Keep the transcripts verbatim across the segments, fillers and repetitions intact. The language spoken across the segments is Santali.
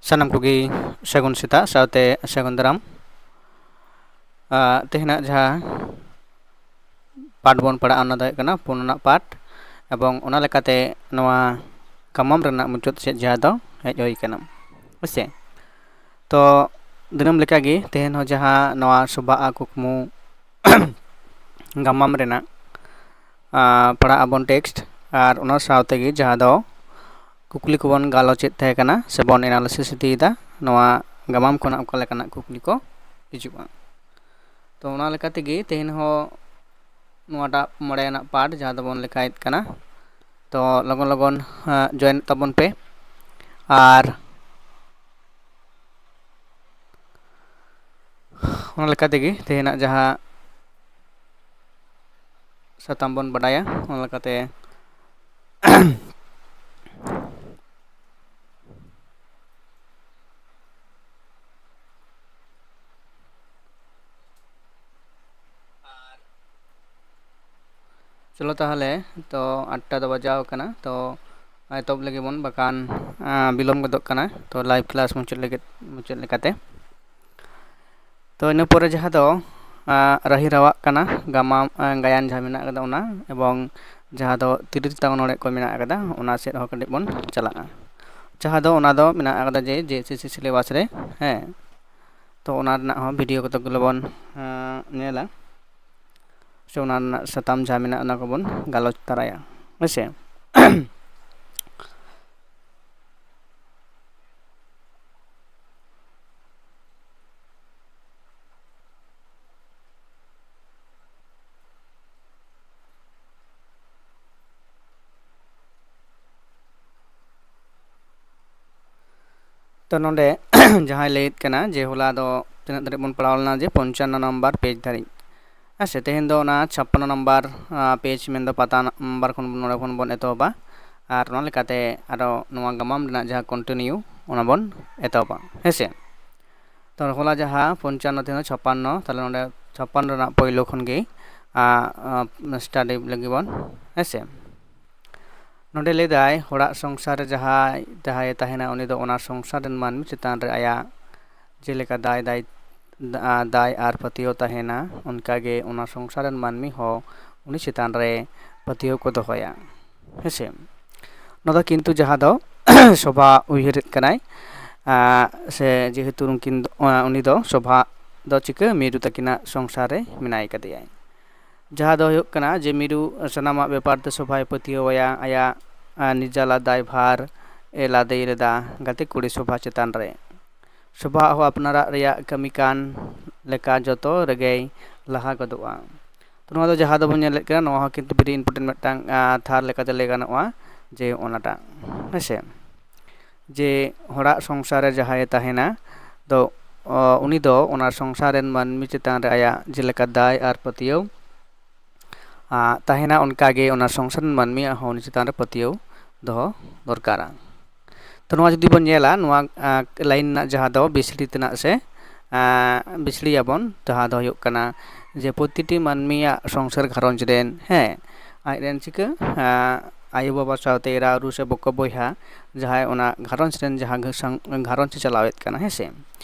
ᱥᱟᱱᱟᱢ ᱠᱚᱜᱮ ᱥᱟᱹᱜᱩᱱ ᱥᱮᱛᱟᱜ ᱥᱟᱶᱛᱮ ᱥᱟᱹᱜᱩᱱ ᱫᱟᱨᱟᱢ᱾ ᱟᱨ ᱛᱮᱦᱮᱧᱟᱜ ᱡᱟᱦᱟᱸ ᱯᱟᱴ ᱵᱚᱱ ᱯᱟᱲᱦᱟᱜᱼᱟ, ᱚᱱᱟ ᱫᱚ ᱦᱩᱭᱩᱜ ᱠᱟᱱᱟ ᱯᱩᱱ ᱟᱱᱟᱜ ᱯᱟᱴ, ᱮᱵᱚᱝ ᱚᱱᱟ ᱞᱮᱠᱟᱛᱮ ᱱᱚᱣᱟ ᱜᱟᱢᱟᱢ ᱨᱮᱱᱟᱜ ᱢᱩᱪᱟᱹᱫ ᱥᱮᱫ ᱡᱟᱦᱟᱸ ᱫᱚ ᱦᱮᱡ ᱦᱩᱭ ᱠᱟᱱᱟ᱾ ᱦᱳᱭᱥᱮ, ᱛᱚ ᱫᱤᱱᱟᱹᱢ ᱞᱮᱠᱟᱜᱮ ᱛᱮᱦᱮᱧ ᱦᱚᱸ ᱡᱟᱦᱟᱸ ᱱᱚᱣᱟ ᱥᱚᱵᱷᱟᱜᱼᱟ ᱠᱩᱠᱢᱩ ᱜᱟᱢᱟᱢ ᱨᱮᱱᱟᱜ, ᱟᱸ, ᱯᱟᱲᱦᱟᱜ ᱟᱵᱚᱱ ᱴᱮᱠᱥᱴ, ᱟᱨ ᱚᱱᱟ ᱥᱟᱶ ᱛᱮᱜᱮ ᱡᱟᱦᱟᱸ ᱫᱚ ᱠᱩᱠᱞᱤ ᱠᱚᱵᱚᱱ ᱜᱟᱞᱚᱪᱮᱫ ᱛᱟᱦᱮᱸ ᱠᱟᱱᱟ ᱥᱮᱵᱚᱱ ᱮᱱᱟᱞᱤᱥᱤᱥ ᱤᱫᱤᱭᱮᱫᱟ, ᱱᱚᱣᱟ ᱜᱟᱢᱟᱢ ᱠᱷᱚᱱᱟᱜ ᱚᱠᱟ ᱞᱮᱠᱟᱱᱟᱜ ᱠᱩᱠᱞᱤ ᱠᱚ ᱦᱤᱡᱩᱜᱼᱟ᱾ ᱛᱚ ᱚᱱᱟ ᱞᱮᱠᱟ ᱛᱮᱜᱮ ᱛᱮᱦᱮᱧ ᱦᱚᱸ ᱱᱚᱣᱟᱴᱟᱜ ᱢᱚᱬᱮ ᱟᱱᱟᱜ ᱯᱟᱴ ᱡᱟᱦᱟᱸ ᱫᱚᱵᱚᱱ ᱞᱮᱠᱷᱟᱭᱮᱫ ᱠᱟᱱᱟ᱾ ᱛᱚ ᱞᱚᱜᱚᱱ ᱞᱚᱜᱚᱱ, ᱟᱸ, ᱡᱚᱭᱮᱱ ᱛᱟᱵᱚᱱ ᱯᱮ᱾ ᱟᱨ ᱚᱱᱟ ᱞᱮᱠᱟ ᱛᱮᱜᱮ ᱛᱮᱦᱮᱧᱟᱜ ᱡᱟᱦᱟᱸ ᱥᱟᱛᱟᱢ ᱵᱚᱱ ᱵᱟᱰᱟᱭᱟ, ᱚᱱᱟ ᱞᱮᱠᱟᱛᱮ ᱪᱚᱞᱚ ᱛᱟᱦᱚᱞᱮ, ᱛᱚ ᱟᱴᱴᱟ ᱫᱚ ᱵᱟᱡᱟᱣ ᱠᱟᱱᱟ, ᱛᱚ ᱮᱛᱚᱦᱚᱵ ᱞᱟᱹᱜᱤᱫ ᱵᱚᱱ, ᱵᱟᱠᱷᱟᱱ, ᱟᱸ, ᱵᱤᱞᱚᱢ ᱜᱚᱫᱚᱜ ᱠᱟᱱᱟ᱾ ᱛᱚ live class ᱢᱩᱪᱟᱹᱫ ᱞᱟᱹᱜᱤᱫ, ᱢᱩᱪᱟᱹᱫ ᱞᱮᱠᱟᱛᱮ, ᱛᱚ ᱤᱱᱟᱹ ᱯᱚᱨᱮ ᱡᱟᱦᱟᱸ ᱫᱚ, ᱟᱸ, ᱨᱟᱹᱦᱤ ᱨᱟᱣᱟᱜ ᱠᱟᱱᱟ, ᱜᱟᱢᱟᱢ, ᱟᱸ, ᱜᱟᱭᱟᱱ ᱡᱟᱦᱟᱸ ᱢᱮᱱᱟᱜ ᱟᱠᱟᱫᱟ ᱚᱱᱟ, ᱮᱵᱚᱝ ᱡᱟᱦᱟᱸ ᱫᱚ ᱛᱤᱨᱤᱥ ᱛᱟᱝ ᱚᱱᱚᱬᱦᱮ ᱠᱚ ᱢᱮᱱᱟᱜ ᱟᱠᱟᱫᱟ, ᱚᱱᱟ ᱥᱮᱫ ᱦᱚᱸ ᱠᱟᱹᱴᱤᱡ ᱵᱚᱱ ᱪᱟᱞᱟᱜᱼᱟ᱾ ᱡᱟᱦᱟᱸ ᱫᱚ ᱚᱱᱟ ᱫᱚ ᱢᱮᱱᱟᱜ ᱟᱠᱟᱫᱟ ᱡᱮ JSSC syllabus ᱨᱮ, ᱦᱮᱸ, ᱛᱚ ᱚᱱᱟ ᱨᱮᱱᱟᱜ ᱦᱚᱸ video ᱠᱚᱛᱚ ᱜᱩᱞᱳ ᱵᱚᱱ, ᱟᱸ, ᱧᱮᱞᱟ, ᱥᱮ ᱚᱱᱟ ᱨᱮᱱᱟᱜ ᱥᱟᱛᱟᱢ ᱡᱟᱦᱟᱸ ᱢᱮᱱᱟᱜᱼᱟ, ᱚᱱᱟ ᱠᱚᱵᱚᱱ ᱜᱟᱞᱚᱪ ᱛᱟᱨᱟᱭᱟ, ᱦᱳᱭ ᱥᱮ᱾ ᱛᱚ ᱱᱚᱰᱮ ᱡᱟᱦᱟᱸᱭ ᱞᱟᱹᱭᱮᱫ ᱠᱟᱱᱟ ᱡᱮ ᱦᱚᱞᱟ ᱫᱚ ᱛᱤᱱᱟᱹᱜ ᱫᱷᱟᱹᱨᱤᱡ ᱵᱚᱱ ᱯᱟᱲᱦᱟᱣ ᱞᱮᱱᱟ, ᱡᱮ ᱯᱚᱧᱪᱟᱱᱱᱚ ᱱᱟᱢᱵᱟᱨ page ᱫᱷᱟᱹᱨᱤᱡ᱾ ᱦᱮᱸ ᱥᱮ, ᱛᱮᱦᱮᱧ ᱫᱚ ᱚᱱᱟ ᱪᱷᱟᱯᱯᱟᱱᱱᱚ ᱱᱟᱢᱵᱟᱨ, ᱟᱸ, page ᱢᱮᱱᱫᱚ ᱯᱟᱛᱟ ᱱᱟᱢᱵᱟᱨ ᱠᱷᱚᱱ ᱱᱚᱰᱮ ᱠᱷᱚᱱ ᱵᱚᱱ ᱮᱛᱚᱦᱚᱵᱟ᱾ ᱟᱨ ᱚᱱᱟ ᱞᱮᱠᱟᱛᱮ ᱟᱨᱚ ᱱᱚᱣᱟ ᱜᱟᱢᱟᱢ ᱨᱮᱱᱟᱜ ᱡᱟᱦᱟᱸ continue, ᱚᱱᱟ ᱵᱚᱱ ᱮᱛᱚᱦᱚᱵᱟ, ᱦᱮᱸ ᱥᱮ᱾ ᱛᱚ ᱦᱚᱞᱟ ᱡᱟᱦᱟᱸ ᱯᱚᱧᱪᱟᱱᱱᱚ, ᱛᱮᱦᱮᱧ ᱫᱚ ᱪᱷᱟᱯᱯᱟᱱᱱᱚ, ᱛᱟᱦᱞᱮ ᱱᱚᱰᱮ ᱪᱷᱟᱯᱯᱟᱱᱱᱚ ᱨᱮᱱᱟᱜ ᱯᱳᱭᱞᱳ ᱠᱷᱚᱱ ᱜᱮ, ᱟᱸ, ᱟᱸ, study ᱞᱟᱹᱜᱤᱫ ᱵᱚᱱ, ᱦᱮᱸ ᱥᱮ᱾ ᱱᱚᱰᱮ ᱞᱟᱹᱭᱫᱟᱭ, ᱦᱚᱲᱟᱜ ᱥᱚᱝᱥᱟᱨ ᱨᱮ ᱡᱟᱦᱟᱸᱭ ᱡᱟᱦᱟᱸᱭᱮ ᱛᱟᱦᱮᱱᱟ, ᱩᱱᱤ ᱫᱚ ᱚᱱᱟ ᱥᱚᱝᱥᱟᱨ ᱨᱮᱱ ᱢᱟᱹᱱᱢᱤ ᱪᱮᱛᱟᱱ ᱨᱮ ᱟᱭᱟᱜ ᱡᱮᱞᱮᱠᱟ ᱫᱟᱭ ᱫᱟᱭ ᱫᱟᱭ ᱟᱨ ᱯᱟᱹᱛᱭᱟᱹᱣ ᱛᱟᱦᱮᱱᱟ, ᱚᱱᱠᱟᱜᱮ ᱚᱱᱟ ᱥᱚᱝᱥᱟᱨ ᱨᱮᱱ ᱢᱟᱹᱱᱢᱤ ᱦᱚᱸ ᱩᱱᱤ ᱪᱮᱛᱟᱱ ᱨᱮ ᱯᱟᱹᱛᱭᱟᱹᱣ ᱠᱚ ᱫᱚᱦᱚᱭᱟ᱾ ᱦᱮᱸᱥᱮ? ᱱᱚᱣᱟ ᱫᱚ ᱠᱤᱱᱛᱩ ᱡᱟᱦᱟᱸ ᱫᱚ ᱥᱚᱵᱷᱟ ᱩᱭᱦᱟᱹᱨᱮᱫ ᱠᱟᱱᱟᱭ, ᱥᱮ ᱡᱮᱦᱮᱛᱩ ᱩᱱᱠᱤᱱ ᱩᱱᱤ ᱫᱚ ᱥᱚᱵᱷᱟ ᱫᱚ ᱪᱤᱠᱟᱹ ᱢᱤᱨᱩ ᱛᱟᱹᱠᱤᱱᱟᱜ ᱥᱚᱝᱥᱟᱨ ᱨᱮ ᱢᱮᱱᱟᱭ ᱠᱟᱫᱮᱭᱟᱭ᱾ ᱡᱟᱦᱟᱸ ᱫᱚ ᱦᱩᱭᱩᱜ ᱠᱟᱱᱟ ᱡᱮ ᱢᱤᱨᱩ ᱥᱟᱱᱟᱢᱟᱜ ᱵᱮᱯᱟᱨ ᱛᱮ ᱥᱚᱵᱷᱟᱭ ᱯᱟᱹᱛᱭᱟᱹᱣ ᱟᱭᱟ, ᱟᱭᱟᱜ ᱱᱤᱡᱟᱞᱟ ᱫᱟᱭᱵᱷᱟᱨ ᱮ ᱞᱟᱫᱮ ᱞᱮᱫᱟ ᱜᱟᱛᱮ ᱠᱩᱲᱤ ᱥᱚᱵᱷᱟ ᱪᱮᱛᱟᱱ ᱨᱮ᱾ ᱥᱚᱵᱷᱟ ᱦᱚᱸ ᱟᱯᱱᱟᱨᱟᱜ ᱨᱮᱭᱟᱜ ᱠᱟᱹᱢᱤ ᱠᱟᱱ ᱞᱮᱠᱟ ᱡᱚᱛᱚ ᱨᱮᱜᱮᱭ ᱞᱟᱦᱟ ᱜᱚᱫᱚᱜᱼᱟ᱾ ᱛᱚ ᱱᱚᱣᱟ ᱫᱚ ᱡᱟᱦᱟᱸ ᱫᱚᱵᱚᱱ ᱧᱮᱞᱮᱫ ᱠᱟᱱᱟ, ᱱᱚᱣᱟ ᱦᱚᱸ ᱠᱤᱱᱛᱩ very important ᱢᱤᱫᱴᱟᱝ ᱛᱷᱟᱨ ᱞᱮᱠᱟᱛᱮ ᱞᱟᱹᱭ ᱜᱟᱱᱚᱜᱼᱟ ᱡᱮ ᱚᱱᱟᱴᱟᱜ, ᱦᱮᱸᱥᱮ, ᱡᱮ ᱦᱚᱲᱟᱜ ᱥᱚᱝᱥᱟᱨ ᱨᱮ ᱡᱟᱦᱟᱸᱭᱮ ᱛᱟᱦᱮᱱᱟ ᱫᱚ ᱩᱱᱤ ᱫᱚ ᱚᱱᱟ ᱥᱚᱝᱥᱟᱨ ᱨᱮᱱ ᱢᱟᱹᱱᱢᱤ ᱪᱮᱛᱟᱱ ᱨᱮ ᱟᱭᱟᱜ ᱡᱮᱞᱮᱠᱟ ᱫᱟᱭ ᱟᱨ ᱯᱟᱹᱛᱭᱟᱹᱣ ᱛᱟᱦᱮᱱᱟ, ᱚᱱᱠᱟᱜᱮ ᱚᱱᱟ ᱥᱚᱝᱥᱟᱨ ᱨᱮᱱ ᱢᱟᱹᱱᱢᱤᱭᱟᱜ ᱦᱚᱸ ᱩᱱᱤ ᱪᱮᱛᱟᱱ ᱨᱮ ᱯᱟᱹᱛᱭᱟᱹᱣ ᱫᱚᱦᱚ ᱫᱚᱨᱠᱟᱨᱟ᱾ ᱛᱚ ᱱᱚᱣᱟ ᱡᱩᱫᱤ ᱵᱚᱱ ᱧᱮᱞᱟ, ᱱᱚᱣᱟ ᱞᱟᱭᱤᱱ ᱨᱮᱱᱟᱜ ᱡᱟᱦᱟᱸ ᱫᱚ ᱵᱤᱥᱲᱤ ᱛᱮᱱᱟᱜ ᱥᱮ ᱵᱤᱥᱲᱤᱭᱟᱵᱚᱱ, ᱡᱟᱦᱟᱸ ᱫᱚ ᱦᱩᱭᱩᱜ ᱠᱟᱱᱟ ᱡᱮ ᱯᱨᱚᱛᱤᱴᱤ ᱢᱟᱹᱱᱢᱤᱭᱟᱜ ᱥᱚᱝᱥᱟᱨ ᱜᱷᱟᱨᱚᱸᱡᱽ ᱨᱮᱱ, ᱦᱮᱸ, ᱟᱡᱨᱮᱱ ᱪᱤᱠᱟᱹ ᱟᱭᱳᱼᱵᱟᱵᱟ ᱥᱟᱶᱛᱮ ᱮᱨᱟ ᱩᱨᱩ ᱥᱮ ᱵᱚᱠᱚ ᱵᱚᱭᱦᱟ ᱡᱟᱦᱟᱸᱭ ᱚᱱᱟ ᱜᱷᱟᱨᱚᱸᱡᱽ ᱨᱮᱱ ᱡᱟᱦᱟᱸ ᱜᱷᱟᱨᱚᱸᱡᱽ ᱮ ᱪᱟᱞᱟᱣᱮᱫ ᱠᱟᱱᱟ, ᱦᱮᱸ ᱥᱮ,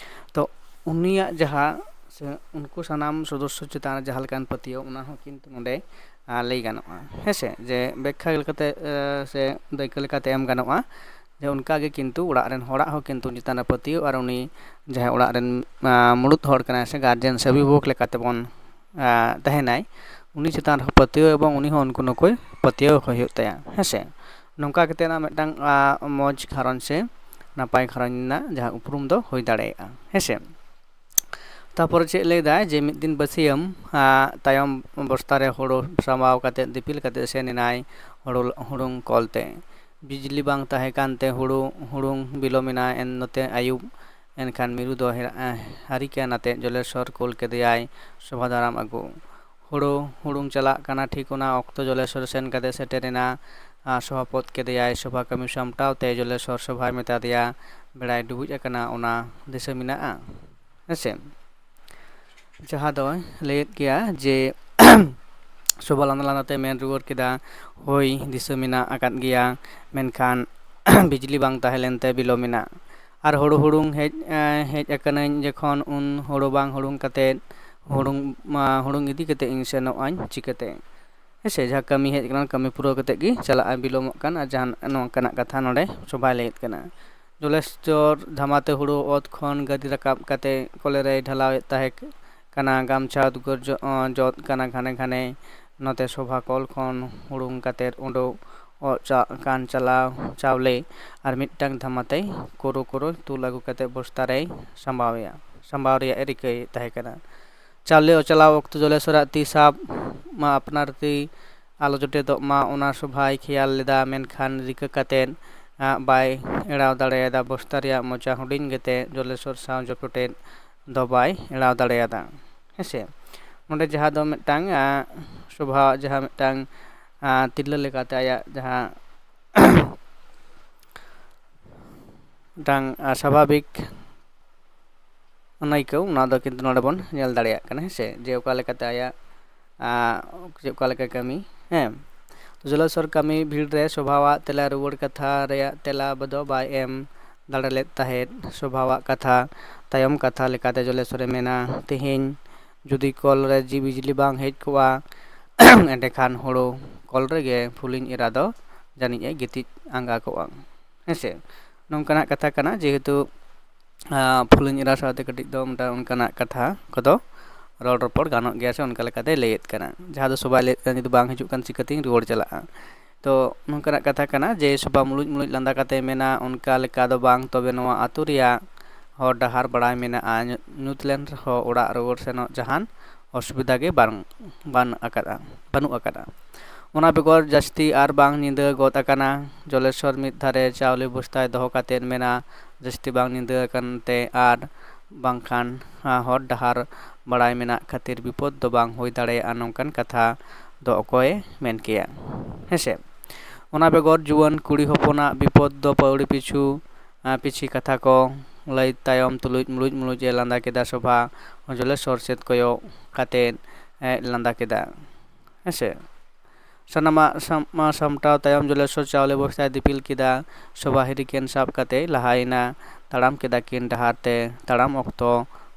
ᱛᱚ ᱩᱱᱤᱭᱟᱜ ᱡᱟᱦᱟᱸ ᱥᱮ ᱩᱱᱠᱩ ᱥᱟᱱᱟᱢ ᱥᱚᱫᱚᱥᱥᱚ ᱪᱮᱛᱟᱱ ᱨᱮ ᱡᱟᱦᱟᱸ ᱞᱮᱠᱟᱱ ᱯᱟᱹᱛᱭᱟᱹᱣ, ᱚᱱᱟ ᱦᱚᱸ ᱠᱤᱱᱛᱩ ᱱᱚᱰᱮ ᱞᱟᱹᱭ ᱜᱟᱱᱚᱜᱼᱟ, ᱦᱮᱸ ᱥᱮ, ᱡᱮ ᱵᱮᱠᱠᱷᱟ ᱞᱮᱠᱟᱛᱮ ᱥᱮ ᱫᱟᱹᱭᱠᱟᱹ ᱞᱮᱠᱟᱛᱮ ᱮᱢ ᱜᱟᱱᱚᱜᱼᱟ ᱡᱮ ᱚᱱᱠᱟᱜᱮ ᱠᱤᱱᱛᱩ ᱚᱲᱟᱜ ᱨᱮᱱ ᱦᱚᱲᱟᱜ ᱦᱚᱸ ᱠᱤᱱᱛᱩ ᱪᱮᱛᱟᱱ ᱨᱮ ᱯᱟᱹᱛᱭᱟᱹᱣ ᱟᱨ ᱩᱱᱤ ᱡᱟᱦᱟᱸᱭ ᱚᱲᱟᱜ ᱨᱮᱱ ᱢᱩᱲᱩᱫ ᱦᱚᱲ ᱠᱟᱱᱟᱭ ᱥᱮ ᱜᱟᱨᱡᱮᱱ ᱥᱮ ᱚᱵᱷᱤᱵᱷᱟᱵᱚᱠ ᱞᱮᱠᱟᱛᱮᱵᱚᱱ ᱛᱟᱦᱮᱱᱟᱭ, ᱩᱱᱤ ᱪᱮᱛᱟᱱ ᱨᱮᱦᱚᱸ ᱯᱟᱹᱛᱭᱟᱹᱣ ᱮᱵᱚᱝ ᱩᱱᱤ ᱦᱚᱸ ᱩᱱᱠᱩ ᱱᱩᱠᱩᱭ ᱯᱟᱹᱛᱭᱟᱹᱣ ᱠᱚ ᱦᱩᱭᱩᱜ ᱛᱟᱭᱟ, ᱦᱮᱸ ᱥᱮ᱾ ᱱᱚᱝᱠᱟ ᱠᱟᱛᱮ ᱚᱱᱟ ᱢᱤᱫᱴᱟᱝ ᱢᱚᱡᱽ ᱜᱷᱟᱨᱚᱸᱡᱽ ᱥᱮ ᱱᱟᱯᱟᱭ ᱜᱷᱟᱨᱚᱸᱡᱽ ᱨᱮᱱᱟᱜ ᱡᱟᱦᱟᱸ ᱩᱯᱨᱩᱢ ᱫᱚ ᱦᱩᱭ ᱫᱟᱲᱮᱭᱟᱜᱼᱟ, ᱦᱮᱸ ᱥᱮ᱾ ᱛᱟᱨᱯᱚᱨᱮ ᱪᱮᱫ ᱞᱟᱹᱭᱫᱟᱭ ᱡᱮ ᱢᱤᱫ ᱫᱤᱱ ᱵᱟᱹᱥᱭᱟᱹᱢ ᱛᱟᱭᱚᱢ ᱵᱚᱥᱛᱟ ᱨᱮ ᱦᱳᱲᱳ ᱥᱟᱢᱵᱟᱣ ᱠᱟᱛᱮ ᱫᱤᱯᱤᱞ ᱠᱟᱛᱮ ᱥᱮᱱ ᱮᱱᱟᱭ ᱦᱳᱲᱳ ᱦᱩᱲᱩᱝ ᱠᱚᱞ ᱛᱮ᱾ ᱵᱤᱡᱽᱞᱤ ᱵᱟᱝ ᱛᱟᱦᱮᱸ ᱠᱟᱱᱛᱮ ᱦᱩᱲᱩ ᱦᱩᱲᱩᱝ ᱵᱤᱞᱚᱢ ᱮᱱᱟ᱾ ᱮᱱ ᱱᱚᱛᱮ ᱟᱹᱭᱩᱵ ᱮᱱᱠᱷᱟᱱ ᱢᱤᱨᱩ ᱫᱚ ᱦᱮᱨᱟ-, ᱦᱟᱹᱨᱤᱠᱟᱱ ᱟᱛᱮ ᱡᱚᱞᱮᱥᱚᱨ ᱠᱩᱞ ᱠᱮᱫᱮᱭᱟᱭ ᱥᱚᱵᱷᱟ ᱫᱟᱨᱟᱢ ᱟᱹᱜᱩ᱾ ᱦᱳᱲᱳ ᱦᱩᱲᱩᱝ ᱪᱟᱞᱟᱜ ᱠᱟᱱᱟ, ᱴᱷᱤᱠ ᱚᱱᱟ ᱚᱠᱛᱚ ᱡᱚᱞᱮᱥᱚᱨ ᱥᱮᱱ ᱠᱟᱛᱮ ᱥᱮᱴᱮᱨ ᱮᱱᱟ᱾ ᱟᱨ ᱥᱚᱵᱷᱟ ᱯᱚᱫ ᱠᱮᱫᱮᱭᱟᱭ᱾ ᱥᱚᱵᱷᱟ ᱠᱟᱹᱢᱤ ᱥᱟᱢᱴᱟᱣ ᱛᱮ ᱡᱚᱞᱮᱥᱚᱨ ᱥᱚᱵᱷᱟᱭ ᱢᱮᱛᱟ ᱫᱮᱭᱟ, ᱵᱮᱲᱟᱭ ᱰᱩᱵᱩᱡ ᱟᱠᱟᱱᱟ, ᱚᱱᱟ ᱫᱤᱥᱟᱹ ᱢᱮᱱᱟᱜᱼᱟ? ᱦᱮᱸᱥᱮ, ᱡᱟᱦᱟᱸ ᱫᱚᱭ ᱞᱟᱹᱭᱮᱫ ᱜᱮᱭᱟ ᱡᱮ ᱥᱳᱵᱷᱟ ᱞᱟᱸᱫᱟ ᱞᱟᱸᱫᱟ ᱛᱮ ᱢᱮᱱ ᱨᱩᱣᱟᱹᱲ ᱠᱮᱫᱟ, "ᱦᱳᱭ, ᱫᱤᱥᱟᱹ ᱢᱮᱱᱟᱜ ᱟᱠᱟᱫ ᱜᱮᱭᱟ, ᱢᱮᱱᱠᱷᱟᱱ ᱵᱤᱡᱽᱞᱤ ᱵᱟᱝ ᱛᱟᱦᱮᱸ ᱞᱮᱱᱛᱮ ᱵᱤᱞᱚᱢ ᱮᱱᱟ᱾ ᱟᱨ ᱦᱩᱲᱩ ᱦᱩᱲᱩᱝ ᱦᱮᱡ, ᱮ, ᱦᱮᱡ ᱟᱠᱟᱱᱟᱹᱧ ᱡᱚᱠᱷᱚᱱ, ᱩᱱ ᱦᱩᱲᱩ ᱵᱟᱝ ᱦᱩᱲᱩᱝ ᱠᱟᱛᱮᱫ, ᱦᱩᱲᱩᱝ, ᱢᱟ, ᱦᱩᱲᱩᱝ ᱤᱫᱤ ᱠᱟᱛᱮᱫ ᱤᱧ ᱥᱮᱱᱚᱜ ᱟᱹᱧ ᱪᱤᱠᱟᱹᱛᱮ?" ᱦᱮᱸ ᱥᱮ, ᱡᱟᱦᱟᱸ ᱠᱟᱹᱢᱤ ᱦᱮᱡ ᱟᱠᱟᱱᱟ, ᱠᱟᱹᱢᱤ ᱯᱩᱨᱟᱹᱣ ᱠᱟᱛᱮᱫ ᱜᱮ ᱪᱟᱞᱟᱜ ᱟᱭ, ᱵᱤᱞᱚᱢᱚᱜ ᱠᱟᱱ, ᱟᱨ ᱡᱟᱦᱟᱸ ᱱᱚᱝᱠᱟᱱᱟᱜ ᱠᱟᱛᱷᱟ ᱱᱚᱰᱮ ᱥᱳᱵᱷᱟᱭ ᱞᱟᱹᱭᱮᱫ ᱠᱟᱱᱟ᱾ ᱡᱚᱞᱮᱥᱪᱚᱨ ᱫᱷᱟᱢᱟᱛᱮ ᱦᱩᱲᱩ ᱚᱛ ᱠᱷᱚᱱ ᱜᱟᱹᱫᱤ ᱨᱟᱠᱟᱵ ᱠᱟᱛᱮ ᱠᱚᱞᱮᱨᱮᱭ ᱰᱷᱟᱞᱟᱣᱮᱫ ᱛᱟᱦᱮᱸ ᱠᱟᱱᱟ᱾ ᱜᱟᱢᱪᱷᱟ ᱩᱫᱽᱜᱟᱹᱨ ᱡᱚ-, ᱚ, ᱡᱚᱫ ᱠᱟᱱᱟ ᱜᱷᱟᱱᱮ ᱜᱷᱟᱱᱮ᱾ ᱱᱚᱛᱮ ᱥᱳᱵᱷᱟ ᱠᱚᱞ ᱠᱷᱚᱱ ᱦᱩᱲᱩᱝ ᱠᱟᱛᱮ ᱩᱰᱩᱠ ᱚᱜ ᱪᱟ-, ᱠᱟᱱ ᱪᱟᱞᱟᱣ ᱪᱟᱣᱞᱮ ᱟᱨ ᱢᱤᱫᱴᱟᱝ ᱫᱷᱟᱢᱟᱛᱮᱭ ᱠᱩᱨᱩ ᱠᱩᱨᱩ ᱛᱩᱞ ᱟᱹᱜᱩ ᱠᱟᱛᱮ ᱵᱚᱥᱛᱟ ᱨᱮᱭ ᱥᱟᱢᱵᱟᱣᱮᱭᱟ, ᱥᱟᱢᱵᱟᱣ ᱨᱮᱭᱟᱜ ᱮ ᱨᱤᱠᱟᱹᱭᱮᱫ ᱛᱟᱦᱮᱸ ᱠᱟᱱᱟ᱾ ᱪᱟᱣᱞᱮ ᱚᱪᱟᱞᱟᱣ ᱚᱠᱛᱚ ᱡᱚᱞᱮᱥᱚᱨᱟᱜ ᱛᱤ ᱥᱟᱵ ᱢᱟ ᱟᱯᱱᱟᱨ ᱛᱤ ᱟᱞᱚ ᱡᱚᱴᱮᱫᱚᱜ ᱢᱟ, ᱚᱱᱟ ᱥᱳᱵᱷᱟᱭ ᱠᱷᱮᱭᱟᱞ ᱞᱮᱫᱟ, ᱢᱮᱱᱠᱷᱟᱱ ᱨᱤᱠᱟᱹ ᱠᱟᱛᱮ, ᱟᱜ, ᱵᱟᱭ ᱮᱲᱟᱣ ᱫᱟᱲᱮᱭᱟᱫᱟ᱾ ᱵᱚᱥᱛᱟ ᱨᱮᱭᱟᱜ ᱢᱚᱪᱟ ᱦᱩᱰᱤᱧ ᱜᱮᱛᱮ ᱡᱚᱞᱮᱥᱚᱨ ᱥᱟᱶ ᱡᱚᱯᱚᱴᱮᱫ ᱫᱚ ᱵᱟᱭ ᱮᱲᱟᱣ ᱫᱟᱲᱮᱭᱟᱫᱟ᱾ ᱦᱮᱸᱥᱮ, ᱱᱚᱰᱮ ᱡᱟᱦᱟᱸ ᱫᱚ ᱢᱤᱫᱴᱟᱝ, ᱟᱜ, ᱥᱳᱵᱷᱟ, ᱡᱟᱦᱟᱸ ᱢᱤᱫᱴᱟᱝ, ᱟᱜ, ᱛᱤᱨᱞᱟᱹ ᱞᱮᱠᱟᱛᱮ ᱟᱭᱟᱜ ᱡᱟᱦᱟᱸ ᱢᱤᱫᱴᱟᱝ, ᱟᱜ, ᱥᱟᱵᱷᱟᱵᱤᱠ ᱚᱱᱟ ᱟᱹᱭᱠᱟᱹᱣ, ᱚᱱᱟ ᱫᱚ ᱠᱤᱱᱛᱩ ᱱᱚᱰᱮ ᱵᱚᱱ ᱧᱮᱞ ᱫᱟᱲᱮᱭᱟᱜ ᱠᱟᱱᱟ, ᱦᱮᱸ ᱥᱮ, ᱡᱮ ᱚᱠᱟ ᱞᱮᱠᱟᱛᱮ ᱟᱭᱟᱜ, ᱟᱜ, ᱡᱮ ᱚᱠᱟ ᱞᱮᱠᱟ ᱠᱟᱹᱢᱤ, ᱦᱮᱸ᱾ ᱛᱚ ᱡᱚᱞᱮᱥᱚᱨ ᱠᱟᱹᱢᱤ ᱵᱷᱤᱲ ᱨᱮ ᱥᱳᱵᱷᱟᱣᱟᱜ ᱛᱮᱞᱟ ᱨᱩᱣᱟᱹᱲ ᱠᱟᱛᱷᱟ ᱨᱮᱭᱟᱜ ᱛᱮᱞᱟ ᱫᱚ ᱵᱟᱭ ᱮᱢ ᱫᱟᱲᱮ ᱞᱮᱫ ᱛᱟᱦᱮᱸᱫ᱾ ᱥᱳᱵᱷᱟᱣᱟᱜ ᱠᱟᱛᱷᱟ ᱛᱟᱭᱚᱢ ᱠᱟᱛᱷᱟ ᱞᱮᱠᱟᱛᱮ ᱡᱚᱞᱮᱥᱚᱨᱮ ᱢᱮᱱᱟ, "ᱛᱮᱦᱮᱧ ᱡᱩᱫᱤ ᱠᱚᱞ ᱨᱮ ᱡᱤ ᱵᱤᱡᱽᱞᱤ ᱵᱟᱝ ᱦᱮᱡ ᱠᱚᱜᱼᱟ, ᱮᱸᱰᱮᱠᱷᱟᱱ ᱦᱳᱲᱳ ᱠᱚᱞ ᱨᱮᱜᱮ ᱯᱷᱩᱞᱤᱧ ᱮᱨᱟ ᱫᱚ ᱡᱟᱹᱱᱤᱡ ᱮ ᱜᱤᱛᱤᱡ ᱟᱸᱜᱟ ᱠᱚᱜᱼᱟ", ᱦᱮᱸ ᱥᱮ᱾ ᱱᱚᱝᱠᱟᱱᱟᱜ ᱠᱟᱛᱷᱟ ᱠᱟᱱᱟ, ᱡᱮᱦᱮᱛᱩ ᱟᱸ, ᱯᱷᱩᱞᱤᱧ ᱮᱨᱟ ᱥᱟᱶᱛᱮ ᱠᱟᱹᱴᱤᱡ ᱫᱚ ᱢᱤᱫᱴᱟᱝ ᱚᱱᱠᱟᱱᱟᱜ ᱠᱟᱛᱷᱟ ᱠᱚᱫᱚ ᱨᱚᱲ ᱨᱚᱯᱚᱲ ᱜᱟᱱᱚᱜ ᱜᱮᱭᱟ ᱥᱮ, ᱚᱱᱠᱟ ᱞᱮᱠᱟᱛᱮᱭ ᱞᱟᱹᱭᱮᱫ ᱠᱟᱱᱟ᱾ ᱡᱟᱦᱟᱸ ᱫᱚ ᱥᱳᱵᱷᱟᱭ ᱞᱟᱹᱭᱮᱫ ᱠᱟᱱᱟ, "ᱡᱩᱫᱤ ᱵᱟᱝ ᱦᱤᱡᱩᱜ ᱠᱷᱟᱱ ᱪᱤᱠᱟᱹᱛᱤᱧ ᱨᱩᱣᱟᱹᱲ ᱪᱟᱞᱟᱜᱼᱟ?" ᱛᱚ ᱱᱚᱝᱠᱟᱱᱟᱜ ᱠᱟᱛᱷᱟ ᱠᱟᱱᱟ ᱡᱮ ᱥᱳᱵᱷᱟ ᱢᱩᱞᱩᱡ ᱢᱩᱞᱩᱡ ᱞᱟᱸᱫᱟ ᱠᱟᱛᱮ ᱢᱮᱱᱟ, "ᱚᱱᱠᱟ ᱞᱮᱠᱟ ᱫᱚ ᱵᱟᱝ, ᱛᱚᱵᱮ ᱱᱚᱣᱟ ᱟᱹᱛᱩ ᱨᱮᱭᱟᱜ ᱦᱚᱨ ᱰᱟᱦᱟᱨ ᱵᱟᱲᱟᱭ ᱢᱮᱱᱟᱜᱼᱟ, ᱧᱩ-, ᱧᱩᱛ ᱞᱮᱱ ᱨᱮᱦᱚᱸ ᱚᱲᱟᱜ ᱨᱩᱣᱟᱹᱲ ᱥᱮᱱᱚᱜ ᱡᱟᱦᱟᱱ ᱚᱥᱩᱵᱤᱫᱷᱟ ᱜᱮ ᱵᱟᱝ, ᱵᱟᱹᱱᱩᱜ ᱟᱠᱟᱫᱼᱟ, ᱵᱟᱹᱱᱩᱜ ᱟᱠᱟᱫᱼᱟ᱾ ᱚᱱᱟ ᱵᱮᱜᱚᱨ ᱡᱟᱹᱥᱛᱤ ᱟᱨ ᱵᱟᱝ ᱧᱤᱫᱟᱹ ᱜᱚᱫ ᱟᱠᱟᱱᱟ", ᱡᱚᱞᱮᱥᱚᱨ ᱢᱤᱫ ᱫᱷᱟᱨᱮ ᱪᱟᱣᱞᱮ ᱵᱚᱥᱛᱟᱭ ᱫᱚᱦᱚ ᱠᱟᱛᱮ ᱢᱮᱱᱟ, "ᱡᱟᱹᱥᱛᱤ ᱵᱟᱝ ᱧᱤᱫᱟᱹ ᱟᱠᱟᱱ ᱛᱮ ᱟᱨ ᱵᱟᱝᱠᱷᱟᱱ, ᱦᱟ, ᱦᱚᱨ ᱰᱟᱦᱟᱨ ᱵᱟᱲᱟᱭ ᱢᱮᱱᱟᱜ ᱠᱷᱟᱹᱛᱤᱨ ᱵᱤᱯᱚᱫ ᱫᱚ ᱵᱟᱝ ᱦᱩᱭ ᱫᱟᱲᱮᱭᱟᱜᱼᱟ", ᱱᱚᱝᱠᱟᱱ ᱠᱟᱛᱷᱟ ᱫᱚ ᱚᱠᱚᱭᱮ ᱢᱮᱱ ᱠᱮᱭᱟ? ᱦᱮᱸᱥᱮ? ᱚᱱᱟ ᱵᱮᱜᱚᱨ ᱡᱩᱣᱟᱹᱱ ᱠᱩᱲᱤ ᱦᱚᱯᱚᱱᱟᱜ ᱵᱤᱯᱚᱫ ᱫᱚ ᱯᱟᱹᱣᱲᱤ ᱯᱤᱪᱷᱩ, ᱟ, ᱯᱤᱪᱷᱤ ᱠᱟᱛᱷᱟ ᱠᱚ ᱞᱟᱹᱭ ᱛᱟᱭᱚᱢ ᱛᱩᱞᱩᱡ ᱢᱩᱞᱩᱡ ᱢᱩᱞᱩᱡ ᱮ ᱞᱟᱸᱫᱟ ᱠᱮᱫᱟ᱾ ᱥᱳᱵᱷᱟ ᱡᱚᱞᱮᱥᱚᱨ ᱥᱮᱫ ᱠᱚᱭᱚᱜ ᱠᱟᱛᱮ ᱮ ᱞᱟᱸᱫᱟ ᱠᱮᱫᱟ᱾ ᱦᱮᱸᱥᱮ᱾ ᱥᱟᱱᱟᱢᱟᱜ ᱥᱟᱢ-, ᱥᱟᱢᱴᱟᱣ ᱛᱟᱭᱚᱢ ᱡᱚᱞᱮᱥᱚᱨ ᱪᱟᱣᱞᱮ ᱵᱚᱥᱛᱟᱭ ᱫᱤᱯᱤᱞ ᱠᱮᱫᱟ᱾ ᱥᱳᱵᱷᱟ ᱦᱮᱨᱤᱠᱮᱱ ᱥᱟᱵ ᱠᱟᱛᱮ ᱞᱟᱦᱟᱭᱮᱱᱟ᱾ ᱛᱟᱲᱟᱢ ᱠᱮᱫᱟ ᱠᱤᱱ ᱰᱟᱦᱟᱨ ᱛᱮ᱾ ᱛᱟᱲᱟᱢ ᱚᱠᱛᱚ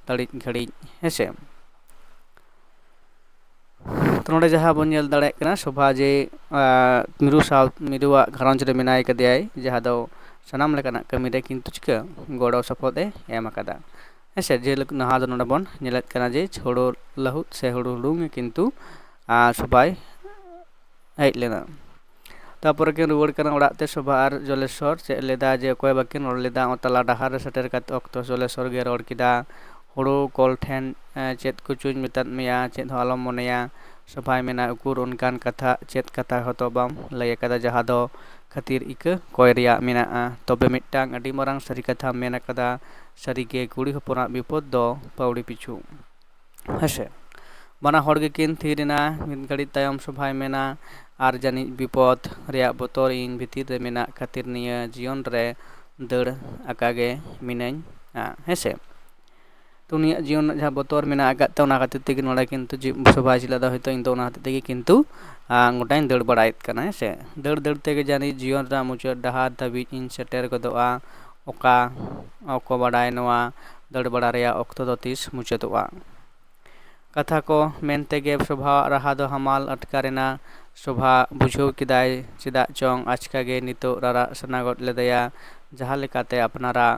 ᱫᱟᱲᱤᱡ ᱜᱷᱟᱹᱲᱤᱡ, ᱦᱮᱸᱥᱮ᱾ ᱛᱚ ᱱᱚᱰᱮ ᱡᱟᱦᱟᱸ ᱵᱚᱱ ᱧᱮᱞ ᱫᱟᱲᱮᱭᱟᱜ ᱠᱟᱱᱟ, ᱥᱳᱵᱷᱟ ᱡᱮ, ᱟᱸ, ᱢᱤᱨᱩ ᱥᱟᱶ, ᱢᱤᱨᱩᱣᱟᱜ ᱜᱷᱟᱨᱚᱸᱡᱽ ᱨᱮ ᱢᱮᱱᱟᱭ ᱠᱟᱫᱮᱭᱟᱭ, ᱡᱟᱦᱟᱸ ᱫᱚ ᱥᱟᱱᱟᱢ ᱞᱮᱠᱟᱱᱟᱜ ᱠᱟᱹᱢᱤ ᱨᱮ ᱠᱤᱱᱛᱩ ᱪᱤᱠᱟᱹ ᱜᱚᱲᱚ ᱥᱚᱯᱚᱦᱚᱫ ᱮ ᱮᱢ ᱟᱠᱟᱫᱟ᱾ ᱦᱮᱸᱥᱮ, ᱡᱮᱞᱮᱠᱟ ᱱᱟᱦᱟᱜ ᱫᱚ ᱱᱚᱰᱮ ᱵᱚᱱ ᱧᱮᱞᱮᱫ ᱠᱟᱱᱟ ᱡᱮ ᱦᱳᱲᱳ ᱞᱟᱹᱦᱩᱫ ᱥᱮ ᱦᱳᱲᱳ ᱦᱩᱲᱩᱝ ᱮ ᱠᱤᱱᱛᱩ, ᱟᱸ, ᱥᱳᱵᱷᱟᱭ ᱦᱮᱡ ᱞᱮᱱᱟ᱾ ᱛᱟᱯᱚᱨᱮ ᱠᱤᱱ ᱨᱩᱣᱟᱹᱲ ᱠᱟᱱᱟ ᱚᱲᱟᱜ ᱛᱮ᱾ ᱥᱳᱵᱷᱟ ᱟᱨ ᱡᱚᱞᱮᱥᱚᱨ ᱪᱮᱫ ᱞᱮᱫᱟ ᱡᱮ ᱚᱠᱚᱭ ᱵᱟᱹᱠᱤᱱ ᱨᱚᱲ ᱞᱮᱫᱟ᱾ ᱚᱱᱟ ᱛᱟᱞᱟ ᱰᱟᱦᱟᱨ ᱨᱮ ᱥᱮᱴᱮᱨ ᱠᱟᱛᱮ ᱚᱠᱛᱚ ᱡᱚᱞᱮᱥᱚᱨ ᱜᱮ ᱨᱚᱲ ᱠᱮᱫᱟ, "ᱦᱳᱲᱳ ᱠᱚᱞ ᱴᱷᱮᱱ, ᱮ, ᱪᱮᱫ ᱠᱚᱪᱚᱧ ᱢᱮᱛᱟᱫ ᱢᱮᱭᱟ, ᱪᱮᱫ ᱦᱚᱸ ᱟᱞᱚᱢ ᱢᱚᱱᱮᱭᱟ᱾" ᱥᱳᱵᱷᱟᱭ ᱢᱮᱱᱟ, "ᱩᱠᱩᱨ ᱚᱱᱠᱟᱱ ᱠᱟᱛᱷᱟ, ᱪᱮᱫ ᱠᱟᱛᱷᱟ ᱦᱚᱸᱛᱚ ᱵᱟᱢ ᱞᱟᱹᱭ ᱟᱠᱟᱫᱟ ᱡᱟᱦᱟᱸ ᱫᱚ ᱠᱷᱟᱹᱛᱤᱨ ᱤᱠᱟᱹ ᱠᱚᱭ ᱨᱮᱭᱟᱜ ᱢᱮᱱᱟᱜᱼᱟ᱾ ᱛᱚᱵᱮ ᱢᱤᱫᱴᱟᱝ ᱟᱹᱰᱤ ᱢᱟᱨᱟᱝ ᱥᱟᱹᱨᱤ ᱠᱟᱛᱷᱟᱢ ᱢᱮᱱ ᱟᱠᱟᱫᱟ, ᱥᱟᱹᱨᱤᱜᱮ ᱠᱩᱲᱤ ᱦᱚᱯᱚᱱᱟᱜ ᱵᱤᱯᱚᱫ ᱫᱚ ᱯᱟᱹᱣᱲᱤ ᱯᱤᱪᱷᱩ᱾" ᱦᱮᱸᱥᱮ, ᱵᱟᱱᱟ ᱦᱚᱲ ᱜᱮᱠᱤᱱ ᱛᱷᱤᱨ ᱮᱱᱟ᱾ ᱢᱤᱫ ᱜᱷᱟᱹᱲᱤᱡ ᱛᱟᱭᱚᱢ ᱥᱳᱵᱷᱟᱭ ᱢᱮᱱᱟ, "ᱟᱨ ᱡᱟᱹᱱᱤᱡ ᱵᱤᱯᱚᱫ ᱨᱮᱭᱟᱜ ᱵᱚᱛᱚᱨ ᱤᱧ ᱵᱷᱤᱛᱤᱨ ᱨᱮ ᱢᱮᱱᱟᱜ ᱠᱷᱟᱹᱛᱤᱨ ᱱᱤᱭᱟᱹ ᱡᱤᱭᱚᱱ ᱨᱮ ᱫᱟᱹᱲ ᱟᱠᱟ ᱜᱮ ᱢᱤᱱᱟᱹᱧᱟ", ᱦᱮᱸᱥᱮ᱾ ᱛᱚ ᱩᱱᱤᱭᱟᱜ ᱡᱤᱭᱚᱱ ᱨᱮᱱᱟᱜ ᱡᱟᱦᱟᱸ ᱵᱚᱛᱚᱨ ᱢᱮᱱᱟᱜ ᱟᱠᱟᱫ ᱛᱟᱭᱟ, ᱚᱱᱟ ᱠᱷᱟᱹᱛᱤᱨ ᱛᱮᱜᱮ ᱱᱚᱰᱮ ᱠᱤᱱᱛᱩ ᱡᱤ-, ᱥᱳᱵᱷᱟᱭ ᱪᱮᱫ ᱞᱮᱫᱟ, ᱦᱚᱭᱛᱳ ᱤᱧ ᱫᱚ ᱚᱱᱟ ᱦᱚᱛᱮᱡ ᱛᱮᱜᱮ ᱠᱤᱱᱛᱩ, ᱟᱸ, ᱜᱚᱴᱟᱧ ᱫᱟᱹᱲ ᱵᱟᱲᱟᱭᱮᱫ ᱠᱟᱱᱟ, ᱦᱮᱸ ᱥᱮ᱾ ᱫᱟᱹᱲ ᱫᱟᱹᱲ ᱛᱮᱜᱮ ᱡᱟᱹᱱᱤᱡ ᱡᱤᱭᱚᱱ ᱨᱮᱱᱟᱜ ᱢᱩᱪᱟᱹᱫ ᱰᱟᱦᱟᱨ ᱫᱷᱟᱹᱵᱤᱡ ᱤᱧ ᱥᱮᱴᱮᱨ ᱜᱚᱫᱚᱜᱼᱟ᱾ ᱚᱠᱟ, ᱚᱠᱚ ᱵᱟᱰᱟᱭ ᱱᱚᱣᱟ ᱫᱟᱹᱲ ᱵᱟᱲᱟ ᱨᱮᱭᱟᱜ ᱚᱠᱛᱚ ᱫᱚ ᱛᱤᱥ ᱢᱩᱪᱟᱹᱫᱚᱜᱼᱟ᱾ ᱠᱟᱛᱷᱟ ᱠᱚ ᱢᱮᱱ ᱛᱮᱜᱮ ᱥᱳᱵᱷᱟᱣᱟᱜ ᱨᱟᱦᱟ ᱫᱚ ᱦᱟᱢᱟᱞ ᱟᱴᱠᱟᱨ ᱮᱱᱟ᱾ ᱥᱳᱵᱷᱟ ᱵᱩᱡᱷᱟᱹᱣ ᱠᱮᱫᱟᱭ ᱪᱮᱫᱟᱜ ᱪᱚᱝ ᱟᱪᱠᱟ ᱜᱮ ᱱᱤᱛᱚᱜ ᱨᱟᱨᱟᱜ ᱥᱟᱱᱟ ᱜᱚᱫ ᱞᱮᱫᱮᱭᱟ᱾ ᱡᱟᱦᱟᱸ ᱞᱮᱠᱟᱛᱮ ᱟᱯᱱᱟᱨᱟᱜ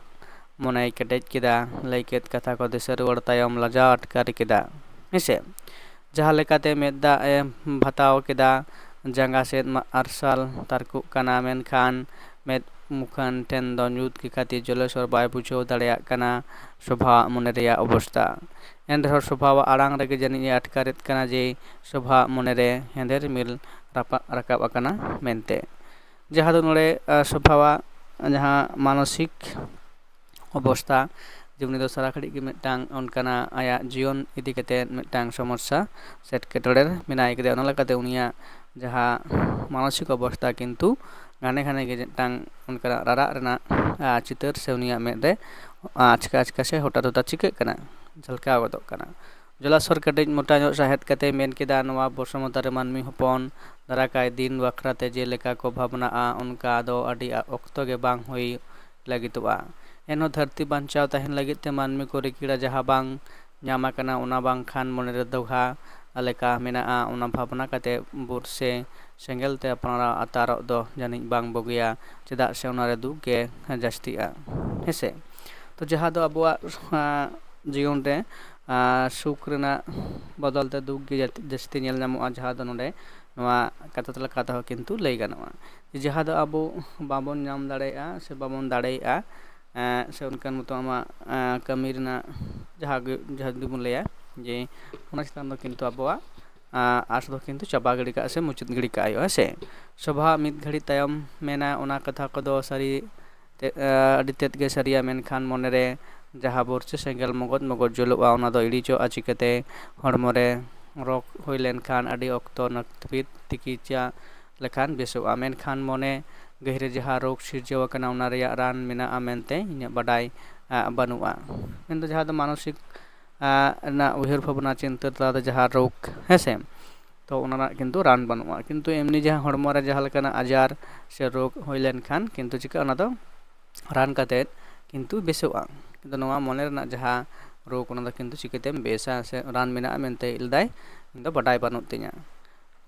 ᱢᱚᱱᱮᱭ ᱠᱮᱴᱮᱡ ᱠᱮᱫᱟ, ᱞᱟᱹᱭ ᱠᱮᱫ ᱠᱟᱛᱷᱟ ᱠᱚ ᱫᱤᱥᱟᱹ ᱨᱩᱣᱟᱹᱲ ᱛᱟᱭᱚᱢ ᱞᱟᱡᱟᱣ ᱟᱴᱠᱟᱨ ᱠᱮᱫᱟ᱾ ᱦᱮᱸᱥᱮ? ᱡᱟᱦᱟᱸ ᱞᱮᱠᱟᱛᱮ ᱢᱮᱫ ᱫᱟᱜ ᱮ ᱵᱷᱟᱛᱟᱣ ᱠᱮᱫᱟ, ᱡᱟᱸᱜᱟ ᱥᱮᱫ ᱢᱟ-, ᱟᱨᱥᱟᱞ ᱛᱟᱨᱠᱚᱜ ᱠᱟᱱᱟ, ᱢᱮᱱᱠᱷᱟᱱ ᱢᱮᱫ ᱢᱩᱠᱷᱟᱹᱱ ᱴᱷᱮᱱ ᱫᱚ ᱧᱩᱛ ᱜᱮ ᱠᱷᱟᱹᱛᱤᱨ ᱡᱚᱞᱮᱥᱚᱨ ᱵᱟᱭ ᱵᱩᱡᱷᱟᱹᱣ ᱫᱟᱲᱮᱭᱟᱜ ᱠᱟᱱᱟ ᱥᱳᱵᱷᱟᱣᱟᱜ ᱢᱚᱱᱮ ᱨᱮᱭᱟᱜ ᱚᱵᱚᱥᱛᱟ᱾ ᱮᱱ ᱨᱮᱦᱚᱸ ᱥᱳᱵᱷᱟᱣᱟᱜ ᱟᱲᱟᱝ ᱨᱮᱜᱮ ᱡᱟᱹᱱᱤᱡ ᱮ ᱟᱴᱠᱟᱨᱮᱫ ᱠᱟᱱᱟ ᱡᱮ ᱥᱳᱵᱷᱟᱣᱟᱜ ᱢᱚᱱᱮ ᱨᱮ ᱦᱮᱸᱫᱮ ᱨᱤᱢᱤᱞ ᱨᱟᱯᱟᱜ ᱨᱟᱠᱟᱵ ᱟᱠᱟᱱᱟ ᱢᱮᱱᱛᱮ᱾ ᱡᱟᱦᱟᱸ ᱫᱚ ᱱᱚᱰᱮ, ᱟ, ᱥᱳᱵᱷᱟᱣᱟᱜ ᱡᱟᱦᱟᱸ ᱢᱟᱱᱚᱥᱤᱠ ᱚᱵᱚᱥᱛᱟ, ᱡᱮ ᱩᱱᱤ ᱫᱚ ᱥᱟᱨᱟ ᱜᱷᱟᱹᱲᱤᱡ ᱜᱮ ᱢᱤᱫᱴᱟᱝ ᱚᱱᱠᱟᱱᱟᱜ ᱟᱭᱟᱜ ᱡᱤᱭᱚᱱ ᱤᱫᱤ ᱠᱟᱛᱮ ᱢᱤᱫᱴᱟᱝ ᱥᱚᱢᱚᱥᱥᱟ ᱥᱮ ᱮᱴᱠᱮᱴᱚᱬᱮ ᱨᱮ ᱢᱮᱱᱟᱭ ᱠᱮᱫᱮᱭᱟ᱾ ᱚᱱᱟ ᱞᱮᱠᱟᱛᱮ ᱩᱱᱤᱭᱟᱜ ᱡᱟᱦᱟᱸ ᱢᱟᱱᱚᱥᱤᱠ ᱚᱵᱚᱥᱛᱟ ᱠᱤᱱᱛᱩ ᱜᱷᱟᱱᱮ ᱜᱷᱟᱱᱮ ᱜᱮ ᱢᱤᱫᱴᱟᱝ ᱚᱱᱠᱟᱱᱟᱜ ᱨᱟᱨᱟᱜ ᱨᱮᱱᱟᱜ, ᱟ, ᱪᱤᱛᱟᱹᱨ ᱥᱮ ᱩᱱᱤᱭᱟᱜ ᱢᱮᱫ ᱨᱮ ᱟᱪᱠᱟ ᱟᱪᱠᱟ ᱥᱮ ᱦᱚᱴᱟᱛ ᱦᱚᱴᱟᱛ ᱪᱤᱠᱟᱹᱜ ᱠᱟᱱᱟ, ᱡᱷᱟᱞᱠᱟᱣ ᱜᱚᱫᱚᱜ ᱠᱟᱱᱟ᱾ ᱡᱚᱞᱟᱥᱚᱨ ᱠᱟᱹᱴᱤᱡ ᱢᱚᱴᱟ ᱧᱚᱜ ᱥᱟᱦᱮᱫ ᱠᱟᱛᱮ ᱢᱮᱱ ᱠᱮᱫᱟ, ᱱᱚᱣᱟ ᱵᱚᱥᱚᱢᱚᱛᱟ ᱨᱮ ᱢᱟᱹᱱᱢᱤ ᱦᱚᱯᱚᱱ ᱫᱟᱨᱟᱭ ᱠᱟᱭ ᱫᱤᱱ ᱵᱟᱠᱷᱨᱟ ᱛᱮ ᱡᱮᱞᱮᱠᱟ ᱠᱚ ᱵᱷᱟᱵᱽᱱᱟᱜᱼᱟ, ᱚᱱᱠᱟ ᱫᱚ ᱟᱹᱰᱤ ᱚᱠᱛᱚ ᱜᱮ ᱵᱟᱝ ᱦᱩᱭ ᱞᱟᱹᱜᱤᱫᱚᱜᱼᱟ᱾ ᱮᱱᱦᱚᱸ ᱫᱷᱟᱹᱨᱛᱤ ᱵᱟᱧᱪᱟᱣ ᱛᱟᱦᱮᱱ ᱞᱟᱹᱜᱤᱫ ᱛᱮ ᱢᱟᱹᱱᱢᱤ ᱠᱚ ᱨᱤᱠᱤᱲᱟ, ᱡᱟᱦᱟᱸ ᱵᱟᱝ ᱧᱟᱢ ᱟᱠᱟᱱᱟ, ᱚᱱᱟ ᱵᱟᱝᱠᱷᱟᱱ ᱢᱚᱱᱮᱨᱮ ᱫᱚᱜᱷᱟ ᱞᱮᱠᱟ ᱢᱮᱱᱟᱜᱼᱟ, ᱚᱱᱟ ᱵᱷᱟᱵᱽᱱᱟ ᱠᱟᱛᱮ ᱵᱩᱨ ᱥᱮ ᱥᱮᱸᱜᱮᱞ ᱛᱮ ᱟᱯᱱᱟᱨᱟᱜ ᱟᱛᱟᱨᱚᱜ ᱫᱚ ᱡᱟᱹᱱᱤᱡ ᱵᱟᱝ ᱵᱩᱜᱤᱭᱟ, ᱪᱮᱫᱟᱜ ᱥᱮ ᱚᱱᱟᱨᱮ ᱫᱩᱠ ᱜᱮ ᱡᱟᱹᱥᱛᱤᱜᱼᱟ᱾ ᱦᱮᱸᱥᱮ? ᱛᱚ ᱡᱟᱦᱟᱸ ᱫᱚ ᱟᱵᱚᱣᱟᱜ, ᱟᱸ, ᱡᱤᱭᱚᱱ ᱨᱮ, ᱟᱸ, ᱥᱩᱠ ᱨᱮᱱᱟᱜ ᱵᱚᱫᱚᱞ ᱛᱮ ᱫᱩᱠ ᱜᱮ ᱡᱟᱹ-, ᱡᱟᱹᱥᱛᱤ ᱧᱮᱞ ᱧᱟᱢᱚᱜᱼᱟ, ᱡᱟᱦᱟᱸ ᱫᱚ ᱱᱚᱰᱮ ᱱᱚᱣᱟ ᱠᱟᱛᱷᱟ ᱛᱟᱞᱟ ᱠᱟᱛᱷᱟ ᱦᱚᱸ ᱠᱤᱱᱛᱩ ᱞᱟᱹᱭ ᱜᱟᱱᱚᱜᱼᱟ᱾ ᱡᱟᱦᱟᱸ ᱫᱚ ᱟᱵᱚ ᱵᱟᱵᱚᱱ ᱧᱟᱢ ᱫᱟᱲᱮᱭᱟᱜᱼᱟ ᱥᱮ ᱵᱟᱵᱚᱱ ᱫᱟᱲᱮᱭᱟᱜᱼᱟ, ᱮᱸ, ᱥᱮ ᱚᱱᱠᱟᱱ ᱢᱚᱛᱚ ᱟᱢᱟᱜ, ᱮᱸ, ᱠᱟᱹᱢᱤ ᱨᱮᱱᱟᱜ ᱡᱟᱦᱟᱸ ᱜᱮ, ᱡᱟᱦᱟᱸ ᱡᱩᱫᱤ ᱵᱚᱱ ᱞᱟᱹᱭᱟ, ᱡᱮ ᱚᱱᱟ ᱪᱮᱛᱟᱱ ᱫᱚ ᱠᱤᱱᱛᱩ ᱟᱵᱚᱣᱟᱜ, ᱮᱸ, ᱟᱸᱥ ᱫᱚ ᱠᱤᱱᱛᱩ ᱪᱟᱵᱟ ᱜᱤᱰᱤ ᱠᱟᱜᱼᱟ ᱥᱮ ᱢᱩᱪᱟᱹᱫ ᱜᱤᱰᱤ ᱠᱟᱜ ᱦᱩᱭᱩᱜᱼᱟ, ᱦᱮᱸ ᱥᱮ? ᱥᱚᱵᱷᱟ ᱢᱤᱫ ᱜᱷᱟᱹᱲᱤᱡ ᱛᱟᱭᱚᱢ ᱢᱮᱱᱟ, ᱚᱱᱟ ᱠᱟᱛᱷᱟ ᱠᱚᱫᱚ ᱥᱟᱹᱨᱤ ᱛᱮ, ᱮᱸ, ᱟᱹᱰᱤ ᱛᱮᱫ ᱜᱮ ᱥᱟᱹᱨᱤᱭᱟ, ᱢᱮᱱᱠᱷᱟᱱ ᱢᱚᱱᱮᱨᱮ ᱡᱟᱦᱟᱸ ᱵᱚᱨᱪᱮ ᱥᱮᱸᱜᱮᱞ ᱢᱚᱜᱚᱡ ᱢᱚᱜᱚᱡ ᱡᱩᱞᱩᱜᱼᱟ, ᱚᱱᱟ ᱫᱚ ᱤᱲᱤᱡᱚᱜᱼᱟ ᱪᱤᱠᱟᱹᱛᱮ? ᱦᱚᱲᱢᱚ ᱨᱮ ᱨᱳᱜᱽ ᱦᱩᱭ ᱞᱮᱱᱠᱷᱟᱱ ᱟᱹᱰᱤ ᱚᱠᱛᱚ ᱱᱟᱹᱯᱤᱛ ᱛᱤᱠᱤᱪᱟ ᱞᱮᱠᱷᱟᱱ ᱵᱮᱥᱚᱜᱼᱟ, ᱢᱮᱱᱠᱷᱟᱱ ᱢᱚᱱᱮ ᱜᱟᱹᱦᱤᱨ ᱨᱮ ᱡᱟᱦᱟᱸ ᱨᱳᱜᱽ ᱥᱤᱨᱡᱟᱹᱣ ᱟᱠᱟᱱᱟ, ᱚᱱᱟ ᱨᱮᱭᱟᱜ ᱨᱟᱱ ᱢᱮᱱᱟᱜᱼᱟ ᱢᱮᱱᱛᱮ ᱤᱧᱟᱹᱜ ᱵᱟᱰᱟᱭ, ᱟ, ᱵᱟᱹᱱᱩᱜᱼᱟ᱾ ᱢᱮᱱᱫᱚ ᱡᱟᱦᱟᱸ ᱫᱚ ᱢᱟᱱᱚᱥᱤᱠ, ᱟ, ᱨᱮᱱᱟᱜ ᱩᱭᱦᱟᱹᱨ ᱵᱷᱟᱵᱽᱱᱟ ᱪᱤᱱᱛᱟᱹ ᱛᱟᱞᱟᱛᱮ ᱡᱟᱦᱟᱸ ᱨᱳᱜᱽ, ᱦᱮᱸᱥᱮ, ᱛᱚ ᱚᱱᱟ ᱨᱮᱱᱟᱜ ᱠᱤᱱᱛᱩ ᱨᱟᱱ ᱵᱟᱹᱱᱩᱜᱼᱟ᱾ ᱠᱤᱱᱛᱩ ᱮᱢᱱᱤ ᱡᱟᱦᱟᱸ ᱦᱚᱲᱢᱚ ᱨᱮ ᱡᱟᱦᱟᱸ ᱞᱮᱠᱟᱱᱟᱜ ᱟᱡᱟᱨ ᱥᱮ ᱨᱳᱜᱽ ᱦᱩᱭ ᱞᱮᱱᱠᱷᱟᱱ ᱠᱤᱱᱛᱩ ᱪᱤᱠᱟᱹᱜᱼᱟ, ᱚᱱᱟ ᱫᱚ ᱨᱟᱱ ᱠᱟᱛᱮᱫ ᱠᱤᱱᱛᱩ ᱵᱮᱥᱚᱜᱼᱟ᱾ ᱠᱤᱱᱛᱩ ᱱᱚᱣᱟ ᱢᱚᱱᱮ ᱨᱮᱱᱟᱜ ᱡᱟᱦᱟᱸ ᱨᱳᱜᱽ, ᱚᱱᱟ ᱫᱚ ᱠᱤᱱᱛᱩ ᱪᱤᱠᱟᱹᱛᱮᱢ ᱵᱮᱥᱟ ᱥᱮ ᱨᱟᱱ ᱢᱮᱱᱟᱜᱼᱟ ᱢᱮᱱᱛᱮ ᱞᱟᱹᱭᱫᱟᱭ, ᱤᱧ ᱫᱚ ᱵᱟᱰᱟᱭ ᱵᱟᱹᱱᱩᱜ ᱛᱤᱧᱟᱹ᱾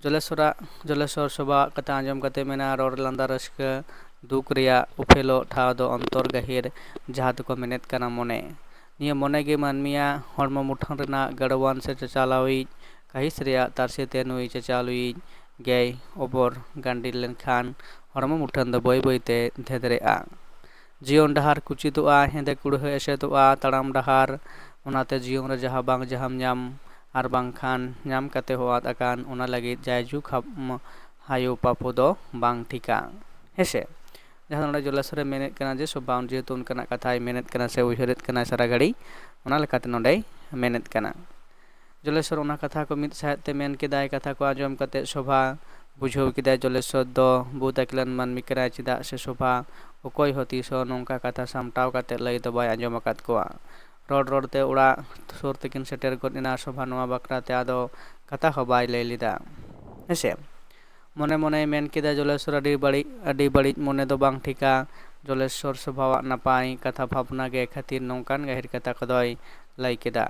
ᱡᱚᱞᱮᱥᱚᱨᱟᱜ, ᱡᱚᱞᱮᱥᱚᱨ ᱥᱚᱵᱷᱟᱣᱟᱜ ᱠᱟᱛᱷᱟ ᱟᱸᱡᱚᱢ ᱠᱟᱛᱮ ᱢᱮᱱᱟ, ᱨᱚᱲ ᱞᱟᱸᱫᱟ ᱨᱟᱹᱥᱠᱟᱹ ᱫᱩᱠ ᱨᱮᱭᱟᱜ ᱩᱯᱮᱞᱚᱜ ᱴᱷᱟᱶ ᱫᱚ ᱚᱱᱛᱚᱨ ᱜᱟᱹᱦᱤᱨ, ᱡᱟᱦᱟᱸ ᱫᱚᱠᱚ ᱢᱮᱱᱮᱫ ᱠᱟᱱᱟ ᱢᱚᱱᱮ᱾ ᱱᱤᱭᱟᱹ ᱢᱚᱱᱮ ᱜᱮ ᱢᱟᱹᱱᱢᱤᱭᱟᱜ ᱦᱚᱲᱢᱚ ᱢᱩᱴᱷᱟᱹᱱ ᱨᱮᱱᱟᱜ ᱜᱟᱲᱣᱟᱱ ᱥᱮ ᱪᱟᱪᱟᱞᱟᱣᱤᱡ ᱠᱟᱹᱦᱤᱥ ᱨᱮᱭᱟᱜ ᱛᱟᱨᱥᱮ ᱛᱮ ᱱᱩᱭ ᱪᱟᱪᱟᱞᱟᱣᱤᱡ ᱜᱮᱭ ᱚᱵᱚᱨ ᱜᱟᱱᱰᱤ ᱞᱮᱱᱠᱷᱟᱱ ᱦᱚᱲᱢᱚ ᱢᱩᱴᱷᱟᱹᱱ ᱫᱚ ᱵᱟᱹᱭ ᱵᱟᱹᱭ ᱛᱮ ᱫᱷᱮᱫᱨᱮᱜᱼᱟ᱾ ᱡᱤᱭᱚᱱ ᱰᱟᱦᱟᱨ ᱠᱩᱪᱤᱛᱚᱜᱼᱟ, ᱦᱮᱸᱫᱮ ᱠᱩᱲᱦᱟᱹ ᱮᱥᱮᱫᱚᱜᱼᱟ, ᱛᱟᱲᱟᱢ ᱰᱟᱦᱟᱨ ᱚᱱᱟᱛᱮ ᱡᱤᱭᱚᱱ ᱨᱮ ᱡᱟᱦᱟᱸ ᱵᱟᱝ ᱡᱟᱦᱟᱸᱢ ᱧᱟᱢ ᱟᱨ ᱵᱟᱝᱠᱷᱟᱱ ᱧᱟᱢ ᱠᱟᱛᱮ ᱦᱚᱸ ᱟᱫ ᱟᱠᱟᱱ, ᱚᱱᱟ ᱞᱟᱹᱜᱤᱫ ᱡᱟᱭᱡᱩᱜᱽ ᱦᱟᱯ-, ᱢ-, ᱦᱟᱭᱚ ᱯᱟᱯᱚ ᱫᱚ ᱵᱟᱝ ᱴᱷᱤᱠᱟ᱾ ᱦᱮᱸᱥᱮ? ᱡᱟᱦᱟᱸ ᱫᱚ ᱱᱚᱰᱮ ᱡᱚᱞᱮᱥᱚᱨᱮ ᱢᱮᱱᱮᱫ ᱠᱟᱱᱟ ᱡᱮ ᱥᱚᱵᱷᱟ ᱡᱮᱦᱮᱛᱩ ᱚᱱᱠᱟᱱᱟᱜ ᱠᱟᱛᱷᱟᱭ ᱢᱮᱱᱮᱫ ᱠᱟᱱᱟ ᱥᱮ ᱩᱭᱦᱟᱹᱨᱮᱫ ᱠᱟᱱᱟ ᱥᱟᱨᱟ ᱜᱷᱟᱹᱲᱤ, ᱚᱱᱟ ᱞᱮᱠᱟᱛᱮ ᱱᱚᱰᱮᱭ ᱢᱮᱱᱮᱫ ᱠᱟᱱᱟ᱾ ᱡᱚᱞᱮᱥᱚᱨ ᱚᱱᱟ ᱠᱟᱛᱷᱟ ᱠᱚ ᱢᱤᱫ ᱥᱟᱦᱮᱫ ᱛᱮ ᱢᱮᱱ ᱠᱮᱫᱟᱭ᱾ ᱠᱟᱛᱷᱟ ᱠᱚ ᱟᱸᱡᱚᱢ ᱠᱟᱛᱮ ᱥᱚᱵᱷᱟ ᱵᱩᱡᱷᱟᱹᱣ ᱠᱮᱫᱟᱭ ᱡᱚᱞᱮᱥᱚᱨ ᱫᱚ ᱵᱩᱫ ᱟᱹᱠᱤᱞᱟᱱ ᱢᱟᱹᱱᱢᱤ ᱠᱟᱱᱟᱭ, ᱪᱮᱫᱟᱜ ᱥᱮ ᱥᱚᱵᱷᱟ ᱚᱠᱚᱭ ᱦᱚᱸ ᱛᱤᱥ ᱦᱚᱸ ᱱᱚᱝᱠᱟ ᱠᱟᱛᱷᱟ ᱥᱟᱢᱴᱟᱣ ᱠᱟᱛᱮ ᱞᱟᱹᱭ ᱫᱚ ᱵᱟᱭ ᱟᱸᱡᱚᱢ ᱟᱠᱟᱫ ᱠᱚᱣᱟ᱾ ᱨᱚᱲ ᱨᱚᱲᱛᱮ ᱚᱲᱟᱜ ᱥᱩᱨ ᱛᱮᱠᱤᱱ ᱥᱮᱴᱮᱨ ᱜᱚᱫ ᱮᱱᱟ᱾ ᱥᱚᱵᱷᱟ ᱱᱚᱣᱟ ᱵᱟᱠᱷᱨᱟ ᱛᱮ ᱟᱫᱚ ᱠᱟᱛᱷᱟ ᱦᱚᱸ ᱵᱟᱭ ᱞᱟᱹᱭ ᱞᱮᱫᱟ᱾ ᱦᱮᱸᱥᱮ? ᱢᱚᱱᱮ ᱢᱚᱱᱮᱭ ᱢᱮᱱ ᱠᱮᱫᱟ, "ᱡᱚᱞᱮᱥᱚᱨ, ᱟᱹᱰᱤ ᱵᱟᱹᱲᱤᱡ, ᱟᱹᱰᱤ ᱵᱟᱹᱲᱤᱡ ᱢᱚᱱᱮ ᱫᱚ ᱵᱟᱝ ᱴᱷᱤᱠᱟ᱾ ᱡᱚᱞᱮᱥᱚᱨ ᱥᱚᱵᱷᱟᱣᱟᱜ ᱱᱟᱯᱟᱭ ᱠᱟᱛᱷᱟ ᱵᱷᱟᱵᱽᱱᱟ ᱜᱮ ᱠᱷᱟᱹᱛᱤᱨ ᱱᱚᱝᱠᱟᱱ ᱜᱟᱹᱦᱤᱨ ᱠᱟᱛᱷᱟ ᱠᱚᱫᱚᱭ ᱞᱟᱹᱭ ᱠᱮᱫᱟ᱾"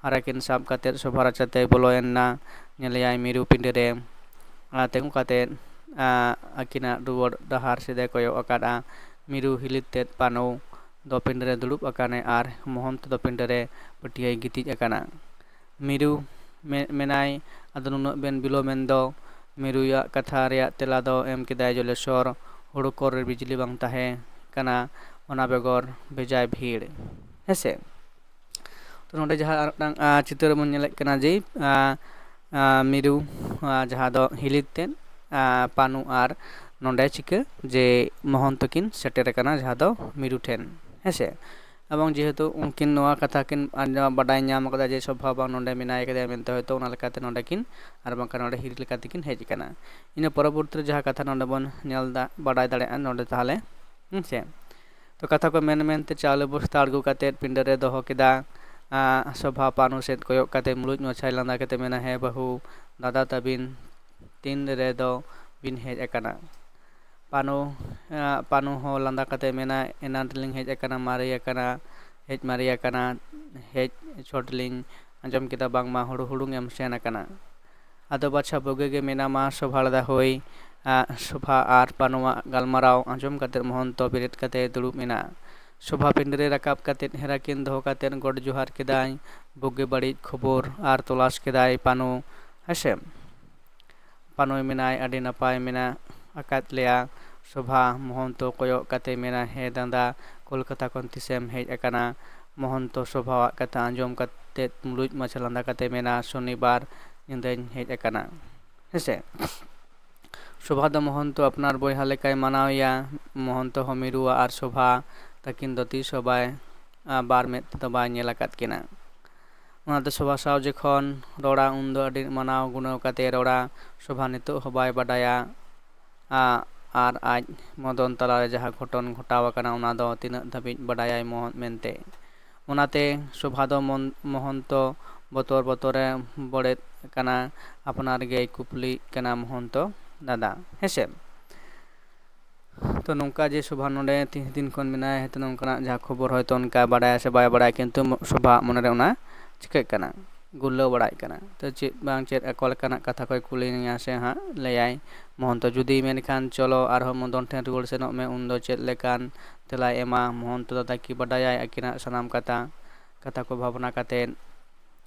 ᱦᱟᱨᱟᱠᱤᱱ ᱥᱟᱵ ᱠᱟᱛᱮ ᱥᱚᱵᱷᱟ ᱨᱟᱪᱟᱛᱮᱭ ᱵᱚᱞᱚᱭᱮᱱᱟ᱾ ᱧᱮᱞᱮᱭᱟᱭ ᱢᱤᱨᱩ ᱯᱤᱸᱰᱟᱹ ᱨᱮ, ᱟᱨ ᱛᱤᱸᱜᱩ ᱠᱟᱛᱮ, ᱟ, ᱟᱹᱠᱤᱱᱟᱜ ᱨᱩᱣᱟᱹᱲ ᱰᱟᱦᱟᱨ ᱥᱮᱫ ᱮ ᱠᱚᱭᱚᱜ ᱟᱠᱟᱫᱼᱟ᱾ ᱢᱤᱨᱩ ᱦᱤᱞᱤᱛ ᱛᱮᱫ ᱯᱟᱱᱩ ᱫᱚ ᱯᱤᱸᱰᱟᱹ ᱨᱮ ᱫᱩᱲᱩᱵ ᱟᱠᱟᱱᱟᱭ ᱟᱨ ᱢᱚᱦᱚᱱᱛᱚ ᱫᱚ ᱯᱤᱸᱰᱟᱹ ᱨᱮ ᱯᱟᱹᱴᱭᱟᱹᱭ ᱜᱤᱛᱤᱡ ᱟᱠᱟᱱᱟ᱾ ᱢᱤᱨᱩ ᱢᱮ-, ᱢᱮᱱᱟᱭ, "ᱟᱫᱚ ᱱᱩᱱᱟᱹᱜ ᱵᱮᱱ ᱵᱤᱞᱚᱢᱮᱱ ᱫᱚ?" ᱢᱤᱨᱩᱭᱟᱜ ᱠᱟᱛᱷᱟ ᱨᱮᱭᱟᱜ ᱛᱮᱞᱟ ᱫᱚ ᱮᱢ ᱠᱮᱫᱟᱭ, "ᱡᱚᱞᱮᱥᱚᱨ, ᱦᱩᱲᱩ ᱠᱚᱨ ᱨᱮ ᱵᱤᱡᱽᱞᱤ ᱵᱟᱝ ᱛᱟᱦᱮᱸ ᱠᱟᱱᱟ, ᱚᱱᱟ ᱵᱮᱜᱚᱨ ᱵᱮᱡᱟᱭ ᱵᱷᱤᱲ᱾" ᱦᱮᱸᱥᱮ? ᱛᱚ ᱱᱚᱰᱮ ᱡᱟᱦᱟᱸ ᱟᱨ ᱢᱤᱫᱴᱟᱝ, ᱟ, ᱪᱤᱛᱟᱹᱨ ᱵᱚᱱ ᱧᱮᱞᱮᱫ ᱠᱟᱱᱟ ᱡᱮ, ᱟ, ᱟ, ᱢᱤᱨᱩ, ᱟ, ᱡᱟᱦᱟᱸ ᱫᱚ ᱦᱤᱞᱤᱛ ᱛᱮᱫ, ᱟ, ᱯᱟᱱᱩ ᱟᱨ ᱱᱚᱰᱮ ᱪᱤᱠᱟᱹ ᱡᱮ ᱢᱚᱦᱚᱱᱛᱚ ᱠᱤᱱ ᱥᱮᱴᱮᱨ ᱟᱠᱟᱱᱟ ᱡᱟᱦᱟᱸ ᱫᱚ ᱢᱤᱨᱩ ᱴᱷᱮᱱ, ᱦᱮᱸᱥᱮ? ᱮᱵᱚᱝ ᱡᱮᱦᱮᱛᱩ ᱩᱱᱠᱤᱱ ᱱᱚᱣᱟ ᱠᱟᱛᱷᱟ ᱠᱤᱱ ᱟᱸᱡᱚᱢ, ᱵᱟᱰᱟᱭ ᱧᱟᱢ ᱟᱠᱟᱫᱟ ᱡᱮ ᱥᱚᱵᱷᱟ ᱵᱟᱝ ᱱᱚᱰᱮ ᱢᱮᱱᱟᱭ ᱠᱟᱫᱮᱭᱟ ᱢᱮᱱᱛᱮ, ᱦᱚᱭᱛᱳ ᱚᱱᱟ ᱞᱮᱠᱟᱛᱮ ᱱᱚᱰᱮ ᱠᱤᱱ, ᱟᱨ ᱵᱟᱝᱠᱷᱟᱱ ᱱᱚᱰᱮ ᱦᱤᱨᱤ ᱞᱮᱠᱟ ᱛᱮᱠᱤᱱ ᱦᱮᱡ ᱟᱠᱟᱱᱟ᱾ ᱤᱱᱟᱹ ᱯᱚᱨᱚᱵᱚᱨᱛᱤ ᱨᱮ ᱡᱟᱦᱟᱸ ᱠᱟᱛᱷᱟ ᱱᱚᱰᱮ ᱵᱚᱱ ᱧᱮᱞ ᱫᱟ-, ᱵᱟᱰᱟᱭ ᱫᱟᱲᱮᱭᱟᱜᱼᱟ ᱱᱚᱰᱮ ᱛᱟᱦᱚᱞᱮ, ᱦᱮᱸ ᱥᱮ? ᱛᱚ ᱠᱟᱛᱷᱟ ᱠᱚ ᱢᱮᱱ ᱢᱮᱱᱛᱮ ᱪᱟᱣᱞᱮ ᱵᱚᱥᱛᱟ ᱟᱬᱜᱚ ᱠᱟᱛᱮᱫ ᱯᱤᱸᱰᱟᱹ ᱨᱮ ᱫᱚᱦᱚ ᱠᱮᱫᱟ᱾ ᱟ, ᱥᱚᱵᱷᱟ ᱯᱟᱱᱩ ᱥᱮᱫ ᱠᱚᱭᱚᱜ ᱠᱟᱛᱮ ᱢᱩᱞᱩᱡ ᱢᱟᱪᱷᱟᱭ ᱞᱟᱸᱫᱟ ᱠᱟᱛᱮ ᱢᱮᱱᱟ, "ᱦᱮᱸ ᱵᱟᱹᱦᱩ, ᱫᱟᱫᱟ ᱛᱟᱹᱵᱤᱱ ᱛᱤᱱ ᱨᱮᱫᱚ ᱵᱤᱱ ᱦᱮᱡ ᱟᱠᱟᱱᱟ?" ᱯᱟᱱᱩ, ᱟ, ᱯᱟᱱᱩ ᱦᱚᱸ ᱞᱟᱸᱫᱟ ᱠᱟᱛᱮ ᱢᱮᱱᱟ, "ᱮᱱᱟᱱ ᱨᱮᱞᱤᱧ ᱦᱮᱡ ᱟᱠᱟᱱᱟ, ᱢᱟᱨᱮ ᱟᱠᱟᱱᱟ, ᱦᱮᱡ ᱢᱟᱨᱮ ᱟᱠᱟᱱᱟ, ᱦᱮᱡ ᱪᱷᱚᱴ ᱞᱤᱧ ᱟᱸᱡᱚᱢ ᱠᱮᱫᱟ ᱵᱟᱝᱢᱟ ᱦᱩᱲᱩ ᱦᱩᱲᱩᱝ ᱮᱢ ᱥᱮᱱ ᱟᱠᱟᱱᱟ᱾ ᱟᱫᱚ ᱵᱟᱪᱷᱟ ᱵᱩᱜᱤ ᱜᱮ ᱢᱮᱱᱟᱢᱟ ᱥᱚᱵᱷᱟ ᱞᱟᱫᱟ ᱦᱳᱭ᱾" ᱟ, ᱥᱚᱵᱷᱟ ᱟᱨ ᱯᱟᱱᱩᱣᱟᱜ ᱜᱟᱞᱢᱟᱨᱟᱣ ᱟᱸᱡᱚᱢ ᱠᱟᱛᱮ ᱢᱚᱦᱚᱱᱛᱚ ᱵᱮᱨᱮᱫ ᱠᱟᱛᱮ ᱫᱩᱲᱩᱵ ᱮᱱᱟ᱾ ᱥᱚᱵᱷᱟ ᱯᱤᱸᱰᱟᱹ ᱨᱮ ᱨᱟᱠᱟᱵ ᱠᱟᱛᱮ ᱦᱮᱨᱟᱠᱤᱱ ᱫᱚᱦᱚ ᱠᱟᱛᱮ ᱜᱚᱰ ᱡᱚᱦᱟᱨ ᱠᱮᱫᱟᱭ, ᱵᱩᱜᱤ ᱵᱟᱹᱲᱤᱡ ᱠᱷᱚᱵᱚᱨ ᱟᱨ ᱛᱚᱞᱟᱥ ᱠᱮᱫᱟᱭ ᱯᱟᱱᱩ, ᱦᱮᱸᱥᱮ? ᱯᱟᱱᱩᱭ ᱢᱮᱱᱟᱭ, "ᱟᱹᱰᱤ ᱱᱟᱯᱟᱭ ᱢᱮᱱᱟᱜ ᱟᱠᱟᱫ ᱞᱮᱭᱟ᱾" ᱥᱚᱵᱷᱟ ᱢᱚᱦᱚᱱᱛᱚ ᱠᱚᱭᱚᱜ ᱠᱟᱛᱮ ᱢᱮᱱᱟ, "ᱦᱮᱸ ᱫᱟᱫᱟ, ᱠᱳᱞᱠᱟᱛᱟ ᱠᱷᱚᱱ ᱛᱤᱥᱮᱢ ᱦᱮᱡ ᱟᱠᱟᱱᱟ?" ᱢᱚᱦᱚᱱᱛᱚ ᱥᱚᱵᱷᱟᱣᱟᱜ ᱠᱟᱛᱷᱟ ᱟᱸᱡᱚᱢ ᱠᱟᱛᱮ ᱢᱩᱞᱩᱡ ᱢᱟᱪᱷᱟ ᱞᱟᱸᱫᱟ ᱠᱟᱛᱮ ᱢᱮᱱᱟ, "ᱥᱚᱱᱤᱵᱟᱨ ᱧᱤᱫᱟᱹᱧ ᱦᱮᱡ ᱟᱠᱟᱱᱟ᱾" ᱦᱮᱸᱥᱮ? ᱥᱚᱵᱷᱟ ᱫᱚ ᱢᱚᱦᱚᱱᱛᱚ ᱟᱯᱱᱟᱨ ᱵᱚᱭᱦᱟ ᱞᱮᱠᱟᱭ ᱢᱟᱱᱟᱣᱮᱭᱟ᱾ ᱢᱚᱦᱚᱱᱛᱚ ᱦᱚᱸ ᱢᱤᱨᱩᱣᱟ ᱟᱨ ᱥᱚᱵᱷᱟ ᱛᱟᱹᱠᱤᱱ ᱫᱚ ᱛᱤᱥ ᱦᱚᱸ ᱵᱟᱭ, ᱟ, ᱵᱟᱨ ᱢᱮᱫ ᱛᱮᱫᱚ ᱵᱟᱭ ᱧᱮᱞ ᱟᱠᱟᱫ ᱠᱤᱱᱟ᱾ ᱚᱱᱟᱛᱮ ᱥᱚᱵᱷᱟ ᱥᱟᱶ ᱡᱚᱠᱷᱚᱱ ᱨᱚᱲᱟ, ᱩᱱᱫᱚ ᱟᱹᱰᱤ ᱢᱟᱱᱟᱣ ᱜᱩᱱᱟᱹᱣ ᱠᱟᱛᱮ ᱨᱚᱲᱟ᱾ ᱥᱚᱵᱷᱟ ᱱᱤᱛᱚᱜ ᱦᱚᱸ ᱵᱟᱭ ᱵᱟᱰᱟᱭᱟ, ᱟ, ᱟᱨ ᱟᱡ ᱢᱚᱫᱚᱱ ᱛᱟᱞᱟᱨᱮ ᱡᱟᱦᱟᱸ ᱜᱷᱚᱴᱚᱱ ᱜᱷᱚᱴᱟᱣ ᱟᱠᱟᱱᱟ, ᱚᱱᱟ ᱫᱚ ᱛᱤᱱᱟᱹᱜ ᱫᱷᱟᱹᱵᱤᱡ ᱵᱟᱰᱟᱭᱟᱭ ᱢᱚᱦᱚᱱ ᱢᱮᱱᱛᱮ᱾ ᱚᱱᱟᱛᱮ ᱥᱳᱵᱷᱟ ᱫᱚ ᱢᱚᱱ-, ᱢᱚᱦᱚᱱᱛᱚ ᱵᱚᱛᱚᱨ ᱵᱚᱛᱚᱨᱮ ᱵᱚᱲᱮᱫ ᱠᱟᱱᱟ, ᱟᱯᱱᱟᱨ ᱜᱮᱭ ᱠᱩᱯᱞᱤᱜ ᱠᱟᱱᱟ ᱢᱚᱦᱚᱱᱛᱚ ᱫᱟᱫᱟ, ᱦᱮᱸᱥᱮ? ᱛᱚ ᱱᱚᱝᱠᱟ ᱡᱮ ᱥᱳᱵᱷᱟ ᱱᱚᱰᱮ ᱛᱤᱱ ᱫᱤᱱ ᱠᱷᱚᱱ ᱢᱮᱱᱟᱭᱟ, ᱦᱚᱭᱛᱳ ᱱᱚᱝᱠᱟᱱᱟᱜ ᱡᱟᱦᱟᱸ ᱠᱷᱚᱵᱚᱨ ᱦᱚᱭᱛᱳ ᱚᱱᱠᱟ ᱵᱟᱰᱟᱭᱟ ᱥᱮ ᱵᱟᱭ ᱵᱟᱰᱟᱭᱟ, ᱠᱤᱱᱛᱩ ᱥᱳᱵᱷᱟ ᱢᱚᱱᱮᱨᱮ ᱚᱱᱟ ᱪᱤᱠᱟᱹᱜ ᱠᱟᱱᱟ, ᱜᱩᱨᱞᱟᱹᱣ ᱵᱟᱲᱟᱭᱮᱫ ᱠᱟᱱᱟ᱾ ᱛᱚ ᱪᱮᱫ ᱵᱟᱝ ᱪᱮᱫ ᱚᱠᱟ ᱞᱮᱠᱟᱱᱟᱜ ᱠᱟᱛᱷᱟ ᱠᱚᱭ ᱠᱩᱞᱤᱭᱤᱧᱟ ᱥᱮ ᱦᱟᱸᱜ ᱞᱟᱹᱭᱟᱭ ᱢᱚᱦᱚᱱᱛᱚ᱾ ᱡᱩᱫᱤ ᱢᱮᱱᱠᱷᱟᱱ ᱪᱚᱞᱚ ᱟᱨᱦᱚᱸ ᱢᱚᱫᱚᱱ ᱴᱷᱮᱱ ᱨᱩᱣᱟᱹᱲ ᱥᱮᱱᱚᱜ ᱢᱮ, ᱩᱱᱫᱚ ᱪᱮᱫ ᱞᱮᱠᱟᱱ ᱛᱮᱞᱟᱭ ᱮᱢᱟ? ᱢᱚᱦᱚᱱᱛᱚ ᱫᱟᱫᱟ ᱠᱤ ᱵᱟᱰᱟᱭᱟᱭ ᱟᱹᱠᱤᱱᱟᱜ ᱥᱟᱱᱟᱢ ᱠᱟᱛᱷᱟ? ᱠᱟᱛᱷᱟ ᱠᱚ ᱵᱷᱟᱵᱽᱱᱟ ᱠᱟᱛᱮᱫ,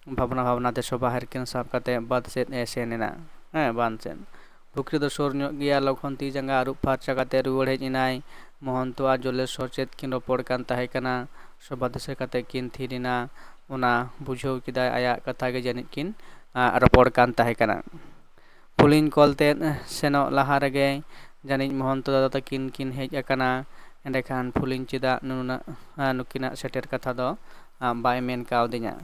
ᱵᱷᱟᱵᱽᱱᱟ ᱵᱷᱟᱵᱽᱱᱟ ᱛᱮ ᱥᱳᱵᱷᱟ ᱦᱮᱨᱠᱤᱱ ᱥᱟᱵ ᱠᱟᱛᱮᱫ ᱵᱟᱸᱫᱽ ᱥᱮᱫ ᱮ ᱥᱮᱱ ᱮᱱᱟ᱾ ᱦᱮᱸ, ᱵᱟᱸᱫᱽ ᱥᱮᱫ᱾ ᱯᱩᱠᱷᱨᱤ ᱫᱚ ᱥᱩᱨ ᱧᱚᱜ ᱜᱮᱭᱟ᱾ ᱞᱚᱜᱚᱱ ᱛᱤ ᱡᱟᱸᱜᱟ ᱟᱹᱨᱩᱵ ᱯᱷᱟᱨᱪᱟ ᱠᱟᱛᱮ ᱨᱩᱣᱟᱹᱲ ᱦᱮᱡ ᱮᱱᱟᱭ᱾ ᱢᱚᱦᱚᱱᱛᱚ ᱟᱨ ᱡᱚᱞᱮᱥᱚᱨ ᱪᱮᱫ ᱠᱤᱱ ᱨᱚᱯᱚᱲ ᱠᱟᱱ ᱛᱟᱦᱮᱸ ᱠᱟᱱᱟ? ᱥᱳᱵᱷᱟ ᱫᱤᱥᱟᱹ ᱠᱟᱛᱮ ᱠᱤᱱ ᱛᱷᱤᱨ ᱮᱱᱟ᱾ ᱚᱱᱟ ᱵᱩᱡᱷᱟᱹᱣ ᱠᱮᱫᱟᱭ ᱟᱭᱟᱜ ᱠᱟᱛᱷᱟ ᱜᱮ ᱡᱟᱹᱱᱤᱡ ᱠᱤᱱ, ᱟ, ᱨᱚᱯᱚᱲ ᱠᱟᱱ ᱛᱟᱦᱮᱸ ᱠᱟᱱᱟ᱾ ᱯᱷᱩᱞᱤᱧ ᱠᱚᱞ ᱛᱮ ᱥᱮᱱᱚᱜ ᱞᱟᱦᱟ ᱨᱮᱜᱮ ᱡᱟᱹᱱᱤᱡ ᱢᱚᱦᱚᱱᱛᱚ ᱫᱟᱫᱟ ᱛᱟᱹᱠᱤᱱ ᱠᱤᱱ ᱦᱮᱡ ᱟᱠᱟᱱᱟ᱾ ᱮᱸᱰᱮᱠᱷᱟᱱ ᱯᱷᱩᱞᱤᱧ ᱪᱮᱫᱟᱜ ᱱᱩᱱᱟᱹᱜ, ᱟ, ᱱᱩᱠᱤᱱᱟᱜ ᱥᱮᱴᱮᱨ ᱠᱟᱛᱷᱟ ᱫᱚ, ᱟ, ᱵᱟᱭ ᱢᱮᱱ ᱠᱟᱣᱫᱤᱧᱟ?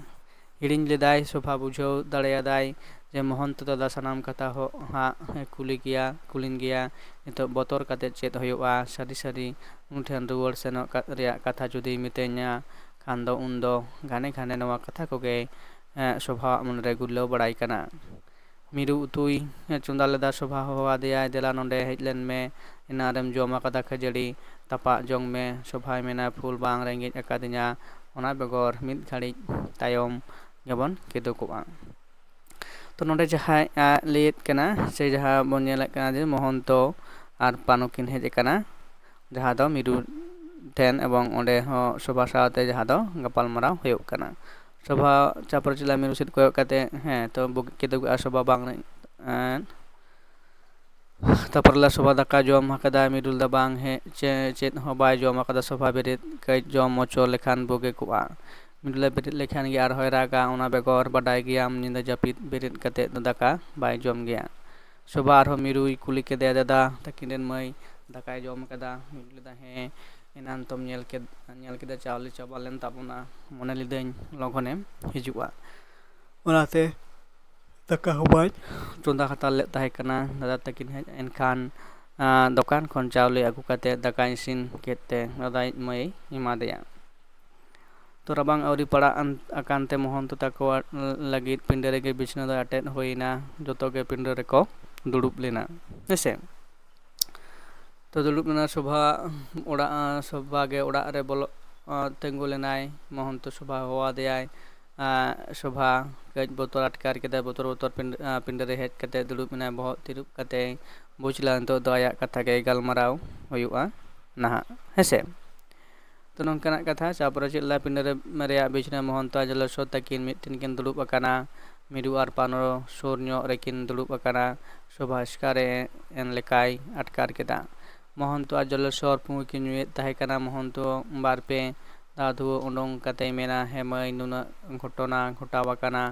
ᱦᱤᱲᱤᱧ ᱞᱮᱫᱟᱭ ᱥᱳᱵᱷᱟ, ᱵᱩᱡᱷᱟᱹᱣ ᱫᱟᱲᱮᱭᱟᱫᱟᱭ ᱡᱮ ᱢᱚᱦᱚᱱᱛᱚ ᱫᱟᱫᱟ ᱥᱟᱱᱟᱢ ᱠᱟᱛᱷᱟ ᱦᱚ-, ᱦᱟᱸᱜ ᱮ ᱠᱩᱞᱤ ᱜᱮᱭᱟ, ᱠᱩᱞᱤᱱ ᱜᱮᱭᱟ᱾ ᱱᱤᱛᱚᱜ ᱵᱚᱛᱚᱨ ᱠᱟᱛᱮ ᱪᱮᱫ ᱦᱩᱭᱩᱜᱼᱟ? ᱥᱟᱹᱨᱤ ᱥᱟᱹᱨᱤ ᱩᱱᱤ ᱴᱷᱮᱱ ᱨᱩᱣᱟᱹᱲ ᱥᱮᱱᱚᱜ ᱠᱟ-, ᱨᱮᱭᱟᱜ ᱠᱟᱛᱷᱟ ᱡᱩᱫᱤ ᱢᱤᱛᱟᱹᱧᱟ ᱠᱷᱟᱱ ᱫᱚ ᱩᱱᱫᱚ ᱜᱷᱟᱱᱮ ᱜᱷᱟᱱᱮ ᱱᱚᱣᱟ ᱠᱟᱛᱷᱟ ᱠᱚᱜᱮ, ᱮᱸ, ᱥᱳᱵᱷᱟᱣᱟᱜ ᱢᱚᱱᱮᱨᱮ ᱜᱩᱨᱞᱟᱹᱣ ᱵᱟᱲᱟᱭ ᱠᱟᱱᱟ᱾ ᱢᱤᱨᱩ ᱩᱛᱩᱭ ᱪᱚᱸᱫᱟ ᱞᱮᱫᱟ᱾ ᱥᱳᱵᱷᱟ ᱦᱚᱦᱚ ᱟᱫᱮᱭᱟᱭ, "ᱫᱮᱞᱟ ᱱᱚᱸᱰᱮ ᱦᱮᱡ ᱞᱮᱱ ᱢᱮ, ᱮᱱᱟᱝ ᱨᱮᱢ ᱡᱚᱢ ᱟᱠᱟᱫᱟ ᱠᱷᱟᱹᱡᱟᱹᱲᱤ, ᱛᱟᱯᱟᱜ ᱡᱚᱝ ᱢᱮ᱾" ᱥᱳᱵᱷᱟᱭ ᱢᱮᱱᱟ, "ᱯᱷᱩᱞ, ᱵᱟᱝ ᱨᱮᱸᱜᱮᱡ ᱟᱠᱟᱫᱤᱧᱟ, ᱚᱱᱟ ᱵᱮᱜᱚᱨ ᱢᱤᱫ ᱜᱷᱟᱹᱲᱤᱡ ᱛᱟᱭᱚᱢ ᱜᱮᱵᱚᱱ ᱠᱤᱫᱩᱵᱚᱜᱼᱟ᱾" ᱛᱚ ᱱᱚᱸᱰᱮ ᱡᱟᱦᱟᱸᱭ, ᱟ, ᱞᱟᱹᱭᱮᱫ ᱠᱟᱱᱟ ᱥᱮ ᱡᱟᱦᱟᱸ ᱵᱚᱱ ᱧᱮᱞᱮᱫ ᱠᱟᱱᱟ ᱡᱮ ᱢᱚᱦᱚᱱᱛᱚ ᱟᱨ ᱯᱟᱱᱩ ᱠᱤᱱ ᱦᱮᱡ ᱟᱠᱟᱱᱟ, ᱡᱟᱦᱟᱸ ᱫᱚ ᱢᱤᱨᱩ ᱴᱷᱮᱱ, ᱮᱵᱚᱝ ᱚᱸᱰᱮ ᱦᱚᱸ ᱥᱳᱵᱷᱟ ᱥᱟᱶᱛᱮ ᱡᱟᱦᱟᱸ ᱫᱚ ᱜᱟᱯᱟᱞᱢᱟᱨᱟᱣ ᱦᱩᱭᱩᱜ ᱠᱟᱱᱟ᱾ ᱥᱳᱵᱷᱟ ᱪᱟᱯᱨᱚ ᱪᱮᱞᱟ ᱢᱤᱨᱩ ᱥᱮᱫ ᱠᱚᱭᱚᱜ ᱠᱟᱛᱮ, ᱦᱮᱸ, ᱛᱚ ᱵᱩᱜᱤ ᱠᱤᱫᱩᱵ ᱠᱮᱫᱟ ᱥᱳᱵᱷᱟ, ᱵᱟᱝ, ᱮᱸ, ᱛᱟᱯᱚᱨ ᱞᱟ ᱥᱳᱵᱷᱟ ᱫᱟᱠᱟ ᱡᱚᱢ ᱟᱠᱟᱫᱟ? ᱢᱤᱨᱩ ᱞᱟᱹᱭᱫᱟ, "ᱵᱟᱝ, ᱦᱮᱸ, ᱪᱮ-, ᱪᱮᱫ ᱦᱚᱸ ᱵᱟᱭ ᱡᱚᱢ ᱟᱠᱟᱫᱟ ᱥᱳᱵᱷᱟ, ᱵᱮᱨᱮᱫ ᱠᱟᱹᱡ ᱡᱚᱢ ᱦᱚᱪᱚ ᱞᱮᱠᱷᱟᱱ ᱵᱩᱜᱤ ᱠᱚᱜᱼᱟ᱾" ᱢᱤᱨᱩ ᱞᱟᱹᱭᱫᱟ, "ᱵᱮᱨᱮᱫ ᱞᱮᱠᱷᱟᱱ ᱜᱮ ᱟᱨᱦᱚᱸᱭ ᱨᱟᱜᱟ, ᱚᱱᱟ ᱵᱮᱜᱚᱨ ᱵᱟᱰᱟᱭ ᱜᱮᱭᱟᱢ ᱧᱤᱫᱟᱹ ᱡᱟᱹᱯᱤᱫ ᱵᱮᱨᱮᱫ ᱠᱟᱛᱮ ᱫᱚ ᱫᱟᱠᱟ ᱵᱟᱭ ᱡᱚᱢ ᱜᱮᱭᱟ᱾" ᱥᱳᱵᱷᱟ ᱟᱨᱦᱚᱸ ᱢᱤᱨᱩᱭ ᱠᱩᱞᱤ ᱠᱮᱫᱮᱭᱟ, "ᱫᱟᱫᱟ, ᱛᱟᱹᱠᱤᱱ ᱨᱮᱱ ᱢᱟᱹᱭ ᱫᱟᱠᱟᱭ ᱡᱚᱢ ᱟᱠᱟᱫᱟ?" ᱢᱤᱨᱩ ᱞᱟᱹᱭᱫᱟ, "ᱦᱮᱸ, ᱮᱱᱟᱱ ᱛᱚᱢ ᱧᱮᱞ ᱠᱮᱫ, ᱧᱮᱞ ᱠᱮᱫᱟ ᱪᱟᱣᱞᱮ ᱪᱟᱵᱟ ᱞᱮᱱ ᱛᱟᱵᱚᱱᱟ, ᱢᱚᱱᱮ ᱞᱤᱫᱟᱹᱧ ᱞᱚᱜᱚᱱᱮᱢ ᱦᱤᱡᱩᱜᱼᱟ, ᱚᱱᱟᱛᱮ ᱫᱟᱠᱟ ᱦᱚᱸ ᱵᱟᱹᱧ ᱪᱚᱸᱫᱟ ᱦᱟᱛᱟᱲ ᱞᱮᱫ ᱛᱟᱦᱮᱸ ᱠᱟᱱᱟ ᱫᱟᱫᱟ ᱛᱟᱹᱠᱤᱱ ᱦᱮᱡ ᱮᱱᱠᱷᱟᱱ, ᱟᱸ, ᱫᱚᱠᱟᱱ ᱠᱷᱚᱱ ᱪᱟᱣᱞᱮ ᱟᱹᱜᱩ ᱠᱟᱛᱮ ᱫᱟᱠᱟᱭ ᱤᱥᱤᱱ ᱠᱮᱫ ᱛᱮ ᱫᱟᱫᱟᱭᱤᱡ ᱢᱟᱹᱭ ᱮᱢᱟᱫᱮᱭᱟ᱾" ᱛᱚ ᱨᱟᱵᱟᱝ ᱟᱹᱣᱨᱤ ᱯᱟᱲᱟᱜ ᱟᱠᱟᱱ ᱛᱮ ᱢᱚᱦᱚᱱᱛᱚ ᱛᱟᱠᱚ ᱞᱟᱹᱜᱤᱫ ᱯᱤᱸᱰᱟᱹ ᱨᱮᱜᱮ ᱵᱤᱪᱷᱱᱟᱹ ᱫᱚ ᱟᱴᱮᱫ ᱦᱩᱭᱱᱟ᱾ ᱡᱚᱛᱚ ᱜᱮ ᱯᱤᱸᱰᱟᱹ ᱨᱮᱠᱚ ᱫᱩᱲᱩᱵ ᱞᱮᱱᱟ᱾ ᱦᱮᱸᱥᱮ? ᱛᱚ ᱫᱩᱲᱩᱵ ᱞᱮᱱᱟ ᱥᱚᱵᱷᱟ ᱚᱲᱟᱜ᱾ ᱥᱚᱵᱷᱟ ᱜᱮ ᱚᱲᱟᱜ ᱨᱮ ᱵᱚᱞᱚ ᱛᱤᱸᱜᱩ ᱞᱮᱱᱟᱭ᱾ ᱢᱚᱦᱚᱱᱛᱚ ᱥᱚᱵᱷᱟ ᱦᱚᱦᱚ ᱟᱫᱮᱭᱟᱭ᱾ ᱥᱚᱵᱷᱟ ᱠᱟᱹᱡ ᱵᱚᱛᱚᱨ ᱟᱴᱠᱟᱨ ᱠᱮᱫᱟᱭ᱾ ᱵᱚᱛᱚᱨ ᱵᱚᱛᱚᱨ ᱯᱤᱸᱰᱟᱹ ᱨᱮ ᱦᱮᱡ ᱠᱟᱛᱮ ᱫᱩᱲᱩᱵ ᱮᱱᱟᱭ᱾ ᱵᱚᱦᱚᱜ ᱛᱤᱨᱩᱵ ᱠᱟᱛᱮ ᱵᱩᱡᱽ ᱞᱮᱫᱟ ᱱᱤᱛᱚᱜ ᱫᱚ ᱟᱭᱟᱜ ᱠᱟᱛᱷᱟ ᱜᱮ ᱜᱟᱞᱢᱟᱨᱟᱣ ᱦᱩᱭᱩᱜᱼᱟ ᱱᱟᱦᱟᱜ᱾ ᱦᱮᱸᱥᱮ? ᱛᱚ ᱱᱚᱝᱠᱟᱱᱟᱜ ᱠᱟᱛᱷᱟ᱾ ᱪᱟᱯᱨᱟ ᱪᱮᱫ ᱞᱮᱫᱟ? ᱯᱤᱸᱰᱟᱹ ᱨᱮᱭᱟᱜ ᱵᱤᱪᱷᱱᱟᱹ ᱢᱚᱦᱚᱱᱛᱚ ᱟᱨ ᱡᱚᱞᱮᱥᱚᱨ ᱛᱟᱹᱠᱤᱱ ᱢᱤᱫ ᱴᱷᱮᱱ ᱠᱤᱱ ᱫᱩᱲᱩᱵ ᱟᱠᱟᱱᱟ᱾ ᱢᱤᱨᱩ ᱟᱨ ᱯᱟᱱᱚ ᱥᱩᱨ ᱧᱚᱜ ᱨᱮᱠᱤᱱ ᱫᱩᱲᱩᱵ ᱟᱠᱟᱱᱟ᱾ ᱥᱚᱵᱷᱟ ᱮᱥᱠᱟᱨ ᱮᱱ ᱞᱮᱠᱟᱭ ᱟᱴᱠᱟᱨ ᱠᱮᱫᱟ᱾ ᱢᱚᱦᱚᱱᱛᱚ ᱟᱨ ᱡᱚᱞᱮᱥᱚᱨ ᱯᱩᱸᱜᱤ ᱠᱤᱱ ᱧᱩᱭᱮᱫ ᱛᱟᱦᱮᱸ ᱠᱟᱱᱟ᱾ ᱢᱚᱦᱚᱱᱛᱚ ᱵᱟᱨ ᱯᱮ ᱫᱷᱟᱣ ᱫᱷᱩᱣᱟᱹ ᱩᱰᱩᱝ ᱠᱟᱛᱮᱭ ᱢᱮᱱᱟ, "ᱦᱮᱸ ᱢᱟᱹᱭ, ᱱᱩᱱᱟᱹᱜ ᱜᱷᱚᱴᱚᱱᱟ ᱜᱷᱚᱴᱟᱣ ᱟᱠᱟᱱᱟ,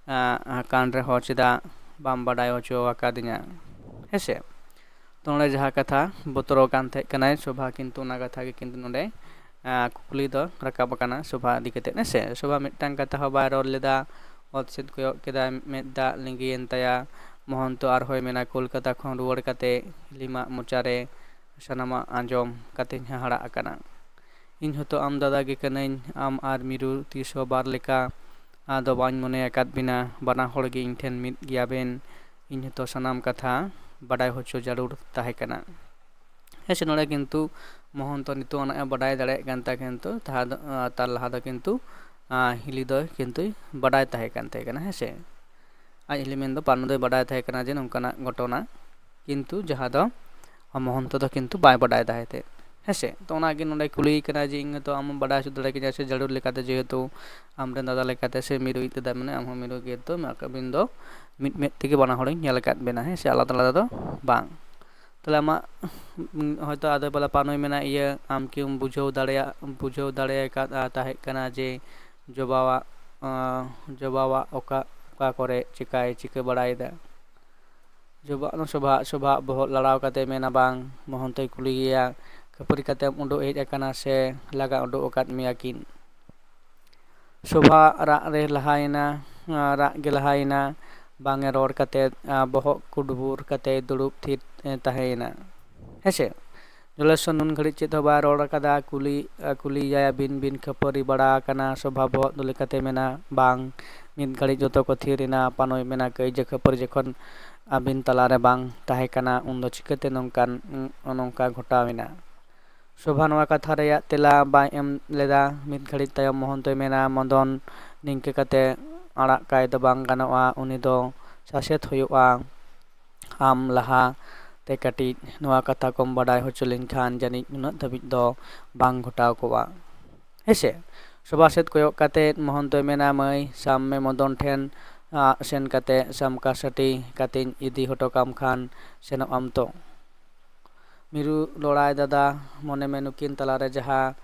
ᱟᱸ, ᱠᱟᱱ ᱨᱮᱦᱚᱸ ᱪᱮᱫᱟᱜ ᱵᱟᱢ ᱵᱟᱰᱟᱭ ᱦᱚᱪᱚ ᱟᱠᱟᱫᱤᱧᱟ?" ᱦᱮᱸᱥᱮ? ᱛᱚ ᱱᱚᱰᱮ ᱡᱟᱦᱟᱸ ᱠᱟᱛᱷᱟ ᱵᱚᱛᱚᱨᱚᱜ ᱠᱟᱱ ᱛᱟᱦᱮᱸ ᱠᱟᱱᱟᱭ ᱥᱚᱵᱷᱟ, ᱠᱤᱱᱛᱩ ᱚᱱᱟ ᱠᱟᱛᱷᱟ ᱜᱮ ᱠᱤᱱᱛᱩ ᱱᱚᱰᱮ, ᱟᱸ, ᱠᱩᱠᱞᱤ ᱫᱚ ᱨᱟᱠᱟᱵ ᱟᱠᱟᱱᱟ ᱥᱚᱵᱷᱟ ᱤᱫᱤ ᱠᱟᱛᱮ᱾ ᱦᱮᱸᱥᱮ? ᱥᱚᱵᱷᱟ ᱢᱤᱫᱴᱟᱝ ᱠᱟᱛᱷᱟ ᱦᱚᱸ ᱵᱟᱭ ᱨᱚᱲ ᱞᱮᱫᱟ᱾ ᱚᱛ ᱥᱮᱫ ᱠᱚᱭᱚᱜ ᱠᱮᱫᱟᱭ, ᱢᱮᱫ ᱫᱟᱜ ᱞᱤᱸᱜᱤᱭᱮᱱ ᱛᱟᱭᱟ᱾ ᱢᱚᱦᱚᱱᱛᱚ ᱟᱨᱦᱚᱸᱭ ᱢᱮᱱᱟ, "ᱠᱳᱞᱠᱟᱛᱟ ᱠᱷᱚᱱ ᱨᱩᱣᱟᱹᱲ ᱠᱟᱛᱮ ᱦᱤᱞᱤᱢᱟᱜ ᱢᱚᱪᱟᱨᱮ ᱥᱟᱱᱟᱢᱟᱜ ᱟᱸᱡᱚᱢ ᱠᱟᱛᱮᱧ ᱦᱟᱦᱟᱲᱟᱜ ᱟᱠᱟᱱᱟ᱾ ᱤᱧ ᱦᱚᱸᱛᱚ ᱟᱢ ᱫᱟᱫᱟ ᱜᱮ ᱠᱟᱹᱱᱟᱹᱧ, ᱟᱢ ᱟᱨ ᱢᱤᱨᱩ ᱛᱤᱥ ᱦᱚᱸ ᱵᱟᱨ ᱞᱮᱠᱟ ᱫᱚ ᱵᱟᱹᱧ ᱢᱚᱱᱮ ᱟᱠᱟᱫ ᱵᱤᱱᱟ, ᱵᱟᱱᱟ ᱦᱚᱲ ᱜᱮ ᱤᱧ ᱴᱷᱮᱱ ᱢᱤᱫ ᱜᱮᱭᱟ ᱵᱮᱱ, ᱤᱧ ᱦᱚᱸᱛᱚ ᱥᱟᱱᱟᱢ ᱠᱟᱛᱷᱟ ᱵᱟᱰᱟᱭ ᱦᱚᱪᱚ ᱡᱟᱹᱨᱩᱲ ᱛᱟᱦᱮᱸ ᱠᱟᱱᱟ᱾" ᱦᱮᱸ ᱥᱮ, ᱱᱚᱰᱮ ᱠᱤᱱᱛᱩ ᱢᱚᱦᱚᱱᱛᱚ ᱱᱤᱛᱚᱜ ᱟᱱᱟᱜ ᱮ ᱵᱟᱰᱟᱭ ᱫᱟᱲᱮᱭᱟᱜ ᱠᱟᱱ ᱛᱟᱦᱮᱸ, ᱠᱤᱱᱛᱩ ᱛᱟᱦᱟ-, ᱛᱟᱨ ᱞᱟᱦᱟ ᱫᱚ ᱠᱤᱱᱛᱩ, ᱟᱸ, ᱦᱤᱞᱤ ᱫᱚᱭ ᱠᱤᱱᱛᱩᱭ ᱵᱟᱰᱟᱭ ᱛᱟᱦᱮᱸ ᱠᱟᱱ ᱛᱟᱦᱮᱸ ᱠᱟᱱᱟ, ᱦᱮᱸ ᱥᱮ᱾ ᱟᱡ ᱦᱤᱞᱤ ᱢᱮᱱᱫᱚ ᱯᱟᱱᱚ ᱫᱚᱭ ᱵᱟᱰᱟᱭ ᱛᱟᱦᱮᱸ ᱠᱟᱱᱟ ᱡᱮ ᱱᱚᱝᱠᱟᱱᱟᱜ ᱜᱷᱚᱴᱚᱱᱟ, ᱠᱤᱱᱛᱩ ᱡᱟᱦᱟᱸ ᱫᱚ ᱢᱚᱦᱚᱱᱛᱚ ᱫᱚ ᱠᱤᱱᱛᱩ ᱵᱟᱭ ᱵᱟᱰᱟᱭ ᱛᱟᱦᱮᱸ ᱛᱮ, ᱦᱮᱸ ᱥᱮ᱾ ᱛᱚ ᱚᱱᱟᱜᱮ ᱱᱚᱰᱮ ᱠᱩᱞᱤᱭᱮ ᱠᱟᱱᱟ ᱡᱮ ᱤᱧ ᱦᱚᱸᱛᱚ ᱟᱢ ᱵᱟᱰᱟᱭ ᱦᱚᱪᱚ ᱫᱟᱲᱮ ᱠᱤᱧᱟ ᱥᱮ ᱡᱟᱹᱨᱩᱲ ᱞᱮᱠᱟᱛᱮ, ᱡᱮᱦᱮᱛᱩ ᱟᱢᱨᱮᱱ ᱫᱟᱫᱟ ᱞᱮᱠᱟᱛᱮ ᱥᱮ ᱢᱤᱨᱩ ᱤᱡ ᱫᱟᱫᱟ ᱢᱮᱱᱟᱭ, ᱟᱢ ᱦᱚᱸ ᱢᱤᱨᱩ ᱜᱮ, ᱛᱚ ᱟᱹᱵᱤᱱ ᱫᱚ ᱢᱤᱫ ᱢᱮᱫ ᱛᱮᱜᱮ ᱵᱟᱱᱟ ᱦᱚᱲᱤᱧ ᱧᱮᱞ ᱟᱠᱟᱫ ᱵᱮᱱᱟ, ᱦᱮᱸ ᱥᱮ, ᱟᱞᱟᱫᱟ ᱟᱞᱟᱫᱟ ᱫᱚ ᱵᱟᱝ᱾ ᱛᱟᱦᱞᱮ ᱟᱢᱟᱜ, ᱩᱸ, ᱦᱚᱭᱛᱳ ᱟᱫᱚ ᱯᱟᱞᱮ ᱯᱟᱱᱚᱭ ᱢᱮᱱᱟ, ᱤᱭᱟᱹ, ᱟᱢ ᱠᱤᱢ ᱵᱩᱡᱷᱟᱹᱣ ᱫᱟᱲᱮᱭᱟᱜ, ᱵᱩᱡᱷᱟᱹᱣ ᱫᱟᱲᱮ ᱟᱠᱟᱫᱼᱟ ᱛᱟᱦᱮᱸ ᱠᱟᱱᱟ ᱡᱮ ᱡᱚᱵᱟᱣᱟᱜ, ᱟᱸ, ᱡᱚᱵᱟᱣᱟᱜ ᱚᱠᱟ, ᱚᱠᱟ ᱠᱚᱨᱮ ᱪᱤᱠᱟᱭ ᱪᱤᱠᱟᱹ ᱵᱟᱲᱟᱭᱮᱫᱟ? ᱡᱚᱵᱟ, ᱥᱚᱵᱷᱟ, ᱥᱚᱵᱷᱟ ᱵᱚᱦᱚᱜ ᱞᱟᱲᱟᱣ ᱠᱟᱛᱮ ᱢᱮᱱᱟ, "ᱵᱟᱝ, ᱢᱚᱦᱚᱱᱛᱚᱭ ᱠᱩᱞᱤᱭᱮᱭᱟ, ᱠᱷᱟᱹᱯᱟᱹᱨᱤ ᱠᱟᱛᱮᱢ ᱩᱰᱩᱠ ᱦᱮᱡ ᱟᱠᱟᱱᱟ ᱥᱮ ᱞᱟᱜᱟ ᱩᱰᱩᱠ ᱟᱠᱟᱫ ᱢᱮᱭᱟ ᱠᱤᱱ?" ᱥᱚᱵᱷᱟ ᱨᱟᱜ ᱨᱮ ᱞᱟᱦᱟᱭᱮᱱᱟ, ᱨᱟᱜ ᱜᱮ ᱞᱟᱦᱟᱭᱮᱱᱟ, ᱵᱟᱝ ᱮ ᱨᱚᱲ ᱠᱟᱛᱮ, ᱟ, ᱵᱚᱦᱚᱜ ᱠᱩᱰᱵᱩᱨ ᱠᱟᱛᱮ ᱫᱩᱲᱩᱵ ᱛᱷᱤᱨ, ᱮ, ᱛᱟᱦᱮᱸᱭᱮᱱᱟ᱾ ᱦᱮᱸ ᱥᱮ? ᱡᱚᱞᱮᱥᱚᱨ ᱱᱩᱱ ᱜᱷᱟᱹᱲᱤᱡ ᱪᱮᱫ ᱦᱚᱸ ᱵᱟᱭ ᱨᱚᱲ ᱟᱠᱟᱫᱟ᱾ ᱠᱩᱞᱤ ᱠᱩᱞᱤᱭᱟᱭᱟ ᱵᱤᱱ ᱵᱤᱱ ᱠᱷᱟᱹᱯᱟᱹᱨᱤ ᱵᱟᱲᱟ ᱟᱠᱟᱱᱟ᱾ ᱥᱚᱵᱷᱟ ᱵᱚᱦᱚᱜ ᱫᱚ ᱞᱮᱠᱟᱛᱮ ᱢᱮᱱᱟ, ᱵᱟᱝ᱾ ᱢᱤᱫ ᱜᱷᱟᱹᱲᱤᱡ ᱡᱚᱛᱚ ᱠᱚ ᱛᱷᱤᱨ ᱮᱱᱟ᱾ ᱯᱟᱱᱚᱭ ᱢᱮᱱᱟ, ᱠᱟᱹᱭᱡᱟᱹ ᱠᱷᱟᱹᱯᱟᱹᱨᱤ ᱡᱚᱠᱷᱚᱱ ᱟᱹᱵᱤᱱ ᱛᱟᱞᱟᱨᱮ ᱵᱟᱝ ᱛᱟᱦᱮᱸ ᱠᱟᱱᱟ, ᱩᱱᱫᱚ ᱪᱤᱠᱟᱹᱛᱮ ᱱᱚᱝᱠᱟᱱ ᱱᱚᱝᱠᱟ ᱜᱷᱚᱴᱟᱣ ᱮᱱᱟ? ᱥᱚᱵᱷᱟ ᱱᱚᱣᱟ ᱠᱟᱛᱷᱟ ᱨᱮᱭᱟᱜ ᱛᱮᱞᱟ ᱵᱟᱭ ᱮᱢ ᱞᱮᱫᱟ᱾ ᱢᱤᱫ ᱜᱷᱟᱹᱲᱤᱡ ᱛᱟᱭᱚᱢ ᱢᱚᱦᱚᱱᱛᱚᱭ ᱢᱮᱱᱟ, ᱢᱚᱫᱚᱱ, ᱱᱤᱝᱠᱟᱹ ᱠᱟᱛᱮ ᱟᱲᱟᱜ ᱠᱟᱭ ᱫᱚ ᱵᱟᱝ ᱜᱟᱱᱚᱜᱼᱟ᱾ ᱩᱱᱤ ᱫᱚ ᱥᱟᱥᱮᱛ ᱦᱩᱭᱩᱜᱼᱟ᱾ ᱟᱢ ᱞᱟᱦᱟ ᱛᱮ ᱠᱟᱹᱴᱤᱡ ᱱᱚᱣᱟ ᱠᱟᱛᱷᱟ ᱠᱚᱢ ᱵᱟᱰᱟᱭ ᱦᱚᱪᱚ ᱞᱤᱧ ᱠᱷᱟᱱ ᱡᱟᱹᱱᱤᱡ ᱱᱩᱱᱟᱹᱜ ᱫᱷᱟᱹᱵᱤᱡ ᱫᱚ ᱵᱟᱝ ᱜᱷᱚᱴᱟᱣ ᱠᱚᱜᱼᱟ᱾ ᱦᱮᱸᱥᱮ? ᱥᱚᱵᱷᱟ ᱥᱮᱫ ᱠᱚᱭᱚᱜ ᱠᱟᱛᱮ ᱢᱚᱦᱚᱱᱛᱚᱭ ᱢᱮᱱᱟ, ᱢᱟᱹᱭ, ᱥᱟᱵ ᱢᱮ ᱢᱚᱫᱚᱱ ᱴᱷᱮᱱ, ᱟᱜ, ᱥᱮᱱ ᱠᱟᱛᱮ ᱥᱟᱢᱠᱟ ᱥᱟᱹᱴᱤ ᱠᱟᱛᱮᱧ ᱤᱫᱤ ᱦᱚᱴᱚ ᱠᱟᱢ ᱠᱷᱟᱱ ᱥᱮᱱᱚᱜ ᱟᱢ ᱛᱚ? ᱢᱤᱨᱩ ᱞᱚᱲᱟᱭ ᱫᱟᱫᱟ, ᱢᱚᱱᱮ ᱢᱮ ᱱᱩᱠᱤᱱ ᱛᱟᱞᱟᱨᱮ ᱡᱟᱦᱟᱸ,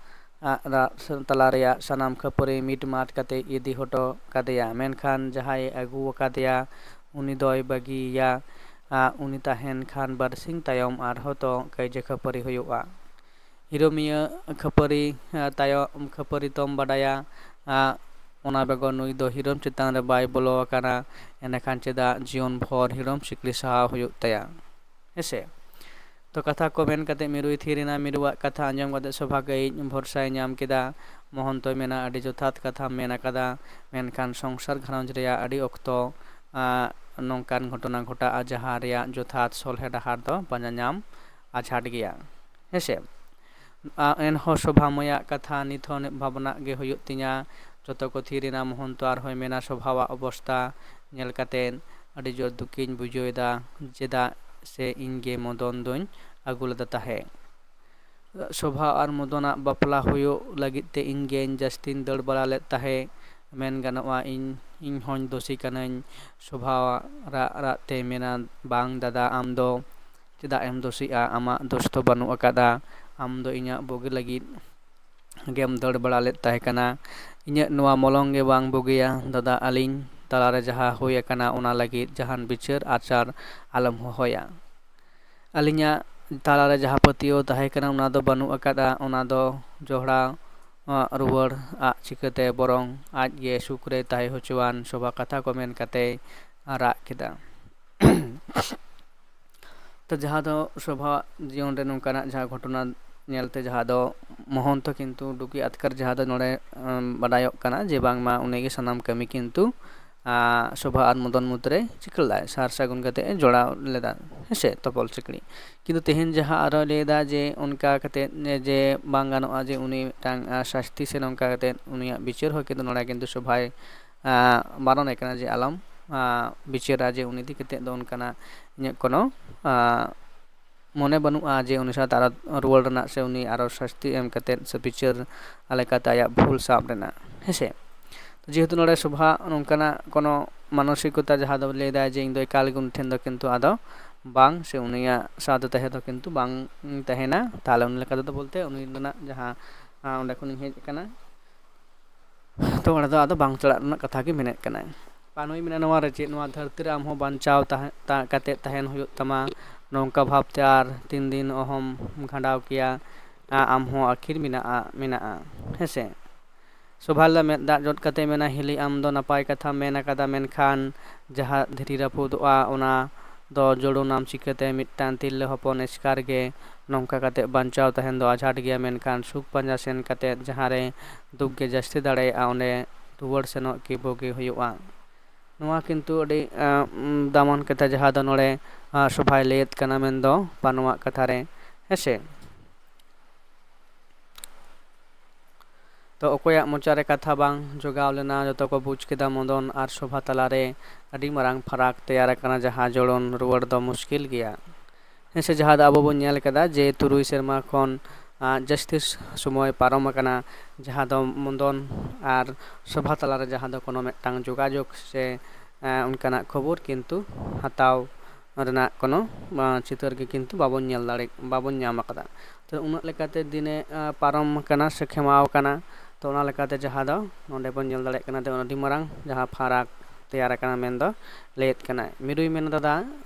ᱟᱜ, ᱨᱟ-, ᱛᱟᱞᱟ ᱨᱮᱭᱟᱜ ᱥᱟᱱᱟᱢ ᱠᱷᱟᱹᱯᱟᱹᱨᱤ ᱢᱤᱴ ᱢᱟᱴ ᱠᱟᱛᱮ ᱤᱫᱤ ᱦᱚᱴᱚ ᱠᱟᱫᱮᱭᱟ, ᱢᱮᱱᱠᱷᱟᱱ ᱡᱟᱦᱟᱸᱭ ᱟᱹᱜᱩ ᱟᱠᱟᱫᱮᱭᱟ ᱩᱱᱤ ᱫᱚᱭ ᱵᱟᱹᱜᱤᱭᱮᱭᱟ᱾ ᱟᱜ, ᱩᱱᱤ ᱛᱟᱦᱮᱱ ᱠᱷᱟᱱ ᱵᱟᱨᱥᱤᱧ ᱛᱟᱭᱚᱢ ᱟᱨᱦᱚᱸ ᱛᱚ ᱠᱟᱹᱭᱡᱟᱹ ᱠᱷᱟᱹᱯᱟᱹᱨᱤ ᱦᱩᱭᱩᱜᱼᱟ᱾ ᱦᱤᱨᱳᱢᱤᱭᱟᱹ ᱠᱷᱟᱹᱯᱟᱹᱨᱤ, ᱟᱜ, ᱛᱟᱭᱚᱢ ᱠᱷᱟᱹᱯᱟᱹᱨᱤ ᱛᱚᱢ ᱵᱟᱰᱟᱭᱟ᱾ ᱟᱜ, ᱚᱱᱟ ᱵᱮᱜᱚᱨ ᱱᱩᱭ ᱫᱚ ᱦᱤᱨᱳᱢ ᱪᱮᱛᱟᱱ ᱨᱮ ᱵᱟᱭ ᱵᱚᱞᱚ ᱟᱠᱟᱱᱟ, ᱮᱸᱰᱮᱠᱷᱟᱱ ᱪᱮᱫᱟᱜ ᱡᱤᱭᱚᱱ ᱵᱷᱚᱨ ᱦᱤᱨᱳᱢ ᱥᱤᱠᱲᱤ ᱥᱟᱦᱟᱣ ᱦᱩᱭᱩᱜ ᱛᱟᱭᱟ? ᱦᱮᱸᱥᱮ? ᱛᱚ ᱠᱟᱛᱷᱟ ᱠᱚ ᱢᱮᱱ ᱠᱟᱛᱮ ᱢᱤᱨᱩᱭ ᱛᱷᱤᱨ ᱮᱱᱟ᱾ ᱢᱤᱨᱩᱣᱟᱜ ᱠᱟᱛᱷᱟ ᱟᱸᱡᱚᱢ ᱠᱟᱛᱮ ᱥᱚᱵᱷᱟ ᱠᱟᱹᱡ ᱵᱷᱚᱨᱥᱟᱭ ᱧᱟᱢ ᱠᱮᱫᱟ᱾ ᱢᱚᱦᱚᱱᱛᱚᱭ ᱢᱮᱱᱟ, ᱟᱹᱰᱤ ᱡᱚᱛᱷᱟᱛ ᱠᱟᱛᱷᱟᱢ ᱢᱮᱱ ᱟᱠᱟᱫᱟ, ᱢᱮᱱᱠᱷᱟᱱ ᱥᱚᱝᱥᱟᱨ ᱜᱷᱟᱨᱚᱸᱡᱽ ᱨᱮᱭᱟᱜ ᱟᱹᱰᱤ ᱚᱠᱛᱚ, ᱟᱜ, ᱱᱚᱝᱠᱟᱱ ᱜᱷᱚᱴᱚᱱᱟ ᱜᱷᱚᱴᱟᱜᱼᱟ ᱡᱟᱦᱟᱸ ᱨᱮᱭᱟᱜ ᱡᱚᱛᱷᱟᱛ ᱥᱚᱞᱦᱮ ᱰᱟᱦᱟᱨ ᱫᱚ ᱯᱟᱸᱡᱟ ᱧᱟᱢ ᱟᱡᱷᱟᱴ ᱜᱮᱭᱟ᱾ ᱦᱮᱸᱥᱮ? ᱟᱜ, ᱮᱱᱦᱚᱸ ᱥᱚᱵᱷᱟ ᱢᱟᱹᱭᱟᱜ ᱠᱟᱛᱷᱟ ᱱᱤᱛ ᱦᱚᱸ ᱵᱷᱟᱵᱽᱱᱟᱜ ᱜᱮ ᱦᱩᱭᱩᱜ ᱛᱤᱧᱟ᱾ ᱡᱚᱛᱚ ᱠᱚ ᱛᱷᱤᱨ ᱮᱱᱟ᱾ ᱢᱚᱦᱚᱱᱛᱚ ᱟᱨᱦᱚᱸᱭ ᱢᱮᱱᱟ, ᱥᱚᱵᱷᱟᱣᱟᱜ ᱚᱵᱚᱥᱛᱟ ᱧᱮᱞ ᱠᱟᱛᱮ ᱟᱹᱰᱤ ᱡᱳᱨ ᱫᱩᱠᱤᱧ ᱵᱩᱡᱷᱟᱹᱣ ᱮᱫᱟ, ᱪᱮᱫᱟᱜ ᱥᱮ ᱤᱧ ᱜᱮ ᱢᱚᱫᱚᱱ ᱫᱚᱧ ᱟᱹᱜᱩ ᱞᱮᱫᱟ ᱛᱟᱦᱮᱸᱫ᱾ ᱥᱚᱵᱷᱟ ᱟᱨ ᱢᱚᱫᱚᱱᱟᱜ ᱵᱟᱯᱞᱟ ᱦᱩᱭᱩᱜ ᱞᱟᱹᱜᱤᱫ ᱛᱮ ᱤᱧ ᱜᱮᱧ ᱡᱟᱹᱥᱛᱤᱧ ᱫᱟᱹᱲ ᱵᱟᱲᱟ ᱞᱮᱫ ᱛᱟᱦᱮᱸᱫ᱾ ᱢᱮᱱ ᱜᱟᱱᱚᱜᱼᱟ, ᱤᱧ, ᱤᱧ ᱦᱚᱸᱧ ᱫᱳᱥᱤ ᱠᱟᱹᱱᱟᱹᱧ᱾ ᱥᱚᱵᱷᱟ ᱨᱟᱜ ᱨᱟᱜ ᱛᱮ ᱢᱮᱱᱟ, ᱵᱟᱝ ᱫᱟᱫᱟ, ᱟᱢ ᱫᱚ ᱪᱮᱫᱟᱜ ᱮᱢ ᱫᱳᱥᱤᱜᱼᱟ? ᱟᱢᱟᱜ ᱫᱳᱥ ᱫᱚ ᱵᱟᱹᱱᱩᱜ ᱟᱠᱟᱫᱟ᱾ ᱟᱢ ᱫᱚ ᱤᱧᱟᱹᱜ ᱵᱩᱜᱤ ᱞᱟᱹᱜᱤᱫ ᱜᱮᱢ ᱫᱟᱹᱲ ᱵᱟᱲᱟ ᱞᱮᱫ ᱛᱟᱦᱮᱸ ᱠᱟᱱᱟ᱾ ᱤᱧᱟᱹᱜ ᱱᱚᱣᱟ ᱢᱚᱞᱚᱝ ᱜᱮ ᱵᱟᱝ ᱵᱩᱜᱤᱭᱟ᱾ ᱫᱟᱫᱟ, ᱟᱹᱞᱤᱧ ᱛᱟᱞᱟᱨᱮ ᱡᱟᱦᱟᱸ ᱦᱩᱭ ᱟᱠᱟᱱᱟ, ᱚᱱᱟ ᱞᱟᱹᱜᱤᱫ ᱡᱟᱦᱟᱱ ᱵᱤᱪᱟᱹᱨ ᱟᱪᱟᱨ ᱟᱞᱚᱢ ᱦᱚᱦᱚᱭᱟ᱾ ᱟᱹᱞᱤᱧᱟᱜ ᱛᱟᱞᱟᱨᱮ ᱡᱟᱦᱟᱸ ᱯᱟᱹᱛᱭᱟᱹᱣ ᱛᱟᱦᱮᱸ ᱠᱟᱱᱟ, ᱚᱱᱟ ᱫᱚ ᱵᱟᱹᱱᱩᱜ ᱟᱠᱟᱫᱟ᱾ ᱚᱱᱟ ᱫᱚ ᱡᱚᱦᱲᱟ, ᱟᱜ, ᱨᱩᱣᱟᱹᱲ ᱟᱜ ᱪᱤᱠᱟᱹᱛᱮ? ᱵᱚᱨᱚᱝ ᱟᱡ ᱜᱮ ᱥᱩᱠ ᱨᱮ ᱛᱟᱦᱮᱸ ᱦᱚᱪᱚᱣᱟᱱ᱾ ᱥᱚᱵᱷᱟ ᱠᱟᱛᱷᱟ ᱠᱚ ᱢᱮᱱ ᱠᱟᱛᱮᱭ ᱨᱟᱜ ᱠᱮᱫᱟ᱾ ᱛᱚ ᱡᱟᱦᱟᱸ ᱫᱚ ᱥᱳᱵᱷᱟ ᱡᱤᱭᱚᱱ ᱨᱮ ᱱᱚᱝᱠᱟᱱᱟᱜ ᱡᱟᱦᱟᱸ ᱜᱷᱚᱴᱚᱱᱟ ᱧᱮᱞᱛᱮ ᱡᱟᱦᱟᱸ ᱫᱚ ᱢᱚᱦᱚᱱᱛᱚ ᱠᱤᱱᱛᱩ ᱰᱩᱜᱤ ᱟᱴᱠᱟᱨ, ᱡᱟᱦᱟᱸ ᱫᱚ ᱱᱚᱰᱮ ᱵᱟᱰᱟᱭᱚᱜ ᱠᱟᱱᱟ ᱡᱮ ᱵᱟᱝᱢᱟ ᱩᱱᱤᱜᱮ ᱥᱟᱱᱟᱢ ᱠᱟᱹᱢᱤ ᱠᱤᱱᱛᱩ ᱥᱳᱵᱷᱟ ᱟᱨ ᱢᱚᱫᱚᱱ ᱢᱩᱫᱽᱨᱮ ᱪᱤᱠᱟᱹ ᱞᱮᱫᱟᱭ, ᱥᱟᱨ ᱥᱟᱹᱜᱩᱱ ᱠᱟᱛᱮ ᱮ ᱡᱚᱲᱟᱣ ᱞᱮᱫᱟ, ᱦᱮᱸᱥᱮ, ᱛᱚᱯᱚᱞ ᱥᱤᱠᱲᱤ᱾ ᱠᱤᱱᱛᱩ ᱛᱮᱦᱮᱧ ᱡᱟᱦᱟᱸ ᱟᱨᱚᱭ ᱞᱟᱹᱭᱫᱟ ᱡᱮ ᱚᱱᱠᱟ ᱠᱟᱛᱮ ᱡᱮ ᱵᱟᱝ ᱜᱟᱱᱚᱜᱼᱟ ᱡᱮ ᱩᱱᱤ ᱢᱤᱫᱴᱟᱝ ᱥᱟᱥᱛᱤ ᱥᱮ ᱱᱚᱝᱠᱟ ᱠᱟᱛᱮ ᱩᱱᱤᱭᱟᱜ ᱵᱤᱪᱟᱹᱨ ᱦᱚᱸ ᱠᱤᱱᱛᱩ ᱱᱚᱰᱮ ᱠᱤᱱᱛᱩ ᱥᱳᱵᱷᱟᱭ ᱵᱟᱨᱚᱱᱮ ᱠᱟᱱᱟ ᱡᱮ ᱟᱞᱚᱢ ᱵᱤᱪᱟᱹᱨᱟ, ᱡᱮ ᱩᱱᱤ ᱤᱫᱤ ᱠᱟᱛᱮ ᱫᱚ ᱚᱱᱠᱟᱱᱟᱜ ᱤᱧᱟᱹᱜ ᱠᱳᱱᱳ ᱢᱚᱱᱮ ᱵᱟᱹᱱᱩᱜᱼᱟ ᱡᱮ ᱩᱱᱤ ᱥᱟᱶᱛᱮ ᱟᱨᱚ ᱨᱩᱣᱟᱹᱲ ᱨᱮᱱᱟᱜ ᱥᱮ ᱩᱱᱤ ᱟᱨᱚ ᱥᱟᱹᱥᱛᱤ ᱮᱢ ᱠᱟᱛᱮᱫ ᱥᱮ ᱵᱤᱪᱟᱹᱨ ᱞᱮᱠᱟᱛᱮ ᱟᱭᱟᱜ ᱵᱷᱩᱞ ᱥᱟᱵ ᱨᱮᱱᱟᱜ, ᱦᱮᱸᱥᱮ᱾ ᱡᱮᱦᱮᱛᱩ ᱱᱚᱰᱮ ᱥᱳᱵᱷᱟ ᱱᱚᱝᱠᱟᱱᱟᱜ ᱠᱳᱱᱳ ᱢᱟᱱᱚᱥᱤᱠᱚᱛᱟ ᱡᱟᱦᱟᱸ ᱫᱚ ᱞᱟᱹᱭ ᱫᱟᱭ ᱡᱮ ᱤᱧ ᱫᱚ ᱮᱠᱟᱞ ᱜᱮ ᱩᱱᱤ ᱴᱷᱮᱱ ᱫᱚ ᱠᱤᱱᱛᱩ ᱟᱫᱚ ᱵᱟᱝ, ᱥᱮ ᱩᱱᱤᱭᱟᱜ ᱥᱟᱶᱛᱮ ᱛᱟᱦᱮᱸ ᱫᱚ ᱠᱤᱱᱛᱩ ᱵᱟᱝ ᱛᱟᱦᱮᱱᱟ, ᱛᱟᱦᱚᱞᱮ ᱩᱱᱤ ᱞᱮᱠᱟ ᱛᱮᱫᱚ ᱵᱚᱞᱛᱮ ᱩᱱᱤ ᱨᱮᱱᱟᱜ ᱡᱟᱦᱟᱸ ᱚᱸᱰᱮ ᱠᱷᱚᱱᱤᱧ ᱦᱮᱡ ᱟᱠᱟᱱᱟ, ᱛᱚ ᱚᱸᱰᱮ ᱫᱚ ᱟᱫᱚ ᱵᱟᱝ ᱪᱟᱞᱟᱜ ᱨᱮᱱᱟᱜ ᱠᱟᱛᱷᱟ ᱜᱮ ᱢᱮᱱᱮᱫ ᱠᱟᱱᱟᱭ᱾ ᱯᱟᱱᱩᱭ ᱢᱮᱱᱟ, ᱱᱚᱣᱟ ᱨᱮ ᱪᱮᱫ, ᱱᱚᱣᱟ ᱫᱷᱟᱹᱨᱛᱤ ᱨᱮ ᱟᱢ ᱦᱚᱸ ᱵᱟᱧᱪᱟᱣ ᱛᱟᱦᱮᱸ ᱠᱟᱛᱮ ᱛᱟᱦᱮᱱ ᱦᱩᱭᱩᱜ ᱛᱟᱢᱟ, ᱱᱚᱝᱠᱟ ᱵᱷᱟᱵᱽᱛᱮ ᱟᱨ ᱛᱤᱱ ᱫᱤᱱ ᱚᱦᱚᱢ ᱠᱷᱟᱸᱰᱟᱣ ᱠᱮᱭᱟ, ᱟᱢ ᱦᱚᱸ ᱟᱹᱠᱷᱤᱨ ᱢᱮᱱᱟᱜᱼᱟ, ᱢᱮᱱᱟᱜᱼᱟ, ᱦᱮᱸᱥᱮ᱾ ᱥᱳᱵᱷᱟ ᱞᱮ ᱢᱮᱫ ᱫᱟᱜ ᱡᱚᱫ ᱠᱟᱛᱮ ᱢᱮᱱᱟ, ᱦᱤᱞᱤ, ᱟᱢ ᱫᱚ ᱱᱟᱯᱟᱭ ᱠᱟᱛᱷᱟᱢ ᱢᱮᱱ ᱟᱠᱟᱫᱟ, ᱢᱮᱱᱠᱷᱟᱱ ᱡᱟᱦᱟᱸ ᱫᱷᱤᱨᱤ ᱨᱟᱹᱯᱩᱫᱚᱜᱼᱟ ᱚᱱᱟ ᱫᱚ ᱡᱳᱲᱳᱱᱟᱢ ᱪᱤᱠᱟᱹᱛᱮ? ᱢᱤᱫᱴᱟᱝ ᱛᱤᱨᱞᱟᱹ ᱦᱚᱯᱚᱱ ᱮᱥᱠᱟᱨ ᱜᱮ ᱱᱚᱝᱠᱟ ᱠᱟᱛᱮ ᱵᱟᱧᱪᱟᱣ ᱛᱟᱦᱮᱱ ᱫᱚ ᱟᱡᱷᱟᱴ ᱜᱮᱭᱟ, ᱢᱮᱱᱠᱷᱟᱱ ᱥᱩᱠ ᱯᱟᱸᱡᱟ ᱥᱮᱱ ᱠᱟᱛᱮ ᱡᱟᱦᱟᱸ ᱨᱮ ᱫᱩᱠ ᱜᱮ ᱡᱟᱹᱥᱛᱤ ᱫᱟᱲᱮᱭᱟᱜᱼᱟ ᱚᱸᱰᱮ ᱨᱩᱣᱟᱹᱲ ᱥᱮᱱᱚᱜ ᱜᱮ ᱵᱩᱜᱤ ᱦᱩᱭᱩᱜᱼᱟ᱾ ᱱᱚᱣᱟ ᱠᱤᱱᱛᱩ ᱟᱹᱰᱤ ᱫᱟᱢᱟᱱ ᱠᱟᱛᱷᱟ ᱡᱟᱦᱟᱸ ᱫᱚ ᱱᱚᱰᱮ ᱥᱳᱵᱷᱟᱭ ᱞᱟᱹᱭᱮᱫ ᱠᱟᱱᱟ ᱢᱮᱱᱫᱚ ᱯᱟᱱᱣᱟᱜ ᱠᱟᱛᱷᱟ ᱨᱮ, ᱦᱮᱸᱥᱮ᱾ ᱛᱚ ᱚᱠᱚᱭᱟᱜ ᱢᱚᱪᱟᱨᱮ ᱠᱟᱛᱷᱟ ᱵᱟᱝ ᱡᱚᱜᱟᱣ ᱞᱮᱱᱟ, ᱡᱚᱛᱚ ᱠᱚ ᱵᱩᱡᱽ ᱠᱮᱫᱟ ᱢᱚᱫᱚᱱ ᱟᱨ ᱥᱳᱵᱷᱟ ᱛᱟᱞᱟᱨᱮ ᱟᱹᱰᱤ ᱢᱟᱨᱟᱝ ᱯᱷᱟᱨᱟᱠ ᱛᱮᱭᱟᱨ ᱟᱠᱟᱱᱟ, ᱡᱟᱦᱟᱸ ᱡᱚᱲᱚᱱ ᱨᱩᱣᱟᱹᱲ ᱫᱚ ᱢᱩᱥᱠᱤᱞ ᱜᱮᱭᱟ᱾ ᱦᱮᱸ ᱥᱮ, ᱡᱟᱦᱟᱸ ᱫᱚ ᱟᱵᱚ ᱵᱚᱱ ᱧᱮᱞ ᱠᱟᱫᱟ ᱡᱮ ᱛᱩᱨᱩᱭ ᱥᱮᱨᱢᱟ ᱠᱷᱚᱱ ᱡᱟᱹᱥᱛᱤ ᱥᱚᱢᱚᱭ ᱯᱟᱨᱚᱢ ᱟᱠᱟᱱᱟ, ᱡᱟᱦᱟᱸ ᱫᱚ ᱢᱚᱫᱚᱱ ᱟᱨ ᱥᱳᱵᱷᱟ ᱛᱟᱞᱟᱨᱮ ᱡᱟᱦᱟᱸ ᱫᱚ ᱠᱳᱱᱳ ᱢᱤᱫᱴᱟᱝ ᱡᱳᱜᱟᱡᱳᱜᱽ ᱥᱮ ᱚᱱᱠᱟᱱᱟᱜ ᱠᱷᱚᱵᱚᱨ ᱠᱤᱱᱛᱩ ᱦᱟᱛᱟᱣ ᱨᱮᱱᱟᱜ ᱠᱳᱱᱳ ᱪᱤᱛᱟᱹᱨ ᱜᱮ ᱠᱤᱱᱛᱩ ᱵᱟᱵᱚᱱ ᱧᱮᱞ ᱫᱟᱲᱮ ᱵᱟᱵᱚᱱ ᱧᱟᱢ ᱟᱠᱟᱫᱟ᱾ ᱛᱚ ᱩᱱᱟᱹᱜ ᱞᱮᱠᱟᱛᱮ ᱫᱤᱱᱮ ᱯᱟᱨᱚᱢ ᱟᱠᱟᱱᱟ ᱥᱮ ᱠᱷᱮᱢᱟᱣ ᱟᱠᱟᱱᱟ᱾ ᱛᱚ ᱚᱱᱟ ᱞᱮᱠᱟᱛᱮ ᱡᱟᱦᱟᱸ ᱫᱚ ᱱᱚᱰᱮ ᱵᱚᱱ ᱧᱮᱞ ᱫᱟᱲᱮᱭᱟᱜ ᱠᱟᱱᱟ ᱡᱮ ᱟᱹᱰᱤ ᱢᱟᱨᱟᱝ ᱡᱟᱦᱟᱸ ᱯᱷᱟᱨᱟᱠ ᱛᱮᱭᱟᱨ ᱟᱠᱟᱱᱟ ᱢᱮᱱᱫᱚ ᱞᱟᱹᱭᱮᱫ ᱠᱟᱱᱟᱭ᱾ ᱢᱤᱨᱩᱭ ᱢᱮᱱ ᱫᱟᱫᱟ,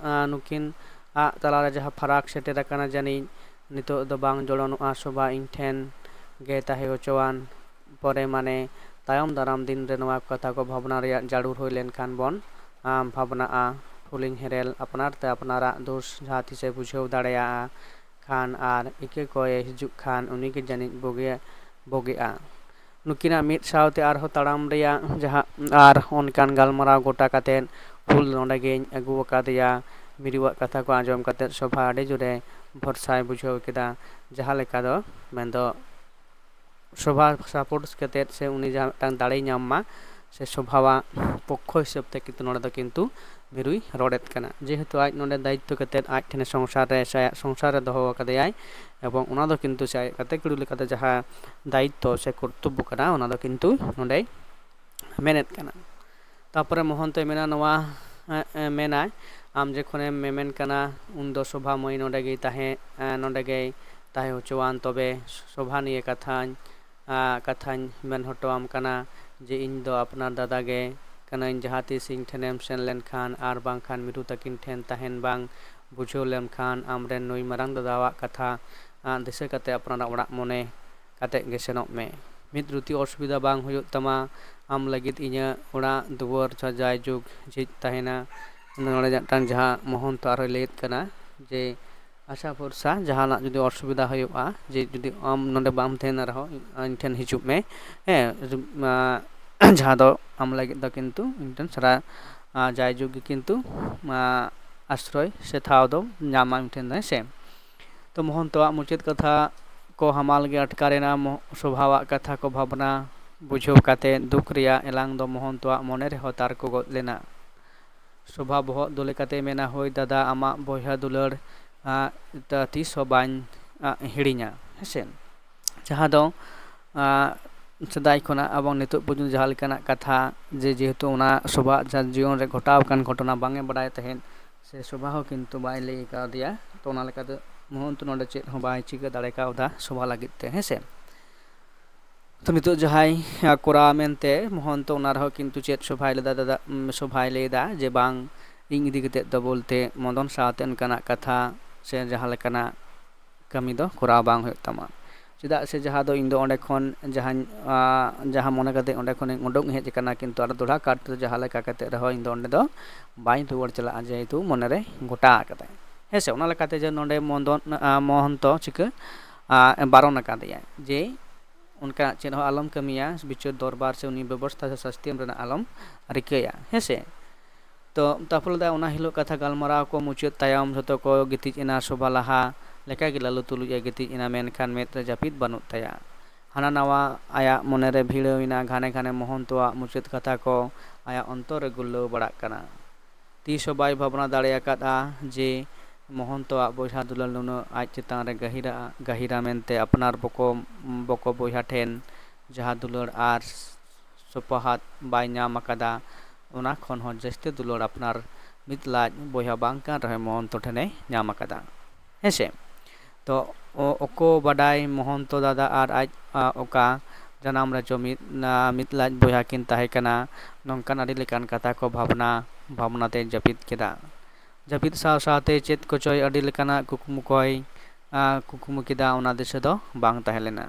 ᱱᱩᱠᱤᱱ ᱟᱜ ᱛᱟᱞᱟᱨᱮ ᱡᱟᱦᱟᱸ ᱯᱷᱟᱨᱟᱠ ᱥᱮᱴᱮᱨ ᱟᱠᱟᱱᱟ, ᱡᱟᱹᱱᱤᱡ ᱱᱤᱛᱚᱜ ᱫᱚ ᱵᱟᱝ ᱡᱚᱲᱚᱱᱚᱜᱼᱟ᱾ ᱥᱳᱵᱷᱟ ᱤᱧ ᱴᱷᱮᱱ ᱜᱮ ᱛᱟᱦᱮᱸ ᱦᱚᱪᱚᱣᱟᱱ᱾ ᱯᱚᱨᱮ ᱢᱟᱱᱮ ᱛᱟᱭᱚᱢ ᱫᱟᱨᱟᱢ ᱫᱤᱱ ᱨᱮ ᱱᱚᱣᱟ ᱠᱟᱛᱷᱟ ᱠᱚ ᱵᱷᱟᱵᱽᱱᱟ ᱨᱮᱭᱟᱜ ᱡᱟᱹᱨᱩᱲ ᱦᱩᱭ ᱞᱮᱱᱠᱷᱟᱱ ᱵᱚᱱ ᱵᱷᱟᱵᱽᱱᱟᱜᱼᱟ᱾ ᱠᱩᱞᱤᱧ ᱦᱮᱨᱮᱞ ᱟᱯᱱᱟᱨ ᱛᱮ ᱟᱯᱱᱟᱨᱟᱜ ᱫᱳᱥ ᱡᱟᱦᱟᱸ ᱛᱤᱥᱮ ᱵᱩᱡᱷᱟᱹᱣ ᱫᱟᱲᱮᱭᱟᱜᱼᱟ ᱠᱷᱟᱱ ᱟᱨ ᱤᱠᱟᱹ ᱠᱚᱭᱮ ᱦᱤᱡᱩᱜ ᱠᱷᱟᱱ ᱩᱱᱤᱜᱮ ᱡᱟᱹᱱᱤᱡ ᱵᱩᱜᱤ ᱵᱩᱜᱤᱜᱼᱟ᱾ ᱱᱩᱠᱤᱱᱟᱜ ᱢᱤᱫ ᱥᱟᱶᱛᱮ ᱟᱨᱦᱚᱸ ᱛᱟᱲᱟᱢ ᱨᱮᱭᱟᱜ ᱡᱟᱦᱟᱸ ᱟᱨ ᱚᱱᱠᱟᱱ ᱜᱟᱞᱢᱟᱨᱟᱣ ᱜᱚᱴᱟ ᱠᱟᱛᱮᱫ ᱠᱩᱞ ᱱᱚᱰᱮ ᱜᱮᱧ ᱟᱹᱜᱩ ᱟᱠᱟᱫᱮᱭᱟ᱾ ᱢᱤᱨᱩᱣᱟᱜ ᱠᱟᱛᱷᱟ ᱠᱚ ᱟᱸᱡᱚᱢ ᱠᱟᱛᱮᱫ ᱥᱳᱵᱷᱟ ᱟᱹᱰᱤ ᱡᱳᱨᱮ ᱵᱷᱚᱨᱥᱟᱭ ᱵᱩᱡᱷᱟᱹᱣ ᱠᱮᱫᱟ᱾ ᱡᱟᱦᱟᱸ ᱞᱮᱠᱟ ᱫᱚ ᱢᱮᱱᱫᱚ ᱥᱳᱵᱷᱟ ᱥᱟᱯᱳᱨᱴ ᱠᱟᱛᱮᱫ ᱥᱮ ᱩᱱᱤ ᱡᱟᱦᱟᱸ ᱢᱤᱫᱴᱟᱝ ᱫᱟᱲᱮᱭ ᱧᱟᱢ ᱢᱟ ᱥᱮ ᱥᱳᱵᱷᱟᱣᱟᱜ ᱯᱚᱠᱠᱷᱚ ᱦᱤᱥᱟᱹᱵ ᱛᱮ ᱠᱤᱱᱛᱩ ᱱᱚᱰᱮ ᱫᱚ ᱠᱤᱱᱛᱩ ᱢᱤᱨᱩᱭ ᱨᱚᱲᱮᱫ ᱠᱟᱱᱟ᱾ ᱡᱮᱦᱮᱛᱩ ᱟᱡ ᱱᱚᱰᱮ ᱫᱟᱭᱤᱛᱛᱚ ᱠᱟᱛᱮᱫ ᱟᱡ ᱴᱷᱮᱱᱮ ᱥᱚᱝᱥᱟᱨ ᱨᱮ ᱥᱮ ᱟᱭᱟᱜ ᱥᱚᱝᱥᱟᱨ ᱨᱮ ᱫᱚᱦᱚ ᱟᱠᱟᱫᱮᱭᱟᱭ ᱮᱵᱚᱝ ᱚᱱᱟ ᱫᱚ ᱠᱤᱱᱛᱩ ᱥᱮ ᱟᱡ ᱜᱟᱛᱮ ᱠᱩᱲᱤ ᱞᱮᱠᱟᱛᱮ ᱡᱟᱦᱟᱸ ᱫᱟᱭᱤᱛᱛᱚ ᱥᱮ ᱠᱚᱨᱛᱚᱵᱵᱚ ᱠᱟᱱᱟ ᱚᱱᱟ ᱫᱚ ᱠᱤᱱᱛᱩ ᱱᱚᱰᱮᱭ ᱢᱮᱱᱮᱫ ᱠᱟᱱᱟ᱾ ᱛᱟᱯᱚᱨᱮ ᱢᱚᱦᱚᱱᱛᱚᱭ ᱢᱮᱱᱟ ᱱᱚᱣᱟ ᱮ, ᱮ, ᱢᱮᱱᱟᱭ, ᱟᱢ ᱡᱚᱠᱷᱚᱱᱮᱢ ᱢᱮᱢᱮᱱ ᱠᱟᱱᱟ ᱩᱱᱫᱚ ᱥᱳᱵᱷᱟ ᱢᱟᱹᱭ ᱱᱚᱰᱮ ᱜᱮᱭ ᱛᱟᱦᱮᱸ ᱮ, ᱱᱚᱰᱮ ᱜᱮᱭ ᱛᱟᱦᱮᱸ ᱦᱚᱪᱚᱣᱟᱱ, ᱛᱚᱵᱮ ᱥᱳᱵᱷᱟ ᱱᱤᱭᱮ ᱠᱟᱛᱷᱟᱧ ᱟ, ᱠᱟᱛᱷᱟᱧ ᱢᱮᱱ ᱦᱚᱴᱚᱣᱟᱢ ᱠᱟᱱᱟ ᱡᱮ ᱤᱧ ᱫᱚ ᱟᱯᱱᱟᱨ ᱫᱟᱫᱟ ᱜᱮ ᱠᱟᱹᱱᱟᱹᱧ᱾ ᱡᱟᱦᱟᱸ ᱛᱤᱥ ᱤᱧ ᱴᱷᱮᱱᱮᱢ ᱥᱮᱱ ᱞᱮᱱᱠᱷᱟᱱ ᱟᱨ ᱵᱟᱝᱠᱷᱟᱱ ᱢᱤᱨᱩ ᱛᱟᱹᱠᱤᱱ ᱴᱷᱮᱱ ᱛᱟᱦᱮᱱ ᱵᱟᱝ ᱵᱩᱡᱷᱟᱹᱣ ᱞᱮᱢ ᱠᱷᱟᱱ ᱟᱢᱨᱮᱱ ᱱᱩᱭ ᱢᱟᱨᱟᱝ ᱫᱟᱫᱟᱣᱟᱜ ᱠᱟᱛᱷᱟ ᱟ, ᱫᱤᱥᱟᱹ ᱠᱟᱛᱮ ᱟᱯᱱᱟᱨᱟᱜ ᱚᱲᱟᱜ ᱢᱚᱱᱮ ᱠᱟᱛᱮ ᱜᱮ ᱥᱮᱱᱚᱜ ᱢᱮ᱾ ᱢᱤᱫ ᱨᱩᱛᱤ ᱚᱥᱩᱵᱤᱫᱷᱟ ᱵᱟᱝ ᱦᱩᱭᱩᱜ ᱛᱟᱢᱟ᱾ ᱟᱢ ᱞᱟᱹᱜᱤᱫ ᱤᱧᱟᱹᱜ ᱚᱲᱟᱜ ᱫᱩᱣᱟᱹᱨ ᱡᱟᱭᱡᱩᱜᱽ ᱡᱷᱤᱡ ᱛᱟᱦᱮᱱᱟ᱾ ᱱᱚᱰᱮ ᱢᱤᱫᱴᱟᱝ ᱡᱟᱦᱟᱸ ᱢᱚᱦᱚᱱᱛᱚ ᱟᱨᱦᱚᱸᱭ ᱞᱟᱹᱭᱮᱫ ᱠᱟᱱᱟ ᱡᱮ ᱟᱥᱟ ᱵᱷᱚᱨᱥᱟ ᱡᱟᱦᱟᱱᱟᱜ ᱡᱩᱫᱤ ᱚᱥᱩᱵᱤᱫᱷᱟ ᱦᱩᱭᱩᱜᱼᱟ, ᱡᱮ ᱡᱩᱫᱤ ᱟᱢ ᱱᱚᱰᱮ ᱵᱟᱢ ᱛᱟᱦᱮᱱ ᱨᱮᱦᱚᱸ ᱤᱧ ᱴᱷᱮᱱ ᱦᱤᱡᱩᱜ ᱢᱮ᱾ ᱦᱮᱸ, ᱡᱟᱦᱟᱸ ᱫᱚ ᱟᱢ ᱞᱟᱹᱜᱤᱫ ᱫᱚ ᱠᱤᱱᱛᱩ ᱤᱧ ᱴᱷᱮᱱ ᱥᱟᱨᱟ ᱡᱟᱭᱡᱩᱜᱽ ᱜᱮ ᱠᱤᱱᱛᱩ ᱟᱥᱨᱚᱭ ᱥᱮ ᱴᱷᱟᱶ ᱫᱚ ᱧᱟᱢᱟ ᱤᱧ ᱴᱷᱮᱱ ᱫᱚ, ᱦᱮᱸ ᱥᱮ᱾ ᱛᱚ ᱢᱚᱦᱚᱱᱛᱚᱣᱟᱜ ᱢᱩᱪᱟᱹᱫ ᱠᱟᱛᱷᱟ ᱠᱚ ᱦᱟᱢᱟᱞ ᱜᱮ ᱟᱴᱠᱟᱨ ᱮᱱᱟ᱾ ᱥᱳᱵᱷᱟᱣᱟᱜ ᱠᱟᱛᱷᱟ ᱠᱚ ᱵᱷᱟᱵᱽᱱᱟ ᱵᱩᱡᱷᱟᱹᱣ ᱠᱟᱛᱮ ᱫᱩᱠ ᱨᱮᱭᱟᱜ ᱮᱞᱟᱝ ᱫᱚ ᱢᱚᱦᱚᱱᱛᱚᱣᱟᱜ ᱢᱚᱱᱮ ᱨᱮᱦᱚᱸ ᱛᱟᱨᱠᱚ ᱜᱚᱫ ᱞᱮᱱᱟ᱾ ᱥᱳᱵᱷᱟ ᱵᱚᱦᱚᱜ ᱫᱩᱞ ᱠᱟᱛᱮ ᱢᱮᱱᱟ, ᱦᱳᱭ ᱫᱟᱫᱟ, ᱟᱢᱟᱜ ᱵᱚᱭᱦᱟ ᱫᱩᱞᱟᱹᱲ ᱛᱤᱥ ᱦᱚᱸ ᱵᱟᱹᱧ ᱦᱤᱲᱤᱧᱟ, ᱦᱮᱸᱥᱮ᱾ ᱡᱟᱦᱟᱸ ᱫᱚ ᱥᱮᱫᱟᱭ ᱠᱷᱚᱱᱟᱜ ᱮᱵᱚᱝ ᱱᱤᱛᱚᱜ ᱯᱚᱨᱡᱚᱱᱛᱚ ᱡᱟᱦᱟᱸ ᱞᱮᱠᱟᱱᱟᱜ ᱠᱟᱛᱷᱟ ᱡᱮ ᱡᱮᱦᱮᱛᱩ ᱚᱱᱟ ᱥᱳᱵᱷᱟᱣᱟᱜ ᱡᱤᱭᱚᱱ ᱨᱮ ᱜᱷᱚᱴᱟᱣ ᱟᱠᱟᱱ ᱜᱷᱚᱴᱚᱱᱟ ᱵᱟᱝ ᱮ ᱵᱟᱰᱟᱭ ᱛᱟᱦᱮᱸᱫ ᱥᱮ ᱥᱳᱵᱷᱟ ᱦᱚᱸ ᱠᱤᱱᱛᱩ ᱵᱟᱭ ᱞᱟᱹᱭ ᱠᱟᱣᱫᱮᱭᱟ᱾ ᱛᱚ ᱚᱱᱟ ᱞᱮᱠᱟᱛᱮ ᱢᱚᱦᱚᱱᱛᱚ ᱱᱚᱰᱮ ᱪᱮᱫ ᱦᱚᱸ ᱵᱟᱭ ᱪᱤᱠᱟᱹ ᱫᱟᱲᱮ ᱠᱟᱣᱫᱟ ᱥᱳᱵᱷᱟ ᱞᱟᱹᱜᱤᱫ ᱛᱮ, ᱦᱮᱸᱥᱮ᱾ ᱛᱚ ᱱᱤᱛᱚᱜ ᱡᱟᱦᱟᱸᱭ ᱠᱚᱨᱟᱣ ᱢᱮᱱᱛᱮ ᱢᱚᱦᱚᱱᱛᱚ ᱚᱱᱟ ᱨᱮᱦᱚᱸ ᱠᱤᱱᱛᱩ ᱪᱮᱫ ᱥᱳᱵᱷᱟᱭ ᱞᱟᱹᱭᱫᱟ ᱫᱟᱫᱟ, ᱥᱳᱵᱷᱟᱭ ᱞᱟᱹᱭᱫᱟ ᱡᱮ ᱵᱟᱝ, ᱤᱧ ᱤᱫᱤ ᱠᱟᱛᱮᱫ ᱫᱚ ᱵᱚᱞᱛᱮ ᱢᱚᱫᱚᱱ ᱥᱟᱶᱛᱮ ᱚᱱᱠᱟᱱᱟᱜ ᱠᱟᱛᱷᱟ ᱥᱮ ᱡᱟᱦᱟᱸ ᱞᱮᱠᱟᱱᱟᱜ ᱠᱟᱹᱢᱤ ᱫᱚ ᱠᱚᱨᱟᱣ ᱵᱟᱝ ᱦᱩᱭᱩᱜ ᱛᱟᱢᱟ᱾ ᱪᱮᱫᱟᱜ ᱥᱮ ᱡᱟᱦᱟᱸ ᱫᱚ ᱤᱧ ᱫᱚ ᱚᱸᱰᱮ ᱠᱷᱚᱱ ᱡᱟᱦᱟᱸᱧ ᱡᱟᱦᱟᱸ ᱢᱚᱱᱮ ᱠᱟᱛᱮ ᱚᱸᱰᱮ ᱠᱷᱚᱱᱤᱧ ᱩᱰᱩᱝ ᱦᱮᱡ ᱟᱠᱟᱱᱟ, ᱠᱤᱱᱛᱩ ᱟᱨ ᱫᱚᱦᱲᱟ ᱠᱟᱨ ᱛᱮᱫᱚ ᱡᱟᱦᱟᱸ ᱞᱮᱠᱟ ᱠᱟᱛᱮ ᱨᱮᱦᱚᱸ ᱤᱧ ᱫᱚ ᱚᱸᱰᱮ ᱫᱚ ᱵᱟᱹᱧ ᱨᱩᱣᱟᱹᱲ ᱪᱟᱞᱟᱜᱼᱟ, ᱡᱮᱦᱮᱛᱩ ᱢᱚᱱᱮᱨᱮ ᱜᱚᱴᱟ ᱟᱠᱟᱫᱟᱭ᱾ ᱦᱮᱸ ᱥᱮ, ᱚᱱᱟ ᱞᱮᱠᱟᱛᱮ ᱡᱮ ᱱᱚᱰᱮ ᱢᱚᱫᱚᱱ ᱢᱚᱦᱚᱱᱛᱚ ᱪᱤᱠᱟᱹ ᱵᱟᱨᱚᱱ ᱟᱠᱟᱫᱮᱭᱟ ᱡᱮ ᱚᱱᱠᱟᱱᱟᱜ ᱪᱮᱫ ᱦᱚᱸ ᱟᱞᱚᱢ ᱠᱟᱹᱢᱤᱭᱟ, ᱵᱤᱪᱟᱹᱨ ᱫᱚᱨᱵᱟᱨ ᱥᱮ ᱩᱱᱤ ᱵᱮᱵᱚᱥᱛᱷᱟ ᱥᱮ ᱥᱟᱥᱛᱤ ᱮᱢ ᱨᱮᱱᱟᱜ ᱟᱞᱚᱢ ᱨᱤᱠᱟᱹᱭᱟ᱾ ᱦᱮᱸ ᱥᱮ, ᱛᱚ ᱛᱟᱯᱚᱞ ᱫᱟ ᱚᱱᱟ ᱦᱤᱞᱳᱜ ᱠᱟᱛᱷᱟ ᱜᱟᱞᱢᱟᱨᱟᱣ ᱠᱚ ᱢᱩᱪᱟᱹᱫ ᱛᱟᱭᱚᱢ ᱡᱷᱚᱛᱚ ᱠᱚ ᱜᱤᱛᱤᱡ ᱮᱱᱟ᱾ ᱥᱚᱵᱷᱟ ᱞᱟᱦᱟ ᱞᱮᱠᱟᱜᱮ ᱞᱟᱹᱞᱩ ᱛᱩᱞᱩᱡ ᱮ ᱜᱤᱛᱤᱡ ᱮᱱᱟ, ᱢᱮᱱᱠᱷᱟᱱ ᱢᱮᱫ ᱨᱮ ᱡᱟᱹᱯᱤᱫ ᱵᱟᱹᱱᱩᱜ ᱛᱟᱭᱟ᱾ ᱦᱟᱱᱟ ᱱᱟᱣᱟ ᱟᱭᱟᱜ ᱢᱚᱱᱮᱨᱮ ᱵᱷᱤᱲᱟᱹᱣ ᱮᱱᱟ᱾ ᱜᱷᱟᱱᱮ ᱜᱷᱟᱱᱮ ᱢᱚᱦᱚᱱᱛᱚᱣᱟᱜ ᱢᱩᱪᱟᱹᱫ ᱠᱟᱛᱷᱟ ᱠᱚ ᱟᱭᱟᱜ ᱚᱱᱛᱚᱨ ᱨᱮ ᱜᱩᱨᱞᱟᱹᱣ ᱵᱟᱲᱟᱜ ᱠᱟᱱᱟ᱾ ᱛᱤᱥ ᱦᱚᱸ ᱵᱟᱭ ᱵᱷᱟᱵᱽᱱᱟ ᱫᱟᱲᱮ ᱟᱠᱟᱫᱼᱟ ᱡᱮ ᱢᱚᱦᱚᱱᱛᱚᱣᱟᱜ ᱵᱚᱭᱦᱟ ᱫᱩᱞᱟᱹᱲ ᱱᱩᱱᱟᱹᱜ ᱟᱡ ᱪᱮᱛᱟᱱ ᱨᱮ ᱜᱟᱹᱦᱤᱨᱟ ᱜᱟᱹᱦᱤᱨᱟ ᱢᱮᱱᱛᱮ ᱟᱯᱱᱟᱨ ᱵᱚᱠᱚ ᱵᱚᱠᱚ ᱵᱚᱭᱦᱟ ᱴᱷᱮᱱ ᱡᱟᱦᱟᱸ ᱫᱩᱞᱟᱹᱲ ᱟᱨ ᱥᱚᱯᱟᱦᱟᱛ ᱵᱟᱭ ᱧᱟᱢ ᱟᱠᱟᱫᱟ, ᱚᱱᱟ ᱠᱷᱚᱱ ᱦᱚᱸ ᱡᱟᱹᱥᱛᱤ ᱫᱩᱞᱟᱹᱲ ᱟᱯᱱᱟᱨ ᱢᱤᱫ ᱞᱟᱡ ᱵᱚᱭᱦᱟ ᱵᱟᱝ ᱠᱟᱱ ᱨᱮᱦᱚᱸ ᱢᱚᱦᱚᱱᱛᱚ ᱴᱷᱮᱱᱮ ᱧᱟᱢ ᱟᱠᱟᱫᱟ᱾ ᱦᱮᱸᱥᱮ, ᱛᱚ ᱚ- ᱚᱠᱚ ᱵᱟᱰᱟᱭ ᱢᱚᱦᱚᱱᱛᱚ ᱫᱟᱫᱟ ᱟᱨ ᱟᱡ ᱟ, ᱚᱠᱟ ᱡᱟᱱᱟᱢ ᱨᱮᱪᱚ ᱢᱤᱫ ᱟ, ᱢᱤᱫ ᱞᱟᱡ ᱵᱚᱭᱦᱟ ᱠᱤᱱ ᱛᱟᱦᱮᱸ ᱠᱟᱱᱟ᱾ ᱱᱚᱝᱠᱟᱱ ᱟᱹᱰᱤ ᱞᱮᱠᱟᱱ ᱠᱟᱛᱷᱟ ᱠᱚ ᱵᱷᱟᱵᱽᱱᱟ ᱵᱷᱟᱵᱽᱱᱟ ᱛᱮ ᱡᱟᱹᱯᱤᱫ ᱠᱮᱫᱟ᱾ ᱡᱟᱹᱯᱤᱫ ᱥᱟᱶ ᱥᱟᱶᱛᱮ ᱪᱮᱫ ᱠᱚᱪᱚᱭ ᱟᱹᱰᱤ ᱞᱮᱠᱟᱱᱟᱜ ᱠᱩᱠᱢᱩ ᱠᱚᱭ ᱟ, ᱠᱩᱠᱢᱩ ᱠᱮᱫᱟ, ᱚᱱᱟ ᱫᱤᱥᱟᱹ ᱫᱚ ᱵᱟᱝ ᱛᱟᱦᱮᱸ ᱞᱮᱱᱟ᱾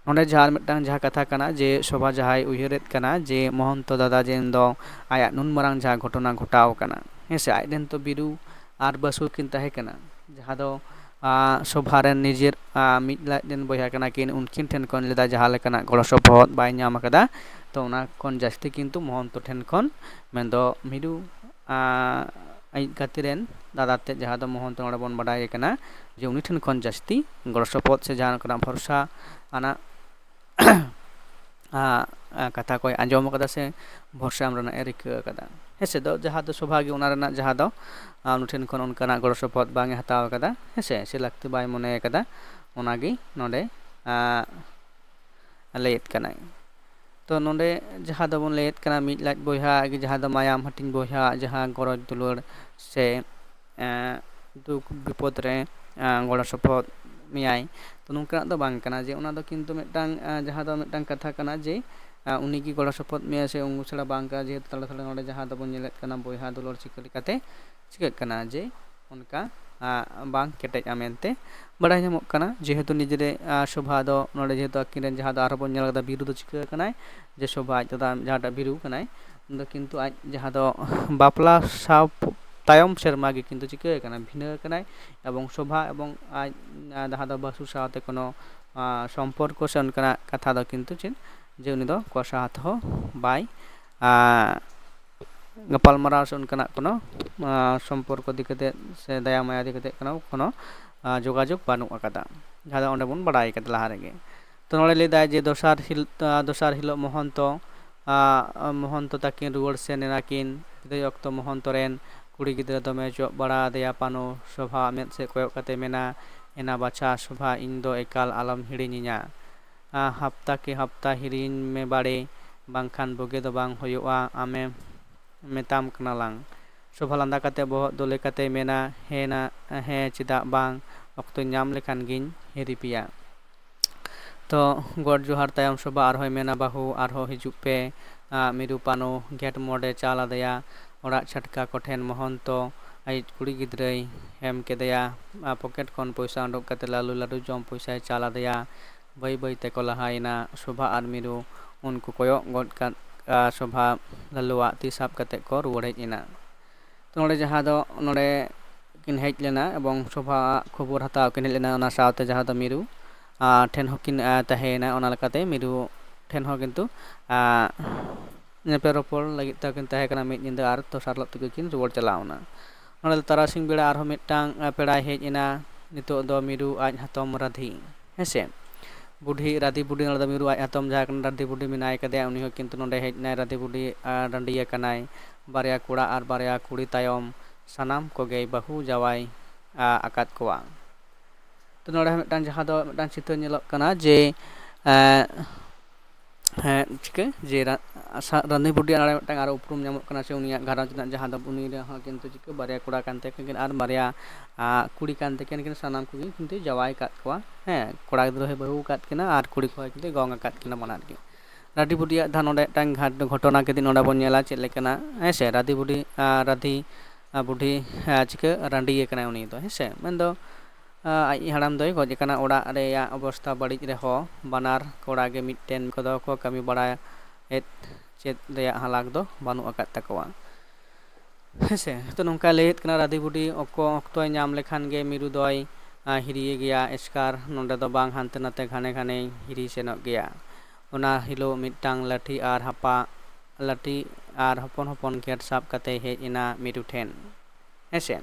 ᱱᱚᱰᱮ ᱡᱟᱦᱟᱸ ᱟᱨ ᱢᱤᱫᱴᱟᱝ ᱡᱟᱦᱟᱸ ᱠᱟᱛᱷᱟ ᱠᱟᱱᱟ ᱡᱮ ᱥᱚᱵᱷᱟ ᱡᱟᱦᱟᱸᱭ ᱩᱭᱦᱟᱹᱨᱮᱫ ᱠᱟᱱᱟ ᱡᱮ ᱢᱚᱦᱚᱱᱛᱚ ᱫᱟᱫᱟ ᱡᱮᱱ ᱫᱚ ᱟᱭᱟᱜ ᱱᱩᱱ ᱢᱟᱨᱟᱝ ᱡᱟᱦᱟᱸ ᱜᱷᱚᱴᱚᱱᱟ ᱜᱷᱚᱴᱟᱣ ᱠᱟᱱᱟ, ᱦᱮᱸ ᱥᱮ, ᱟᱡ ᱨᱮᱱ ᱛᱚ ᱵᱤᱨᱩ ᱟᱨ ᱵᱟᱹᱥᱩ ᱠᱤᱱ ᱛᱟᱦᱮᱸ ᱠᱟᱱᱟ, ᱡᱟᱦᱟᱸ ᱫᱚ ᱟ, ᱥᱚᱵᱷᱟ ᱨᱮᱱ ᱱᱤᱡᱮᱨ ᱟ, ᱢᱤᱫ ᱞᱟᱡ ᱨᱮᱱ ᱵᱚᱭᱦᱟ ᱠᱟᱱᱟ ᱠᱤᱱ, ᱩᱱᱠᱤᱱ ᱴᱷᱮᱱ ᱠᱷᱚᱱ ᱞᱮᱫᱟ ᱡᱟᱦᱟᱸ ᱞᱮᱠᱟᱱᱟᱜ ᱜᱚᱲᱚ ᱥᱚᱯᱚᱦᱚᱫ ᱵᱟᱭ ᱧᱟᱢ ᱟᱠᱟᱫᱟ᱾ ᱛᱚ ᱚᱱᱟ ᱠᱷᱚᱱ ᱡᱟᱹᱥᱛᱤ ᱠᱤᱱᱛᱩ ᱢᱚᱦᱚᱱᱛᱚ ᱴᱷᱮᱱ ᱠᱷᱚᱱ, ᱢᱮᱱᱫᱚ ᱢᱤᱨᱩ ᱟ, ᱟᱡ ᱜᱟᱛᱮ ᱨᱮᱱ ᱫᱟᱫᱟ ᱛᱮᱫ, ᱡᱟᱦᱟᱸ ᱫᱚ ᱢᱚᱦᱚᱱᱛᱚ ᱱᱚᱰᱮ ᱵᱚᱱ ᱵᱟᱰᱟᱭᱮ ᱠᱟᱱᱟ ᱡᱮ ᱩᱱᱤ ᱴᱷᱮᱱ ᱠᱷᱚᱱ ᱡᱟᱹᱥᱛᱤ ᱜᱚᱲᱚ ᱥᱚᱯᱚᱦᱚᱫ ᱥᱮ ᱡᱟᱦᱟᱸ ᱞᱮᱠᱟᱱᱟᱜ ᱵᱷᱚᱨᱥᱟ ᱟᱱᱟᱜ ᱟ, ᱟ, ᱠᱟᱛᱷᱟ ᱠᱚᱭ ᱟᱸᱡᱚᱢ ᱟᱠᱟᱫᱟ ᱥᱮ ᱵᱷᱚᱨᱥᱟ ᱮᱢ ᱨᱮᱱᱟᱜ ᱮ ᱨᱤᱠᱟᱹ ᱟᱠᱟᱫᱟ᱾ ᱦᱮᱸ ᱥᱮ, ᱫᱚ ᱡᱟᱦᱟᱸ ᱫᱚ ᱥᱚᱵᱷᱟ ᱜᱮ ᱚᱱᱟ ᱨᱮᱱᱟᱜ ᱡᱟᱦᱟᱸ ᱫᱚ ᱟ, ᱩᱱᱤ ᱴᱷᱮᱱ ᱠᱷᱚᱱ ᱚᱱᱠᱟᱱᱟᱜ ᱜᱚᱲᱚ ᱥᱚᱯᱚᱦᱚᱫ ᱵᱟᱝ ᱮ ᱦᱟᱛᱟᱣ ᱟᱠᱟᱫᱟ, ᱦᱮᱸ ᱥᱮ, ᱥᱮ ᱞᱟᱹᱠᱛᱤ ᱵᱟᱭ ᱢᱚᱱᱮ ᱟᱠᱟᱫᱟ, ᱚᱱᱟᱜᱮ ᱱᱚᱰᱮ ᱟ, ᱞᱟᱹᱭᱮᱫ ᱠᱟᱱᱟᱭ᱾ ᱛᱚ ᱱᱚᱰᱮ ᱡᱟᱦᱟᱸ ᱫᱚᱵᱚᱱ ᱞᱟᱹᱭᱮᱫ ᱠᱟᱱᱟ ᱢᱤᱫ ᱞᱟᱡ ᱵᱚᱭᱦᱟ ᱜᱮ, ᱡᱟᱦᱟᱸ ᱫᱚ ᱢᱟᱭᱟᱢ ᱦᱟᱹᱴᱤᱧ ᱵᱚᱭᱦᱟ, ᱡᱟᱦᱟᱸ ᱜᱚᱨᱚᱡᱽ ᱫᱩᱞᱟᱹᱲ ᱥᱮ ᱮᱸ, ᱫᱩᱠ ᱵᱤᱯᱚᱫ ᱨᱮ ᱮᱸ, ᱜᱚᱲᱚ ᱥᱚᱯᱚᱦᱚᱫ ᱢᱮᱭᱟᱭ᱾ ᱛᱚ ᱱᱚᱝᱠᱟᱱᱟᱜ ᱫᱚ ᱵᱟᱝ ᱠᱟᱱᱟ ᱡᱮ ᱚᱱᱟ ᱫᱚ ᱠᱤᱱᱛᱩ ᱢᱤᱫᱴᱟᱝ ᱮᱸ, ᱡᱟᱦᱟᱸ ᱫᱚ ᱢᱤᱫᱴᱟᱝ ᱠᱟᱛᱷᱟ ᱠᱟᱱᱟ ᱡᱮ ᱮᱸ, ᱩᱱᱤ ᱜᱮ ᱜᱚᱲᱚ ᱥᱚᱯᱚᱦᱚᱫ ᱢᱮᱭᱟᱭ ᱥᱮ ᱩᱱᱠᱩ ᱪᱷᱟᱲᱟ ᱵᱟᱝ ᱠᱟᱱᱟ, ᱡᱮᱦᱮᱛᱩ ᱛᱟᱦᱞᱮ ᱛᱟᱦᱞᱮ ᱱᱚᱰᱮ ᱡᱟᱦᱟᱸ ᱫᱚᱵᱚᱱ ᱧᱮᱞᱮᱫ ᱠᱟᱱᱟ ᱵᱚᱭᱦᱟ ᱫᱩᱞᱟᱹᱲ ᱪᱤᱠᱟᱹ ᱞᱮᱠᱟᱛᱮ ᱪᱤᱠᱟᱹᱜ ᱠᱟᱱᱟ ᱡᱮ ᱚᱱᱠᱟ ᱟᱸ, ᱵᱟᱝ ᱠᱮᱴᱮᱡᱼᱟ ᱢᱮᱱᱛᱮ ᱵᱟᱲᱟᱭ ᱧᱟᱢᱚᱜ ᱠᱟᱱᱟ, ᱡᱮᱦᱮᱛᱩ ᱱᱤᱡᱮᱨᱮ, ᱟᱸ, ᱥᱳᱵᱷᱟ ᱫᱚ ᱱᱚᱰᱮ ᱡᱮᱦᱮᱛᱩ ᱟᱹᱠᱤᱱ ᱨᱮᱱ ᱡᱟᱦᱟᱸ ᱫᱚ ᱟᱨᱦᱚᱸ ᱵᱚᱱ ᱧᱮᱞ ᱠᱟᱫᱟ, ᱵᱤᱨᱩ ᱫᱚ ᱪᱤᱠᱟᱹ ᱟᱠᱟᱱᱟᱭ, ᱡᱮ ᱥᱳᱵᱷᱟ ᱟᱡ ᱫᱟᱫᱟ ᱡᱟᱦᱟᱸᱴᱟᱜ ᱵᱤᱨᱩ ᱠᱟᱱᱟᱭ, ᱩᱱᱤ ᱫᱚ ᱠᱤᱱᱛᱩ ᱟᱡ ᱡᱟᱦᱟᱸ ᱫᱚ ᱵᱟᱯᱞᱟ ᱥᱟᱶ ᱛᱟᱭᱚᱢ ᱥᱮᱨᱢᱟ ᱜᱮ ᱠᱤᱱᱛᱩ ᱪᱤᱠᱟᱹ ᱟᱠᱟᱱᱟ, ᱵᱷᱤᱱᱟᱹ ᱟᱠᱟᱱᱟᱭ᱾ ᱮᱵᱚᱝ ᱥᱳᱵᱷᱟ ᱮᱵᱚᱝ ᱟᱡ, ᱟᱸ, ᱡᱟᱦᱟᱸ ᱫᱚ ᱵᱟᱹᱥᱩ ᱥᱟᱶᱛᱮ ᱠᱳᱱᱳ, ᱟᱸ, ᱥᱚᱢᱯᱚᱨᱠᱚ ᱥᱮ ᱚᱱᱠᱟᱱᱟᱜ ᱠᱟᱛᱷᱟ ᱫᱚ ᱠᱤᱱᱛᱩ ᱪᱮᱫ, ᱡᱮ ᱩᱱᱤ ᱫᱚ ᱠᱚᱥᱟ ᱦᱟᱛ ᱦᱚᱸ ᱵᱟᱭ, ᱟᱸ, ᱜᱟᱯᱟᱞᱢᱟᱨᱟᱣ ᱥᱮ ᱚᱱᱠᱟᱱᱟᱜ ᱠᱳᱱᱳ, ᱟᱸ, ᱥᱚᱢᱯᱚᱨᱠᱚ ᱤᱫᱤ ᱠᱟᱛᱮᱫ ᱥᱮ ᱫᱟᱭᱟ ᱢᱟᱭᱟ ᱤᱫᱤ ᱠᱟᱛᱮᱫ ᱠᱳᱱᱳ, ᱠᱳᱱᱳ, ᱟᱸ, ᱡᱳᱜᱟᱡᱳᱜᱽ ᱵᱟᱹᱱᱩᱜ ᱟᱠᱟᱫᱟ, ᱡᱟᱦᱟᱸ ᱫᱚ ᱚᱸᱰᱮ ᱵᱚᱱ ᱵᱟᱲᱟᱭ ᱠᱟᱫᱟ ᱞᱟᱦᱟ ᱨᱮᱜᱮ᱾ ᱛᱚ ᱱᱚᱰᱮ ᱞᱟᱹᱭᱫᱟᱭ ᱡᱮ ᱫᱚᱥᱟᱨ ᱦᱤᱞ-, ᱟᱸ, ᱫᱚᱥᱟᱨ ᱦᱤᱞᱳᱜ ᱢᱚᱦᱚᱱᱛᱚ, ᱟᱸ, ᱢᱚᱦᱚᱱᱛᱚ ᱛᱟᱹᱠᱤᱱ ᱨᱩᱣᱟᱹᱲ ᱥᱮᱱ ᱮᱱᱟᱠᱤᱱ᱾ ᱵᱤᱫᱟᱹᱭ ᱚᱠᱛᱚ ᱢᱚᱦᱚᱱᱛᱚ ᱨᱮᱱ ᱠᱩᱲᱤ ᱜᱤᱫᱽᱨᱟᱹ ᱫᱚᱢᱮ ᱪᱚᱜ ᱵᱟᱲᱟ ᱟᱫᱮᱭᱟ ᱯᱟᱱᱚ᱾ ᱥᱳᱵᱷᱟ ᱢᱮᱫ ᱥᱮᱫ ᱠᱚᱭᱚᱜ ᱠᱟᱛᱮ ᱢᱮᱱᱟ, ᱮᱱᱟ ᱵᱟᱪᱷᱟ ᱥᱳᱵᱷᱟ, ᱤᱧ ᱫᱚ ᱮᱠᱟᱞ ᱟᱞᱚᱢ ᱦᱤᱲᱤᱧᱤᱧᱟ᱾ ᱟᱸ, ᱦᱟᱯᱛᱟ ᱠᱮ ᱦᱟᱯᱛᱟ ᱦᱤᱲᱤᱧ ᱢᱮ ᱵᱟᱲᱮ, ᱵᱟᱝᱠᱷᱟᱱ ᱵᱩᱜᱤ ᱫᱚ ᱵᱟᱝ ᱦᱩᱭᱩᱜᱼᱟ, ᱟᱢᱮ ᱢᱮᱛᱟᱢ ᱠᱟᱱᱟ ᱞᱟᱝ᱾ ᱥᱳᱵᱷᱟ ᱞᱟᱸᱫᱟ ᱠᱟᱛᱮ ᱵᱚᱦᱚᱜ ᱫᱩᱞᱮ ᱠᱟᱛᱮᱭ ᱢᱮᱱᱟ, ᱦᱮᱸ ᱱᱟ, ᱦᱮᱸ ᱪᱮᱫᱟᱜ ᱵᱟᱝ, ᱚᱠᱛᱚᱧ ᱧᱟᱢ ᱞᱮᱠᱷᱟᱱ ᱜᱤᱧ ᱦᱤᱨᱤ ᱯᱮᱭᱟ᱾ ᱛᱚ ᱜᱚᱰ ᱡᱚᱦᱟᱨ ᱛᱟᱭᱚᱢ ᱥᱳᱵᱷᱟ ᱟᱨᱦᱚᱸᱭ ᱢᱮᱱᱟ, ᱵᱟᱹᱦᱩ ᱟᱨᱦᱚᱸ ᱦᱤᱡᱩᱜ ᱯᱮ᱾ ᱟᱸ, ᱢᱤᱨᱩ ᱯᱟᱱᱚ ᱜᱮᱴ ᱢᱳᱲᱮ ᱪᱟᱞ ᱟᱫᱮᱭᱟ᱾ ᱚᱲᱟᱜ ᱪᱷᱟᱴᱠᱟ ᱠᱚᱴᱷᱮᱱ ᱢᱚᱦᱚᱱᱛᱚ ᱟᱡ ᱠᱩᱲᱤ ᱜᱤᱫᱽᱨᱟᱹᱭ ᱮᱢ ᱠᱮᱫᱮᱭᱟ᱾ ᱟᱨ ᱯᱚᱠᱮᱴ ᱠᱷᱚᱱ ᱯᱚᱭᱥᱟ ᱩᱰᱩᱠ ᱠᱟᱛᱮ ᱞᱟᱹᱞᱩ ᱞᱟᱹᱰᱩ ᱡᱚᱢ ᱯᱚᱭᱥᱟᱭ ᱪᱟᱞ ᱟᱫᱮᱭᱟ᱾ ᱵᱟᱹᱭ ᱵᱟᱹᱭ ᱛᱮᱠᱚ ᱞᱟᱦᱟᱭᱮᱱᱟ᱾ ᱥᱳᱵᱷᱟ ᱟᱨ ᱢᱤᱨᱩ ᱩᱱᱠᱩ ᱠᱚᱭᱚᱜ ᱜᱚᱫ ᱠᱟᱫ, ᱟᱨ ᱥᱳᱵᱷᱟ ᱞᱟᱹᱞᱩᱣᱟᱜ ᱛᱤ ᱥᱟᱵ ᱠᱟᱛᱮ ᱠᱚ ᱨᱩᱣᱟᱹᱲ ᱦᱮᱡ ᱮᱱᱟ᱾ ᱛᱚ ᱱᱚᱰᱮ ᱡᱟᱦᱟᱸ ᱫᱚ ᱱᱚᱰᱮ ᱠᱤᱱ ᱦᱮᱡ ᱞᱮᱱᱟ ᱮᱵᱚᱝ ᱥᱳᱵᱷᱟ ᱟᱜ ᱠᱷᱚᱵᱚᱨ ᱦᱟᱛᱟᱣ ᱠᱤᱱ ᱦᱮᱡ ᱞᱮᱱᱟ, ᱚᱱᱟ ᱥᱟᱶᱛᱮ ᱡᱟᱦᱟᱸ ᱫᱚ ᱢᱤᱨᱩ, ᱟᱨ ᱴᱷᱮᱱ ᱦᱚᱸᱠᱤᱱ, ᱟᱨ ᱛᱟᱦᱮᱸᱭᱮᱱᱟ᱾ ᱚᱱᱟ ᱞᱮᱠᱟᱛᱮ ᱢᱤᱨᱩ ᱴᱷᱮᱱ ᱦᱚᱸ ᱠᱤᱱᱛᱩ, ᱟᱨ ᱧᱮᱯᱮᱞ ᱨᱚᱯᱚᱲ ᱞᱟᱹᱜᱤᱫ ᱛᱮ ᱠᱤᱱ ᱛᱟᱦᱮᱸ ᱠᱟᱱᱟ ᱢᱤᱫ ᱧᱤᱫᱟᱹ ᱟᱨ ᱫᱚᱥᱟᱨ ᱦᱤᱞᱳᱜ ᱛᱮᱜᱮ ᱠᱤᱱ ᱨᱩᱣᱟᱹᱲ ᱪᱟᱞᱟᱣ ᱮᱱᱟ᱾ ᱱᱚᱰᱮ ᱫᱚ ᱛᱟᱨᱟᱥᱤᱧ ᱵᱮᱲᱟ ᱟᱨᱦᱚᱸ ᱢᱤᱫᱴᱟᱝ, ᱟᱨ ᱯᱮᱲᱟᱭ ᱦᱮᱡ ᱮᱱᱟ᱾ ᱱᱤᱛᱚᱜ ᱫᱚ ᱢᱤᱨᱩ ᱟᱡ ᱦᱟᱛᱚᱢ ᱨᱟᱫᱷᱤ, ᱦᱮᱸᱥᱮ, ᱵᱩᱰᱷᱤ, ᱨᱟᱫᱷᱤ ᱵᱩᱰᱷᱤ, ᱱᱚᱰᱮ ᱫᱚ ᱢᱤᱨᱩ ᱟᱡ ᱦᱟᱛᱚᱢ ᱡᱟᱦᱟᱸ ᱠᱟᱱᱟ ᱨᱟᱫᱷᱤ ᱵᱩᱰᱷᱤ ᱢᱮᱱᱟᱭ ᱠᱟᱫᱮᱭᱟ, ᱩᱱᱤ ᱦᱚᱸ ᱠᱤᱱᱛᱩ ᱱᱚᱰᱮ ᱦᱮᱡ ᱮᱱᱟᱭ᱾ ᱨᱟᱫᱷᱤ ᱵᱩᱰᱷᱤ, ᱟᱨ ᱨᱟᱺᱰᱤᱭᱟᱹ ᱠᱟᱱᱟᱭ᱾ ᱵᱟᱨᱭᱟ ᱠᱚᱲᱟ ᱟᱨ ᱵᱟᱨᱭᱟ ᱠᱩᱲᱤ ᱛᱟᱭᱚᱢ ᱥᱟᱱᱟᱢ ᱠᱚᱜᱮᱭ ᱵᱟᱹᱦᱩ ᱡᱟᱶᱟᱭ, ᱟ, ᱟᱠᱟᱫ ᱠᱚᱣᱟ᱾ ᱛᱚ ᱱᱚᱰᱮ ᱦᱚᱸ ᱢᱤᱫᱴᱟᱝ ᱡᱟᱦᱟᱸ ᱫᱚ ᱢᱤᱫᱴᱟᱝ ᱪᱤᱛᱟᱹᱨ ᱧᱮᱞᱚᱜ ᱠᱟᱱᱟ ᱡᱮ, ᱮᱸ, ᱦᱮᱸ, ᱪᱤᱠᱟᱹ ᱡᱮ ᱨᱟ-, ᱥᱟ-, ᱨᱟᱹᱱᱤ ᱵᱩᱰᱷᱤᱭᱟᱜ ᱱᱚᱰᱮ ᱢᱤᱫᱴᱟᱝ ᱟᱨᱚ ᱩᱯᱨᱩᱢ ᱧᱟᱢᱚᱜ ᱠᱟᱱᱟ ᱥᱮ ᱩᱱᱤᱭᱟᱜ ᱜᱷᱟᱨᱚᱸᱡᱽ ᱨᱮᱱᱟᱜ ᱡᱟᱦᱟᱸ ᱫᱚ ᱩᱱᱤ ᱨᱮᱦᱚᱸ ᱠᱤᱱᱛᱩ ᱪᱤᱠᱟᱹ ᱵᱟᱨᱭᱟ ᱠᱚᱲᱟ ᱠᱟᱱ ᱛᱟᱹᱠᱤᱱ ᱟᱨ ᱵᱟᱨᱭᱟ, ᱟ, ᱠᱩᱲᱤ ᱠᱟᱱ ᱛᱟᱹᱠᱤᱱ, ᱠᱤᱱ ᱥᱟᱱᱟᱢ ᱠᱚᱜᱮ ᱠᱤᱱᱛᱩ ᱡᱟᱶᱟᱭ ᱟᱠᱟᱫ ᱠᱚᱣᱟ᱾ ᱦᱮᱸ, ᱠᱚᱲᱟ ᱜᱤᱫᱽᱨᱟᱹ ᱦᱚᱸᱭ ᱵᱟᱹᱦᱩ ᱟᱠᱟᱫ ᱠᱤᱱᱟ ᱟᱨ ᱠᱩᱲᱤ ᱠᱚᱦᱚᱸ ᱠᱤᱱᱛᱩ ᱜᱚᱝ ᱟᱠᱟᱫ ᱠᱤᱱᱟ ᱵᱟᱱᱟᱨ ᱜᱮ᱾ ᱨᱟᱹᱰᱤ ᱵᱩᱰᱷᱤᱭᱟᱜ ᱫᱷᱟ ᱱᱚᱰᱮ ᱢᱤᱫᱴᱟᱝ ᱜᱷᱟᱴ-, ᱜᱷᱚᱴᱚᱱᱟ ᱠᱤᱫᱤ ᱱᱚᱰᱮ ᱵᱚᱱ ᱧᱮᱞᱟ ᱪᱮᱫ ᱞᱮᱠᱟᱱᱟ, ᱦᱮᱸ ᱥᱮ, ᱨᱟᱹᱫᱷᱤ ᱵᱩᱰᱷᱤ, ᱟ, ᱨᱟᱹᱫᱷᱤ, ᱟ, ᱵᱩᱰᱷᱤ, ᱟ, ᱪᱤᱠᱟᱹ ᱨᱟᱺᱰᱤᱭᱟᱹ ᱠᱟᱱᱟᱭ ᱩᱱᱤ ᱫᱚ, ᱦᱮᱸ ᱥᱮ, ᱢᱮᱱᱫᱚ, ᱟ, ᱟᱡ ᱦᱟᱲᱟᱢ ᱫᱚᱭ ᱜᱚᱡ ᱟᱠᱟᱱᱟ᱾ ᱚᱲᱟᱜ ᱨᱮᱭᱟᱜ ᱚᱵᱚᱥᱛᱟ ᱵᱟᱹᱲᱤᱡ ᱨᱮᱦᱚᱸ ᱵᱟᱱᱟᱨ ᱠᱚᱲᱟ ᱜᱮ ᱢᱤᱫᱴᱮᱱ ᱠᱚᱫᱚ ᱠᱚ ᱠᱟᱹᱢᱤ ᱵᱟᱲᱟᱭᱮᱫ, ᱪᱮᱫ ᱨᱮᱭᱟᱜ ᱦᱟᱞᱟᱠ ᱫᱚ ᱵᱟᱹᱱᱩᱜ ᱟᱠᱟᱫ ᱛᱟᱠᱚᱣᱟ᱾ ᱦᱮᱸᱥᱮ, ᱛᱚ ᱱᱚᱝᱠᱟ ᱞᱟᱹᱭᱮᱫ ᱠᱟᱱᱟ, ᱨᱟᱹᱫᱷᱤ ᱵᱩᱰᱷᱤ ᱚᱠᱚ-, ᱚᱠᱛᱚᱭ ᱧᱟᱢ ᱞᱮᱠᱷᱟᱱ ᱜᱮ ᱢᱤᱨᱩ ᱫᱚᱭ, ᱟ, ᱦᱤᱨᱤᱭᱮ ᱜᱮᱭᱟ ᱮᱥᱠᱟᱨ᱾ ᱱᱚᱸᱰᱮ ᱫᱚ ᱵᱟᱝ, ᱦᱟᱱᱛᱮ ᱱᱟᱛᱮ ᱜᱷᱟᱱᱮ ᱜᱷᱟᱱᱮᱭ ᱦᱤᱨᱤ ᱥᱮᱱᱚᱜ ᱜᱮᱭᱟ᱾ ᱚᱱᱟ ᱦᱤᱞᱳᱜ ᱢᱤᱫᱴᱟᱝ ᱞᱟᱹᱴᱷᱤ ᱟᱨ ᱦᱟᱯᱟ, ᱞᱟᱹᱴᱷᱤ ᱟᱨ ᱦᱚᱯᱚᱱ ᱦᱚᱯᱚᱱ ᱜᱷᱮᱴ ᱥᱟᱵ ᱠᱟᱛᱮᱭ ᱦᱮᱡ ᱮᱱᱟ ᱢᱤᱨᱩ ᱴᱷᱮᱱ᱾ ᱦᱮᱸᱥᱮ,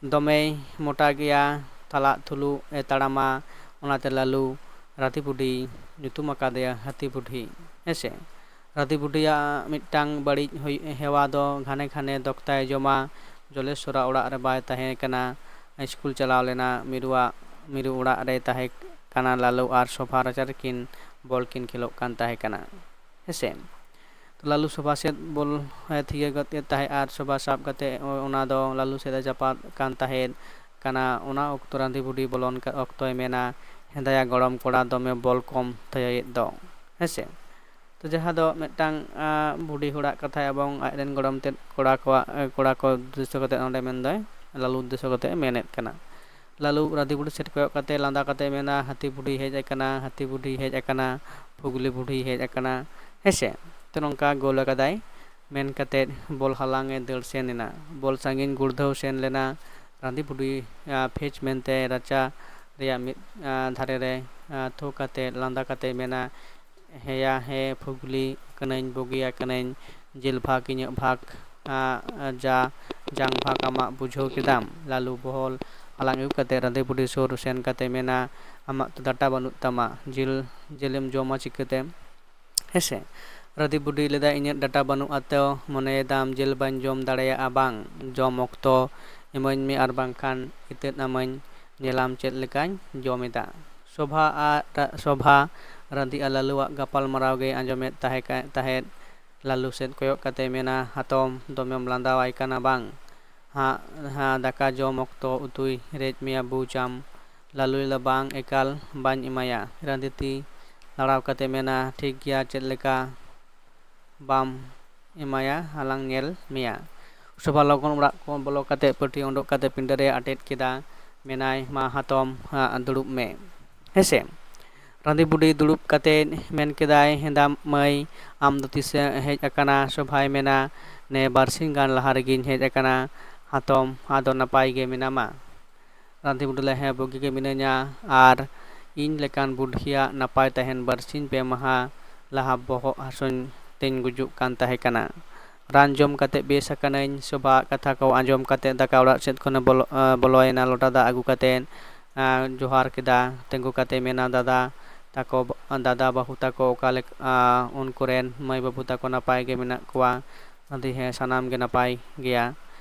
ᱫᱚᱢᱮᱭ ᱢᱚᱴᱟ ᱜᱮᱭᱟ, ᱛᱟᱞᱟᱜ ᱛᱷᱩᱞᱩᱜ ᱮ ᱛᱟᱲᱟᱢᱟ, ᱚᱱᱟᱛᱮ ᱞᱟᱞᱩ ᱨᱟᱹᱫᱷᱤ ᱵᱩᱰᱷᱤ ᱧᱩᱛᱩᱢ ᱟᱠᱟᱫᱮᱭᱟ ᱦᱟᱹᱛᱤ ᱵᱩᱰᱷᱤ᱾ ᱦᱮᱸᱥᱮ, ᱨᱟᱹᱫᱷᱤ ᱵᱩᱰᱷᱤᱭᱟᱜ ᱢᱤᱫᱴᱟᱝ ᱵᱟᱹᱲᱤᱡ ᱦᱩᱭ-, ᱦᱮᱣᱟ ᱫᱚ ᱜᱷᱟᱱᱮ ᱜᱷᱟᱱᱮ ᱫᱚᱠᱛᱟᱭ ᱡᱚᱢᱟ᱾ ᱡᱚᱞᱮᱥᱣᱚᱨᱟ ᱚᱲᱟᱜ ᱨᱮ ᱵᱟᱭ ᱛᱟᱦᱮᱸ ᱠᱟᱱᱟ, ᱥᱠᱩᱞ ᱪᱟᱞᱟᱣ ᱞᱮᱱᱟ᱾ ᱢᱤᱨᱩᱣᱟᱜ, ᱢᱤᱨᱩ ᱚᱲᱟᱜ ᱨᱮᱭ ᱛᱟᱦᱮᱸ ᱠᱟᱱᱟ᱾ ᱞᱟᱞᱩ ᱟᱨ ᱥᱳᱵᱷᱟ ᱨᱟᱪᱟ ᱨᱮᱠᱤᱱ ᱵᱚᱞ ᱠᱤᱱ ᱠᱷᱮᱞᱳᱜ ᱠᱟᱱ ᱛᱟᱦᱮᱸ ᱠᱟᱱᱟ᱾ ᱦᱮᱸᱥᱮ, ᱞᱟᱞᱩ ᱥᱳᱵᱷᱟ ᱥᱮᱫ ᱵᱚᱞ ᱮ ᱛᱷᱤᱭᱟᱹ ᱜᱚᱫ ᱠᱮᱫ ᱛᱟᱦᱮᱸᱫ ᱟᱨ ᱥᱳᱵᱷᱟ ᱥᱟᱵ ᱠᱟᱛᱮ ᱚ-, ᱚᱱᱟ ᱫᱚ ᱞᱟᱞᱩ ᱥᱮᱫ ᱮ ᱪᱟᱯᱟᱫ ᱠᱟᱱ ᱛᱟᱦᱮᱸᱫ ᱠᱟᱱᱟ᱾ ᱚᱱᱟ ᱚᱠᱛᱚ ᱨᱟᱹᱫᱷᱤ ᱵᱩᱰᱷᱤ ᱵᱚᱞᱚᱱ ᱠᱟ-, ᱚᱠᱛᱚᱭ ᱢᱮᱱᱟ, "ᱦᱮᱸᱫᱟᱭᱟ ᱜᱚᱲᱚᱢ ᱠᱚᱲᱟ, ᱫᱚᱢᱮ ᱵᱚᱞ ᱠᱚᱢ ᱛᱷᱤᱭᱟᱹᱭᱮᱫ ᱫᱚ", ᱦᱮᱸᱥᱮ᱾ ᱛᱚ ᱡᱟᱦᱟᱸ ᱫᱚ ᱢᱤᱫᱴᱟᱝ, ᱟ, ᱵᱩᱰᱷᱤ ᱦᱚᱲᱟᱜ ᱠᱟᱛᱷᱟ ᱮᱵᱚᱝ ᱟᱡᱨᱮᱱ ᱜᱚᱲᱚᱢ ᱛᱮᱫ ᱠᱚᱲᱟ ᱠᱚᱣᱟᱜ, ᱮ, ᱠᱚᱲᱟ ᱠᱚ ᱩᱫᱽᱫᱮᱥᱥᱚ ᱠᱟᱛᱮ ᱱᱚᱰᱮ ᱢᱮᱱᱫᱚᱭ, ᱞᱟᱞᱩ ᱩᱫᱽᱫᱮᱥᱥᱚ ᱠᱟᱛᱮ ᱢᱮᱱᱮᱫ ᱠᱟᱱᱟ᱾ ᱞᱟᱞᱩ ᱨᱟᱹᱫᱷᱤ ᱵᱩᱰᱷᱤ ᱥᱮᱫ ᱠᱚᱭᱚᱜ ᱠᱟᱛᱮ ᱞᱟᱸᱫᱟ ᱠᱟᱛᱮ ᱢᱮᱱᱟ, "ᱦᱟᱹᱛᱤ ᱵᱩᱰᱷᱤ ᱦᱮᱡ ᱟᱠᱟᱱᱟ, ᱦᱟᱹᱛᱤ ᱵᱩᱰᱷᱤ ᱦᱮᱡ ᱟᱠᱟᱱᱟ, ᱯᱷᱩᱜᱽᱞᱤ ᱵᱩᱰᱷᱤ ᱦᱮᱡ ᱟᱠᱟᱱᱟ", ᱦᱮᱸᱥᱮ᱾ ᱛᱚ ᱱᱚᱝᱠᱟ ᱜᱳᱞ ᱟᱠᱟᱫᱟᱭ᱾ ᱢᱮᱱ ᱠᱟᱛᱮ ᱵᱚᱞ ᱦᱟᱞᱟᱝ ᱮ ᱫᱟᱹᱲ ᱥᱮᱱ ᱮᱱᱟ᱾ ᱵᱚᱞ ᱥᱟᱺᱜᱤᱧ ᱜᱩᱲᱫᱷᱟᱹᱣ ᱥᱮᱱ ᱞᱮᱱᱟ᱾ ᱨᱟᱹᱫᱷᱤ ᱵᱩᱰᱷᱤ, ᱟ, ᱯᱷᱮᱪ ᱢᱮᱱᱛᱮ ᱨᱟᱪᱟ ᱨᱮᱭᱟᱜ ᱢᱤᱫ, ᱟ, ᱫᱷᱟᱨᱮ ᱨᱮ, ᱟ, ᱛᱷᱩ ᱠᱟᱛᱮ ᱞᱟᱸᱫᱟ ᱠᱟᱛᱮ ᱢᱮᱱᱟ, "ᱦᱮᱭᱟ ᱦᱮ ᱯᱷᱩᱜᱽᱞᱤ ᱠᱟᱹᱱᱟᱹᱧ, ᱵᱩᱜᱤᱭᱟ ᱠᱟᱹᱱᱟᱹᱧ, ᱡᱤᱞ ᱵᱷᱟᱜᱽ ᱤᱧᱟᱹᱜ ᱵᱷᱟᱜᱽ, ᱟ, ᱡᱟ ᱡᱟᱝ ᱵᱷᱟᱜᱽ ᱟᱢᱟᱜ, ᱵᱩᱡᱷᱟᱹᱣ ᱠᱮᱫᱟᱢ?" ᱞᱟᱞᱩ ᱵᱚᱦᱚᱞ ᱦᱟᱞᱟᱝ ᱟᱹᱜᱩ ᱠᱟᱛᱮ ᱨᱟᱹᱫᱷᱤ ᱵᱩᱰᱷᱤ ᱥᱩᱨ ᱥᱮᱱ ᱠᱟᱛᱮ ᱢᱮᱱᱟ, "ᱟᱢᱟᱜ ᱛᱚ ᱰᱟᱴᱟ ᱵᱟᱹᱱᱩᱜ ᱛᱟᱢᱟ, ᱡᱤᱞ, ᱡᱤᱞᱮᱢ ᱡᱚᱢᱟ ᱪᱤᱠᱟᱹᱛᱮ?" ᱦᱮᱸᱥᱮ, ᱨᱟᱹᱫᱷᱤ ᱵᱩᱰᱷᱤ ᱞᱟᱹᱭᱫᱟ, "ᱤᱧᱟᱹᱜ ᱰᱟᱴᱟ ᱵᱟᱹᱱᱩᱜ ᱟᱛᱮ ᱢᱚᱱᱮᱭᱮᱫᱟᱢ ᱡᱤᱞ ᱵᱟᱹᱧ ᱡᱚᱢ ᱫᱟᱲᱮᱭᱟᱜᱼᱟ ᱵᱟᱝ? ᱡᱚᱢ ᱚᱠᱛᱚ ᱤᱢᱟᱹᱧ ᱢᱮ ᱟᱨ ᱵᱟᱝᱠᱷᱟᱱ ᱤᱛᱟᱹᱫ ᱟᱢᱟᱹᱧ, ᱧᱮᱞᱟᱢ ᱪᱮᱫ ᱞᱮᱠᱟᱧ ᱡᱚᱢ ᱮᱫᱟ᱾" ᱥᱳᱵᱷᱟ ᱟᱨ ᱨᱟ-, ᱥᱳᱵᱷᱟ ᱨᱟᱹᱫᱷᱤ ᱟᱨ ᱞᱟᱞᱩᱣᱟᱜ ᱜᱟᱯᱟᱞ ᱢᱟᱨᱟᱣ ᱜᱮᱭ ᱟᱸᱡᱚᱢᱮᱫ ᱛᱟᱦᱮᱸ ᱠᱟ-, ᱛᱟᱦᱮᱸᱫ᱾ ᱞᱟᱞᱩ ᱥᱮᱫ ᱠᱚᱭᱚᱜ ᱠᱟᱛᱮ ᱢᱮᱱᱟ, "ᱦᱟᱛᱚᱢ, ᱫᱚᱢᱮᱢ ᱞᱟᱸᱫᱟᱣᱟᱭ ᱠᱟᱱᱟ ᱵᱟᱝ? ᱦᱟᱸ, ᱦᱟᱸ, ᱫᱟᱠᱟ ᱡᱚᱢ ᱚᱠᱛᱚ ᱩᱛᱩᱭ ᱨᱮᱡ ᱢᱮᱭᱟ, ᱵᱩᱡᱟᱢ?" ᱞᱟᱞᱩᱭ ᱞᱟᱹᱭᱫᱟ, "ᱵᱟᱝ, ᱮᱠᱟᱞ ᱵᱟᱹᱧ ᱮᱢᱟᱭᱟ᱾" ᱨᱟᱹᱫᱷᱤ ᱛᱤ ᱞᱟᱲᱟᱣ ᱠᱟᱛᱮ ᱢᱮᱱᱟ, "ᱴᱷᱤᱠ ᱜᱮᱭᱟ, ᱪᱮᱫ ᱞᱮᱠᱟ ᱵᱟᱢ ᱮᱢᱟᱭᱟ, ᱦᱟᱞᱟᱝ ᱧᱮᱞ ᱢᱮᱭᱟ᱾" ᱥᱳᱵᱷᱟ ᱞᱚᱜᱚᱱ ᱚᱲᱟᱜ ᱠᱚ ᱵᱚᱞᱚ ᱠᱟᱛᱮ ᱯᱟᱹᱴᱤ ᱩᱰᱩᱠ ᱠᱟᱛᱮ ᱯᱤᱸᱰᱟᱹ ᱨᱮ ᱟᱴᱮᱫ ᱠᱮᱫᱟ᱾ ᱢᱮᱱᱟᱭ, "ᱢᱟ ᱦᱟᱛᱚᱢ, ᱟ, ᱫᱩᱲᱩᱵ ᱢᱮ ᱦᱮᱸᱥᱮ?" ᱨᱟᱸᱫᱷᱤ ᱵᱩᱰᱷᱤ ᱫᱩᱲᱩᱵ ᱠᱟᱛᱮ ᱢᱮᱱ ᱠᱮᱫᱟᱭ, "ᱦᱮᱸᱫᱟ ᱢᱟᱹᱭ, ᱟᱢ ᱫᱚ ᱛᱤᱥᱮ ᱦᱮᱡ ᱟᱠᱟᱱᱟ?" ᱥᱚᱵᱷᱟᱭ ᱢᱮᱱᱟ, "ᱱᱮ ᱵᱟᱨᱥᱤᱧ ᱜᱟᱱ ᱞᱟᱦᱟ ᱨᱮᱜᱮᱧ ᱦᱮᱡ ᱟᱠᱟᱱᱟ ᱦᱟᱛᱚᱢ, ᱟᱫᱚ ᱱᱟᱯᱟᱭ ᱜᱮ ᱢᱮᱱᱟᱢᱟ?" ᱨᱟᱸᱫᱷᱤ ᱵᱩᱰᱷᱤ ᱞᱟᱹᱭ, "ᱦᱮᱸ, ᱵᱩᱜᱤ ᱜᱮ ᱢᱤᱱᱟᱹᱧᱟ, ᱟᱨ ᱤᱧ ᱞᱮᱠᱟᱱ ᱵᱩᱰᱷᱤᱭᱟᱜ ᱱᱟᱯᱟᱭ ᱛᱟᱦᱮᱱ ᱵᱟᱨᱥᱤᱧ ᱯᱮ ᱢᱟᱦᱟ ᱞᱟᱦᱟ ᱵᱚᱦᱚᱜ ᱦᱟᱹᱥᱩᱧ ᱛᱮᱧ ᱜᱩᱡᱩᱜ ᱠᱟᱱ ᱛᱟᱦᱮᱸ ᱠᱟᱱᱟ᱾ ᱨᱟᱱ ᱡᱚᱢ ᱠᱟᱛᱮ ᱵᱮᱥ ᱟᱠᱟᱱᱟᱹᱧ᱾" ᱥᱚᱵᱷᱟᱣᱟᱜ ᱠᱟᱛᱷᱟ ᱠᱚ ᱟᱸᱡᱚᱢ ᱠᱟᱛᱮ ᱫᱟᱠᱟ ᱚᱲᱟᱜ ᱥᱮᱫ ᱠᱷᱚᱱᱮ ᱵᱚᱞᱚ-, ᱮ, ᱵᱚᱞᱚᱭᱮᱱᱟ᱾ ᱞᱚᱴᱟ ᱫᱟᱜ ᱟᱹᱜᱩ ᱠᱟᱛᱮ, ᱮ, ᱡᱚᱦᱟᱨ ᱠᱮᱫᱟ᱾ ᱛᱤᱸᱜᱩ ᱠᱟᱛᱮ ᱢᱮᱱᱟ, "ᱫᱟᱫᱟ ᱛᱟᱠᱚ, ᱫᱟᱫᱟ ᱵᱟᱹᱦᱩ ᱛᱟᱠᱚ ᱚᱠᱟ ᱞᱮᱠᱟ, ᱮ, ᱩᱱᱠᱩ ᱨᱮᱱ ᱢᱟᱹᱭ ᱵᱟᱹᱵᱩ ᱛᱟᱠᱚ ᱱᱟᱯᱟᱭ ᱜᱮ ᱢᱮᱱᱟᱜ ᱠᱚᱣᱟ?" ᱨᱟᱸᱫᱷᱤ, "ᱦᱮᱸ, ᱥᱟᱱᱟᱢ ᱜᱮ ᱱᱟᱯᱟᱭ ᱜᱮᱭᱟ᱾"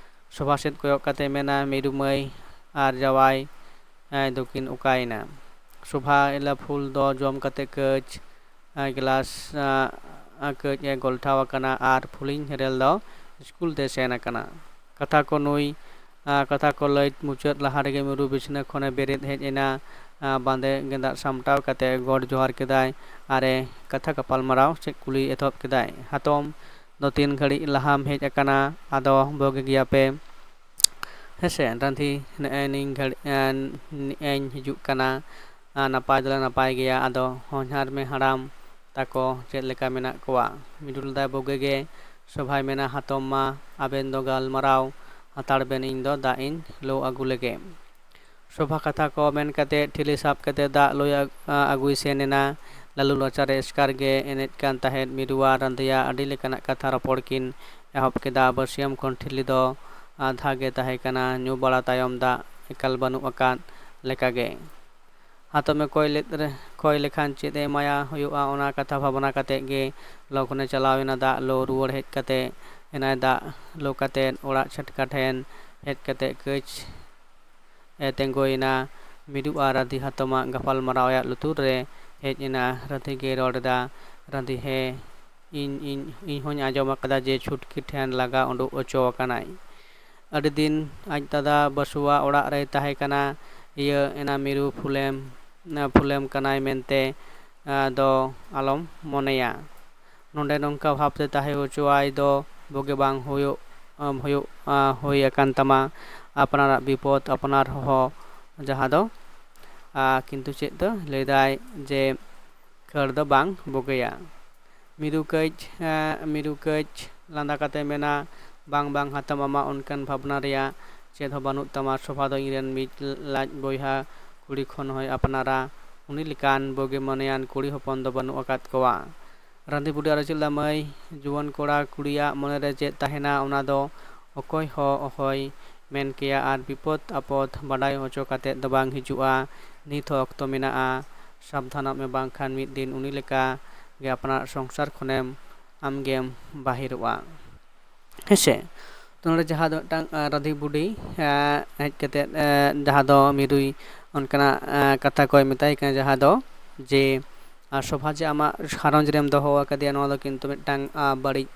ᱥᱚᱵᱷᱟ ᱥᱮᱫ ᱠᱚᱭᱚᱜ ᱠᱟᱛᱮ ᱢᱮᱱᱟ, "ᱢᱤᱨᱩ ᱢᱟᱹᱭ ᱟᱨ ᱡᱟᱶᱟᱭ, ᱮ, ᱫᱚᱠᱤᱱ ᱚᱠᱟᱭᱮᱱᱟ?" ᱥᱚᱵᱷᱟ ᱮᱞᱟ ᱯᱷᱩᱞ ᱫᱚ ᱡᱚᱢ ᱠᱟᱛᱮ ᱠᱟᱹᱪ, ᱮ, ᱜᱞᱟᱥ, ᱮ, ᱠᱟᱹᱪ ᱮ ᱜᱚᱞᱴᱷᱟᱣ ᱟᱠᱟᱱᱟ ᱟᱨ ᱯᱷᱩᱞᱤᱧ ᱦᱮᱨᱮᱞ ᱫᱚ ᱥᱠᱩᱞ ᱛᱮ ᱥᱮᱱ ᱟᱠᱟᱱᱟ᱾ ᱠᱟᱛᱷᱟ ᱠᱚ ᱱᱩᱭ, ᱮ, ᱠᱟᱛᱷᱟ ᱠᱚ ᱞᱟᱹᱭ ᱢᱩᱪᱟᱹᱫ ᱞᱟᱦᱟ ᱨᱮᱜᱮ ᱢᱤᱨᱩ ᱵᱤᱪᱷᱱᱟᱹ ᱠᱷᱚᱱᱮ ᱵᱮᱨᱮᱫ ᱦᱮᱡ ᱮᱱᱟ᱾ ᱮ, ᱵᱟᱸᱫᱮ ᱜᱮᱸᱫᱟᱜ ᱥᱟᱢᱴᱟᱣ ᱠᱟᱛᱮ ᱜᱚᱰ ᱡᱚᱦᱟᱨ ᱠᱮᱫᱟᱭ ᱟᱨ ᱮ ᱠᱟᱛᱷᱟ ᱜᱟᱯᱟᱞᱢᱟᱨᱟᱣ ᱥᱮᱫ ᱠᱩᱞᱤ ᱮᱛᱚᱦᱚᱵ ᱠᱮᱫᱟᱭ, "ᱦᱟᱛᱚᱢ ᱫᱚ ᱛᱤᱱ ᱜᱷᱟᱹᱲᱤᱡ ᱞᱟᱦᱟᱢ ᱦᱮᱡ ᱟᱠᱟᱱᱟ? ᱟᱫᱚ ᱵᱩᱜᱤ ᱜᱮᱭᱟᱯᱮ ᱦᱮᱸᱥᱮ?" ᱨᱟᱸᱫᱷᱤ, "ᱱᱮᱜᱼᱮ ᱱᱤᱧ ᱜᱷᱟᱹᱲᱤ-, ᱮ, ᱱᱮᱜᱼᱮᱧ ᱦᱤᱡᱩᱜ ᱠᱟᱱᱟ, ᱟ, ᱱᱟᱯᱟᱭ ᱫᱚᱞᱮ ᱱᱟᱯᱟᱭ ᱜᱮᱭᱟ, ᱟᱫᱚ ᱦᱚᱧᱦᱟᱨ ᱢᱮ ᱦᱟᱲᱟᱢ ᱛᱟᱠᱚ ᱪᱮᱫ ᱞᱮᱠᱟ ᱢᱮᱱᱟᱜ ᱠᱚᱣᱟ?" ᱢᱤᱨᱩ ᱞᱟᱹᱭᱫᱟᱭ, "ᱵᱩᱜᱤ ᱜᱮ᱾" ᱥᱚᱵᱷᱟᱭ ᱢᱮᱱᱟ, "ᱦᱟᱛᱚᱢ ᱢᱟ ᱟᱵᱮᱱ ᱫᱚ ᱜᱟᱞᱢᱟᱨᱟᱣ ᱦᱟᱛᱟᱲ ᱵᱮᱱ, ᱤᱧ ᱫᱚ ᱫᱟᱜ ᱤᱧ ᱞᱩ ᱟᱹᱜᱩ ᱞᱮᱜᱮ᱾" ᱥᱚᱵᱷᱟ ᱠᱟᱛᱷᱟ ᱠᱚ ᱢᱮᱱ ᱠᱟᱛᱮ ᱴᱷᱤᱞᱤ ᱥᱟᱵ ᱠᱟᱛᱮ ᱫᱟᱜ ᱞᱩᱭ ᱟᱹᱜ-, ᱟ, ᱟᱹᱜᱩᱭ ᱥᱮᱱ ᱮᱱᱟ᱾ ᱞᱟᱹᱞᱩ ᱨᱟᱪᱟᱨᱮ ᱮᱥᱠᱟᱨ ᱜᱮ ᱮᱱᱮᱡ ᱠᱟᱱ ᱛᱟᱦᱮᱸᱫ᱾ ᱢᱤᱨᱩ ᱟᱨ ᱨᱟᱸᱫᱷᱤᱭᱟ ᱟᱹᱰᱤ ᱞᱮᱠᱟᱱᱟᱜ ᱠᱟᱛᱷᱟ ᱨᱚᱯᱚᱲ ᱠᱤᱱ ᱮᱦᱚᱵ ᱠᱮᱫᱟ᱾ ᱵᱟᱹᱥᱭᱟᱹᱢ ᱠᱷᱚᱱ ᱴᱷᱤᱞᱤ ᱫᱚ ᱟᱫᱷᱟ ᱜᱮ ᱛᱟᱦᱮᱸ ᱠᱟᱱᱟ᱾ ᱧᱩ ᱵᱟᱲᱟ ᱛᱟᱭᱚᱢ ᱫᱟᱜ ᱮᱠᱟᱞ ᱵᱟᱹᱱᱩᱜ ᱟᱠᱟᱫ ᱞᱮᱠᱟᱜᱮ᱾ ᱦᱟᱛᱚᱢᱮ ᱠᱚᱭ ᱞᱮᱫ ᱨᱮ, ᱠᱚᱭ ᱞᱮᱠᱷᱟᱱ ᱪᱮᱫ ᱮ ᱮᱢᱟᱭᱟ ᱦᱩᱭᱩᱜᱼᱟ, ᱚᱱᱟ ᱠᱟᱛᱷᱟ ᱵᱷᱟᱵᱽᱱᱟ ᱠᱟᱛᱮ ᱜᱮ ᱞᱚᱜᱚᱱᱮ ᱪᱟᱞᱟᱣ ᱮᱱᱟ ᱫᱟᱜ ᱞᱩ᱾ ᱨᱩᱣᱟᱹᱲ ᱦᱮᱡ ᱠᱟᱛᱮ ᱮᱱᱟᱭ ᱫᱟᱜ ᱞᱩ ᱠᱟᱛᱮ ᱚᱲᱟᱜ ᱪᱷᱟᱴᱠᱟ ᱴᱷᱮᱱ ᱦᱮᱡ ᱠᱟᱛᱮ ᱠᱟᱹᱪ ᱮ ᱛᱤᱸᱜᱩᱭᱮᱱᱟ᱾ ᱢᱤᱨᱩ ᱟᱨ ᱨᱟᱸᱫᱷᱤ ᱦᱟᱛᱚᱢᱟᱜ ᱜᱟᱯᱟᱞᱢᱟᱨᱟᱣ ᱟᱭᱟᱜ ᱞᱩᱛᱩᱨ ᱨᱮ ᱦᱮᱡ ᱮᱱᱟ᱾ ᱨᱟᱸᱫᱷᱤ ᱜᱮᱭ ᱨᱚᱲ ᱮᱫᱟ, ᱨᱟᱸᱫᱷᱤ, ᱦᱮᱸ, ᱤᱧ, ᱤᱧ, ᱤᱧ ᱦᱚᱧ ᱟᱸᱡᱚᱢ ᱟᱠᱟᱫᱟ ᱡᱮ ᱪᱷᱩᱴᱠᱤ ᱴᱷᱮᱱ ᱞᱟᱜᱟ ᱩᱰᱩᱠ ᱚᱪᱚ ᱟᱠᱟᱱᱟᱭ᱾ ᱟᱹᱰᱤ ᱫᱤᱱ ᱟᱡ ᱫᱟᱫᱟ ᱵᱟᱹᱥᱩᱣᱟᱜ ᱚᱲᱟᱜ ᱨᱮᱭ ᱛᱟᱦᱮᱸ ᱠᱟᱱᱟ᱾ ᱤᱭᱟᱹ ᱮᱱᱟ ᱢᱤᱨᱩ ᱯᱷᱩᱞᱮᱢ, ᱯᱷᱩᱞᱮᱢ ᱠᱟᱱᱟᱭ ᱢᱮᱱᱛᱮ, ᱟ, ᱫᱚ ᱟᱞᱚᱢ ᱢᱚᱱᱮᱭᱟ᱾ ᱱᱚᱰᱮ ᱱᱚᱝᱠᱟ ᱵᱷᱟᱵᱽᱛᱮ ᱛᱟᱦᱮᱸ ᱦᱚᱪᱚᱣᱟᱭ ᱫᱚ ᱵᱩᱜᱤ ᱵᱟᱝ ᱦᱩᱭᱩᱜ, ᱟᱢ ᱦᱩᱭᱩᱜ, ᱟ, ᱦᱩᱭ ᱟᱠᱟᱱ ᱛᱟᱢᱟ᱾ ᱟᱯᱱᱟᱨᱟᱜ ᱵᱤᱯᱚᱫ ᱟᱯᱱᱟᱨ ᱦᱚᱦᱚ, ᱡᱟᱦᱟᱸ ᱫᱚ ᱟᱨ ᱠᱤᱱᱛᱩ ᱪᱮᱫ ᱫᱚ ᱞᱟᱹᱭᱫᱟᱭ ᱡᱮ ᱠᱷᱟᱹᱲ ᱫᱚ ᱵᱟᱝ ᱵᱩᱜᱤᱭᱟ᱾ ᱢᱤᱨᱩ ᱠᱟᱹᱡ ᱢᱤᱨᱩ ᱠᱟᱹᱡ ᱞᱟᱸᱫᱟ ᱠᱟᱛᱮ ᱢᱮᱱᱟ, ᱵᱟᱝ ᱵᱟᱝ ᱦᱟᱛᱚᱢ, ᱟᱢᱟᱜ ᱚᱱᱠᱟᱱ ᱵᱷᱟᱵᱽᱱᱟ ᱨᱮᱭᱟᱜ ᱪᱮᱫ ᱦᱚᱸ ᱵᱟᱹᱱᱩᱜ ᱛᱟᱢᱟ᱾ ᱥᱳᱵᱷᱟ ᱫᱚ ᱤᱧᱨᱮᱱ ᱢᱤᱫ ᱞᱟᱡ ᱵᱚᱭᱦᱟ ᱠᱩᱲᱤ ᱠᱷᱚᱱ ᱦᱚᱸᱭ ᱟᱯᱱᱟᱨᱟ᱾ ᱩᱱᱤ ᱞᱮᱠᱟᱱ ᱵᱩᱜᱤ ᱢᱚᱱᱮᱭᱟᱱ ᱠᱩᱲᱤ ᱦᱚᱯᱚᱱ ᱫᱚ ᱵᱟᱹᱱᱩᱜ ᱟᱠᱟᱫ ᱠᱚᱣᱟ᱾ ᱨᱟᱺᱫᱤ ᱵᱩᱰᱷᱤ ᱟᱨᱚ ᱪᱮᱫ ᱞᱮᱫᱟ, ᱢᱟᱹᱭ, ᱡᱩᱣᱟᱹᱱ ᱠᱚᱲᱟ ᱠᱩᱲᱤᱭᱟᱜ ᱢᱚᱱᱮᱨᱮ ᱪᱮᱫ ᱛᱟᱦᱮᱱᱟ, ᱚᱱᱟ ᱫᱚ ᱚᱠᱚᱭ ᱦᱚᱸ ᱚᱦᱚᱭ ᱢᱮᱱ ᱠᱮᱭᱟ᱾ ᱟᱨ ᱵᱤᱯᱚᱫ ᱟᱯᱚᱫ ᱵᱟᱰᱟᱭ ᱦᱚᱪᱚ ᱠᱟᱛᱮᱫ ᱫᱚ ᱵᱟᱝ ᱦᱤᱡᱩᱜᱼᱟ᱾ ᱱᱤᱛ ᱦᱚᱸ ᱚᱠᱛᱚ ᱢᱮᱱᱟᱜᱼᱟ, ᱥᱟᱵᱫᱷᱟᱱᱚᱜ ᱢᱮ, ᱵᱟᱝᱠᱷᱟᱱ ᱢᱤᱫ ᱫᱤᱱ ᱩᱱᱤ ᱞᱮᱠᱟ ᱜᱮ ᱟᱯᱱᱟᱨ ᱥᱚᱝᱥᱟᱨ ᱠᱷᱚᱱᱮᱢ ᱟᱢᱜᱮᱢ ᱵᱟᱹᱦᱤᱨᱚᱜᱼᱟ᱾ ᱦᱮᱸᱥᱮ? ᱛᱚ ᱱᱚᱰᱮ ᱡᱟᱦᱟᱸ ᱫᱚ ᱢᱤᱫᱴᱟᱝ ᱨᱟᱹᱫᱷᱤ ᱵᱩᱰᱷᱤ ᱦᱮᱡ ᱠᱟᱛᱮᱫ ᱡᱟᱦᱟᱸ ᱫᱚ ᱢᱤᱨᱩᱭ ᱚᱱᱠᱟᱱᱟᱜ ᱠᱟᱛᱷᱟ ᱠᱚᱭ ᱢᱮᱛᱟᱭ ᱠᱟᱱᱟ, ᱡᱟᱦᱟᱸ ᱫᱚ ᱡᱮ ᱟᱨ ᱥᱳᱵᱷᱟ ᱡᱮ ᱟᱢᱟᱜ ᱜᱷᱟᱨᱚᱸᱡᱽ ᱨᱮᱢ ᱫᱚᱦᱚ ᱟᱠᱟᱫᱮᱭᱟ, ᱱᱚᱣᱟ ᱫᱚ ᱠᱤᱱᱛᱩ ᱢᱤᱫᱴᱟᱝ ᱵᱟᱹᱲᱤᱡ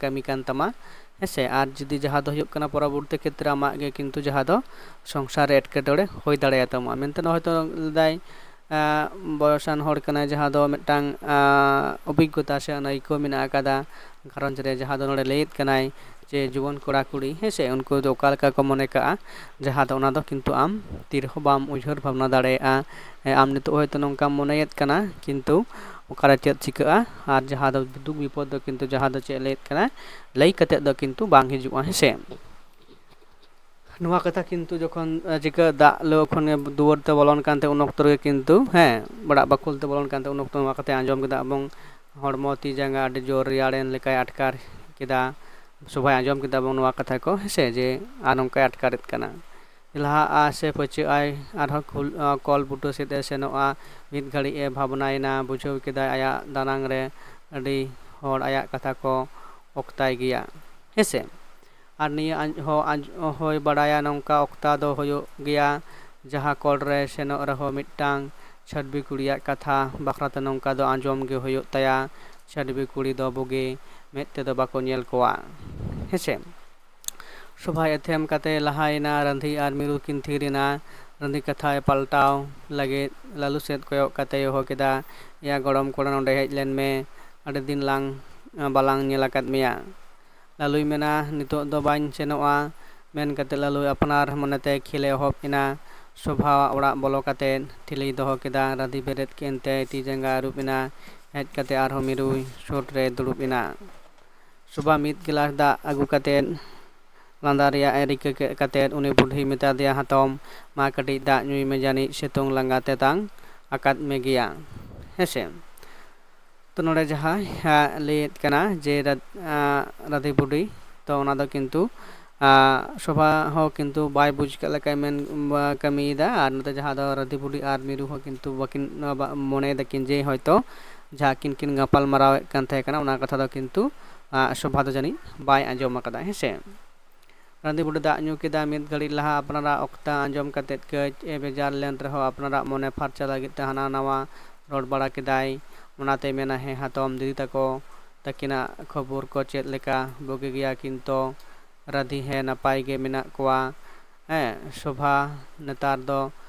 ᱠᱟᱹᱢᱤ ᱠᱟᱱ ᱛᱟᱢᱟ᱾ ᱦᱮᱸᱥᱮ? ᱟᱨ ᱡᱩᱫᱤ ᱡᱟᱦᱟᱸ ᱫᱚ ᱦᱩᱭᱩᱜ ᱠᱟᱱᱟ ᱯᱚᱨᱚᱵᱚᱨᱛᱤ ᱠᱷᱮᱛᱨᱮ ᱟᱢᱟᱜ ᱜᱮ ᱠᱤᱱᱛᱩ ᱡᱟᱦᱟᱸ ᱫᱚ ᱥᱚᱝᱥᱟᱨ ᱨᱮ ᱮᱴᱠᱮᱴᱚᱬᱮ ᱦᱩᱭ ᱫᱟᱲᱮᱭᱟᱛᱟᱢᱟ ᱢᱮᱱᱛᱮ ᱦᱚᱭᱛᱳ ᱞᱟᱹᱭᱫᱟᱭ᱾ ᱵᱚᱭᱚᱥᱟᱱ ᱦᱚᱲ ᱠᱟᱱᱟᱭ, ᱡᱟᱦᱟᱸ ᱫᱚ ᱢᱤᱫᱴᱟᱝ ᱚᱵᱷᱤᱜᱽᱜᱚᱛᱟ ᱥᱮ ᱟᱹᱱᱟᱹᱭᱠᱟᱹᱣ ᱢᱮᱱᱟᱜ ᱟᱠᱟᱫᱟ ᱜᱷᱟᱨᱚᱸᱡᱽ ᱨᱮ, ᱡᱟᱦᱟᱸ ᱫᱚ ᱱᱚᱰᱮ ᱞᱟᱹᱭᱮᱫ ᱠᱟᱱᱟᱭ ᱡᱮ ᱡᱩᱣᱟᱹᱱ ᱠᱚᱲᱟ ᱠᱩᱲᱤ, ᱦᱮᱸ ᱥᱮ, ᱩᱱᱠᱩ ᱫᱚ ᱚᱠᱟ ᱞᱮᱠᱟ ᱠᱚ ᱢᱚᱱᱮ ᱠᱟᱜᱼᱟ, ᱡᱟᱦᱟᱸ ᱫᱚ ᱚᱱᱟ ᱫᱚ ᱠᱤᱱᱛᱩ ᱟᱢ ᱛᱤ ᱨᱮᱦᱚᱸ ᱵᱟᱢ ᱩᱭᱦᱟᱹᱨ ᱵᱷᱟᱵᱽᱱᱟ ᱫᱟᱲᱮᱭᱟᱜᱼᱟ᱾ ᱟᱢ ᱱᱤᱛᱚᱜ ᱦᱚᱭᱛᱳ ᱱᱚᱝᱠᱟᱢ ᱢᱚᱱᱮᱭᱮᱫ ᱠᱟᱱᱟ, ᱠᱤᱱᱛᱩ ᱚᱠᱟᱨᱮ ᱪᱮᱫ ᱪᱤᱠᱟᱹᱜᱼᱟ, ᱟᱨ ᱡᱟᱦᱟᱸ ᱫᱚ ᱫᱩᱠ ᱵᱤᱯᱚᱫ ᱫᱚ ᱠᱤᱱᱛᱩ ᱡᱟᱦᱟᱸ ᱫᱚ ᱪᱮᱫ ᱞᱟᱹᱭᱮᱫ ᱠᱟᱱᱟ, ᱞᱟᱹᱭ ᱠᱟᱛᱮᱫ ᱫᱚ ᱠᱤᱱᱛᱩ ᱵᱟᱝ ᱦᱤᱡᱩᱜᱼᱟ, ᱦᱮᱸ ᱥᱮ᱾ ᱱᱚᱣᱟ ᱠᱟᱛᱷᱟ ᱠᱤᱱᱛᱩ ᱡᱚᱠᱷᱚᱱ ᱪᱤᱠᱟᱹ ᱫᱟᱜ ᱞᱩ ᱠᱷᱚᱱ ᱜᱮ ᱫᱩᱣᱟᱹᱨ ᱛᱮ ᱵᱚᱞᱚᱱ ᱠᱟᱱᱛᱮ ᱩᱱ ᱚᱠᱛᱚ ᱨᱮᱜᱮ ᱠᱤᱱᱛᱩ, ᱦᱮᱸ, ᱚᱲᱟᱜ ᱵᱟᱠᱷᱳᱞ ᱛᱮ ᱵᱚᱞᱚᱱ ᱠᱟᱱᱛᱮ ᱩᱱ ᱚᱠᱛᱚ ᱱᱚᱣᱟ ᱠᱟᱛᱷᱟᱭ ᱟᱸᱡᱚᱢ ᱠᱮᱫᱟ ᱮᱵᱚᱝ ᱦᱚᱲᱢᱚ ᱛᱤ ᱡᱟᱸᱜᱟ ᱟᱹᱰᱤ ᱡᱳᱨ ᱨᱮᱭᱟᱲᱮᱱ ᱞᱮᱠᱟᱭ ᱟᱴᱠᱟᱨ ᱠᱮᱫᱟ᱾ ᱥᱳᱵᱷᱟᱭ ᱟᱸᱡᱚᱢ ᱠᱮᱫᱟ ᱮᱵᱚᱝ ᱱᱚᱣᱟ ᱠᱟᱛᱷᱟ ᱠᱚ, ᱦᱮᱸ ᱥᱮ, ᱡᱮ ᱟᱨ ᱱᱚᱝᱠᱟᱭ ᱟᱴᱠᱟᱨᱮᱫ ᱠᱟᱱᱟ᱾ ᱞᱟᱦᱟᱜᱼᱟ ᱥᱮ ᱯᱟᱹᱪᱟᱹᱜ ᱟᱭ, ᱟᱨᱦᱚᱸ ᱠᱚᱞ ᱵᱩᱴᱟᱹ ᱥᱮᱫ ᱮ ᱥᱮᱱᱚᱜᱼᱟ᱾ ᱢᱤᱫ ᱜᱷᱟᱹᱲᱤᱡ ᱮ ᱵᱷᱟᱵᱽᱱᱟᱭᱮᱱᱟ, ᱵᱩᱡᱷᱟᱹᱣ ᱠᱮᱫᱟᱭ ᱟᱭᱟᱜ ᱫᱟᱱᱟᱝ ᱨᱮ ᱟᱹᱰᱤ ᱦᱚᱲ ᱟᱭᱟᱜ ᱠᱟᱛᱷᱟ ᱠᱚ ᱚᱠᱛᱟᱭ ᱜᱮᱭᱟ, ᱦᱮᱸ ᱥᱮ᱾ ᱟᱨ ᱱᱤᱭᱟᱹ ᱦᱚᱸ ᱦᱚᱸᱭ ᱵᱟᱲᱟᱭᱟ, ᱱᱚᱝᱠᱟ ᱚᱠᱛᱟ ᱫᱚ ᱦᱩᱭᱩᱜ ᱜᱮᱭᱟ, ᱡᱟᱦᱟᱸ ᱠᱚᱞ ᱨᱮ ᱥᱮᱱᱚᱜ ᱨᱮᱦᱚᱸ ᱢᱤᱫᱴᱟᱝ ᱪᱷᱟᱹᱰᱵᱤ ᱠᱩᱲᱤᱭᱟᱜ ᱠᱟᱛᱷᱟ ᱵᱟᱠᱷᱨᱟ ᱛᱮ ᱱᱚᱝᱠᱟ ᱫᱚ ᱟᱸᱡᱚᱢ ᱜᱮ ᱦᱩᱭᱩᱜ ᱛᱟᱭᱟ᱾ ᱪᱷᱟᱹᱰᱵᱤ ᱠᱩᱲᱤ ᱫᱚ ᱵᱩᱜᱤ ᱢᱮᱫ ᱛᱮᱫᱚ ᱵᱟᱠᱚ ᱧᱮᱞ ᱠᱚᱣᱟ, ᱦᱮᱸ ᱥᱮ᱾ ᱥᱳᱵᱷᱟᱭ ᱮᱛᱷᱮᱢ ᱠᱟᱛᱮ ᱞᱟᱦᱟᱭᱮᱱᱟ᱾ ᱨᱟᱺᱫᱷᱤ ᱟᱨ ᱢᱤᱨᱩ ᱠᱤᱱ ᱛᱷᱤᱨ ᱮᱱᱟ᱾ ᱨᱟᱺᱫᱷᱤ ᱠᱟᱛᱷᱟᱭ ᱯᱟᱞᱴᱟᱣ ᱞᱟᱹᱜᱤᱫ ᱞᱟᱹᱞᱩ ᱥᱮᱫ ᱠᱚᱭᱚᱜ ᱠᱟᱛᱮ ᱦᱚᱦᱚ ᱠᱮᱫᱟ, "ᱮᱭᱟ ᱜᱚᱲᱚᱢ ᱠᱚᱲᱟ, ᱱᱚᱰᱮ ᱦᱮᱡ ᱞᱮᱱ ᱢᱮ, ᱟᱹᱰᱤ ᱫᱤᱱ ᱞᱟᱝ ᱵᱟᱞᱟᱝ ᱧᱮᱞ ᱟᱠᱟᱫ ᱢᱮᱭᱟ᱾" ᱞᱟᱹᱞᱩᱭ ᱢᱮᱱᱟ, "ᱱᱤᱛᱚᱜ ᱫᱚ ᱵᱟᱹᱧ ᱥᱮᱱᱚᱜᱼᱟ," ᱢᱮᱱ ᱠᱟᱛᱮ ᱞᱟᱹᱞᱩᱭ ᱟᱯᱱᱟᱨ ᱢᱚᱱᱮᱛᱮ ᱠᱷᱮᱞᱮ ᱮᱦᱚᱵ ᱮᱱᱟ᱾ ᱥᱳᱵᱷᱟᱣᱟᱜ ᱚᱲᱟᱜ ᱵᱚᱞᱚ ᱠᱟᱛᱮ ᱴᱷᱤᱞᱤᱭ ᱫᱚᱦᱚ ᱠᱮᱫᱟ᱾ ᱨᱟᱹᱫᱷᱤ ᱵᱮᱨᱮᱫ ᱠᱮᱱᱛᱮ ᱛᱤ ᱡᱟᱸᱜᱟ ᱟᱹᱨᱩᱵ ᱮᱱᱟ᱾ ᱦᱮᱡ ᱠᱟᱛᱮ ᱟᱨᱦᱚᱸ ᱢᱤᱨᱩᱭ ᱥᱩᱨ ᱨᱮ ᱫᱩᱲᱩᱵ ᱮᱱᱟ᱾ ᱥᱳᱵᱷᱟ ᱢᱤᱫ ᱜᱮᱞᱟᱥ ᱫᱟᱜ ᱟᱹᱜᱩ ᱠᱟᱛᱮ ᱞᱟᱸᱫᱟ ᱨᱮᱭᱟᱜ ᱮ ᱨᱤᱠᱟᱹ ᱠᱮᱫ ᱠᱟᱛᱮ ᱩᱱᱤ ᱵᱩᱰᱷᱤᱭ ᱢᱮᱛᱟ ᱫᱮᱭᱟ, "ᱦᱟᱛᱚᱢ, ᱢᱟ ᱠᱟᱹᱴᱤᱡ ᱫᱟᱜ ᱧᱩᱭ ᱢᱮ, ᱡᱟᱹᱱᱤᱡ ᱥᱤᱛᱩᱝ ᱞᱟᱸᱜᱟ ᱛᱮᱛᱟᱝ ᱟᱠᱟᱫ ᱢᱮ ᱜᱮᱭᱟ, ᱦᱮᱸᱥᱮ?" ᱛᱚ ᱱᱚᱰᱮ ᱡᱟᱦᱟᱸ ᱞᱟᱹᱭᱮᱫ ᱠᱟᱱᱟ ᱡᱮ ᱨᱟᱹᱫᱷᱤ ᱵᱩᱰᱷᱤ, ᱛᱚ ᱚᱱᱟ ᱫᱚ ᱠᱤᱱᱛᱩ ᱥᱳᱵᱷᱟ ᱦᱚᱸ ᱠᱤᱱᱛᱩ ᱵᱟᱭ ᱵᱩᱡᱽ ᱠᱟᱜ ᱞᱮᱠᱟᱭ ᱢᱮᱱ ᱠᱟᱹᱢᱤᱭᱮᱫᱟ᱾ ᱟᱨ ᱱᱚᱛᱮ ᱡᱟᱦᱟᱸ ᱫᱚ ᱨᱟᱹᱫᱷᱤ ᱵᱩᱰᱷᱤ ᱟᱨ ᱢᱤᱨᱩ ᱦᱚᱸ ᱠᱤᱱᱛᱩ ᱵᱟᱹᱠᱤᱱ ᱢᱚᱱᱮᱭᱮᱫᱟ ᱠᱤᱱ ᱡᱮ ᱦᱚᱭᱛᱳ ᱡᱟᱦᱟᱸ ᱠᱤᱱ ᱠᱤᱱ ᱜᱟᱯᱟᱞ ᱢᱟᱨᱟᱣᱮᱫ ᱠᱟᱱ ᱛᱟᱦᱮᱸ ᱠᱟᱱᱟ, ᱚᱱᱟ ᱠᱟᱛᱷᱟ ᱫᱚ ᱠᱤᱱᱛᱩ ᱥᱳᱵᱷᱟ ᱫᱚ ᱡᱟᱹᱱᱤᱡ ᱵᱟᱭ ᱟᱸᱡᱚᱢ ᱟᱠᱟᱫᱟ, ᱦᱮᱸᱥᱮ᱾ ᱨᱟᱹᱫᱷᱤ ᱵᱩᱰᱷᱤ ᱫᱟᱜ ᱧᱩ ᱠᱮᱫᱟ᱾ ᱢᱤᱫ ᱜᱷᱟᱹᱲᱤᱡ ᱞᱟᱦᱟ ᱟᱯᱱᱟᱨᱟᱜ ᱚᱠᱛᱟ ᱟᱸᱡᱚᱢ ᱠᱟᱛᱮ ᱠᱟᱹᱡ ᱮ ᱵᱮᱡᱟᱨ ᱞᱮᱱ ᱨᱮᱦᱚᱸ ᱟᱯᱱᱟᱨᱟᱜ ᱢᱚᱱᱮ ᱯᱷᱟᱨᱪᱟ ᱞᱟᱹᱜᱤᱫ ᱛᱮ ᱦᱟᱱᱟ ᱱᱟᱣᱟ ᱨᱚᱲ ᱵᱟᱲᱟ ᱠᱮᱫᱟᱭ᱾ ᱚᱱᱟᱛᱮ ᱢᱮᱱᱟ, "ᱦᱮᱸ ᱦᱟᱛᱚᱢ, ᱫᱤᱫᱤ ᱛᱟᱠᱚ ᱛᱟᱹᱠᱤᱱᱟᱜ ᱠᱷᱚᱵᱚᱨ ᱠᱚ ᱪᱮᱫ ᱞᱮᱠᱟ? ᱵᱩᱜᱤ ᱜᱮᱭᱟ ᱠᱤᱱ ᱛᱚ?" ᱨᱟᱹᱫᱷᱤ, "ᱦᱮᱸ, ᱱᱟᱯᱟᱭ ᱜᱮ ᱢᱮᱱᱟᱜ ᱠᱚᱣᱟ᱾ ᱦᱮᱸ, ᱥᱳᱵᱷᱟ ᱱᱮᱛᱟᱨ ᱫᱚ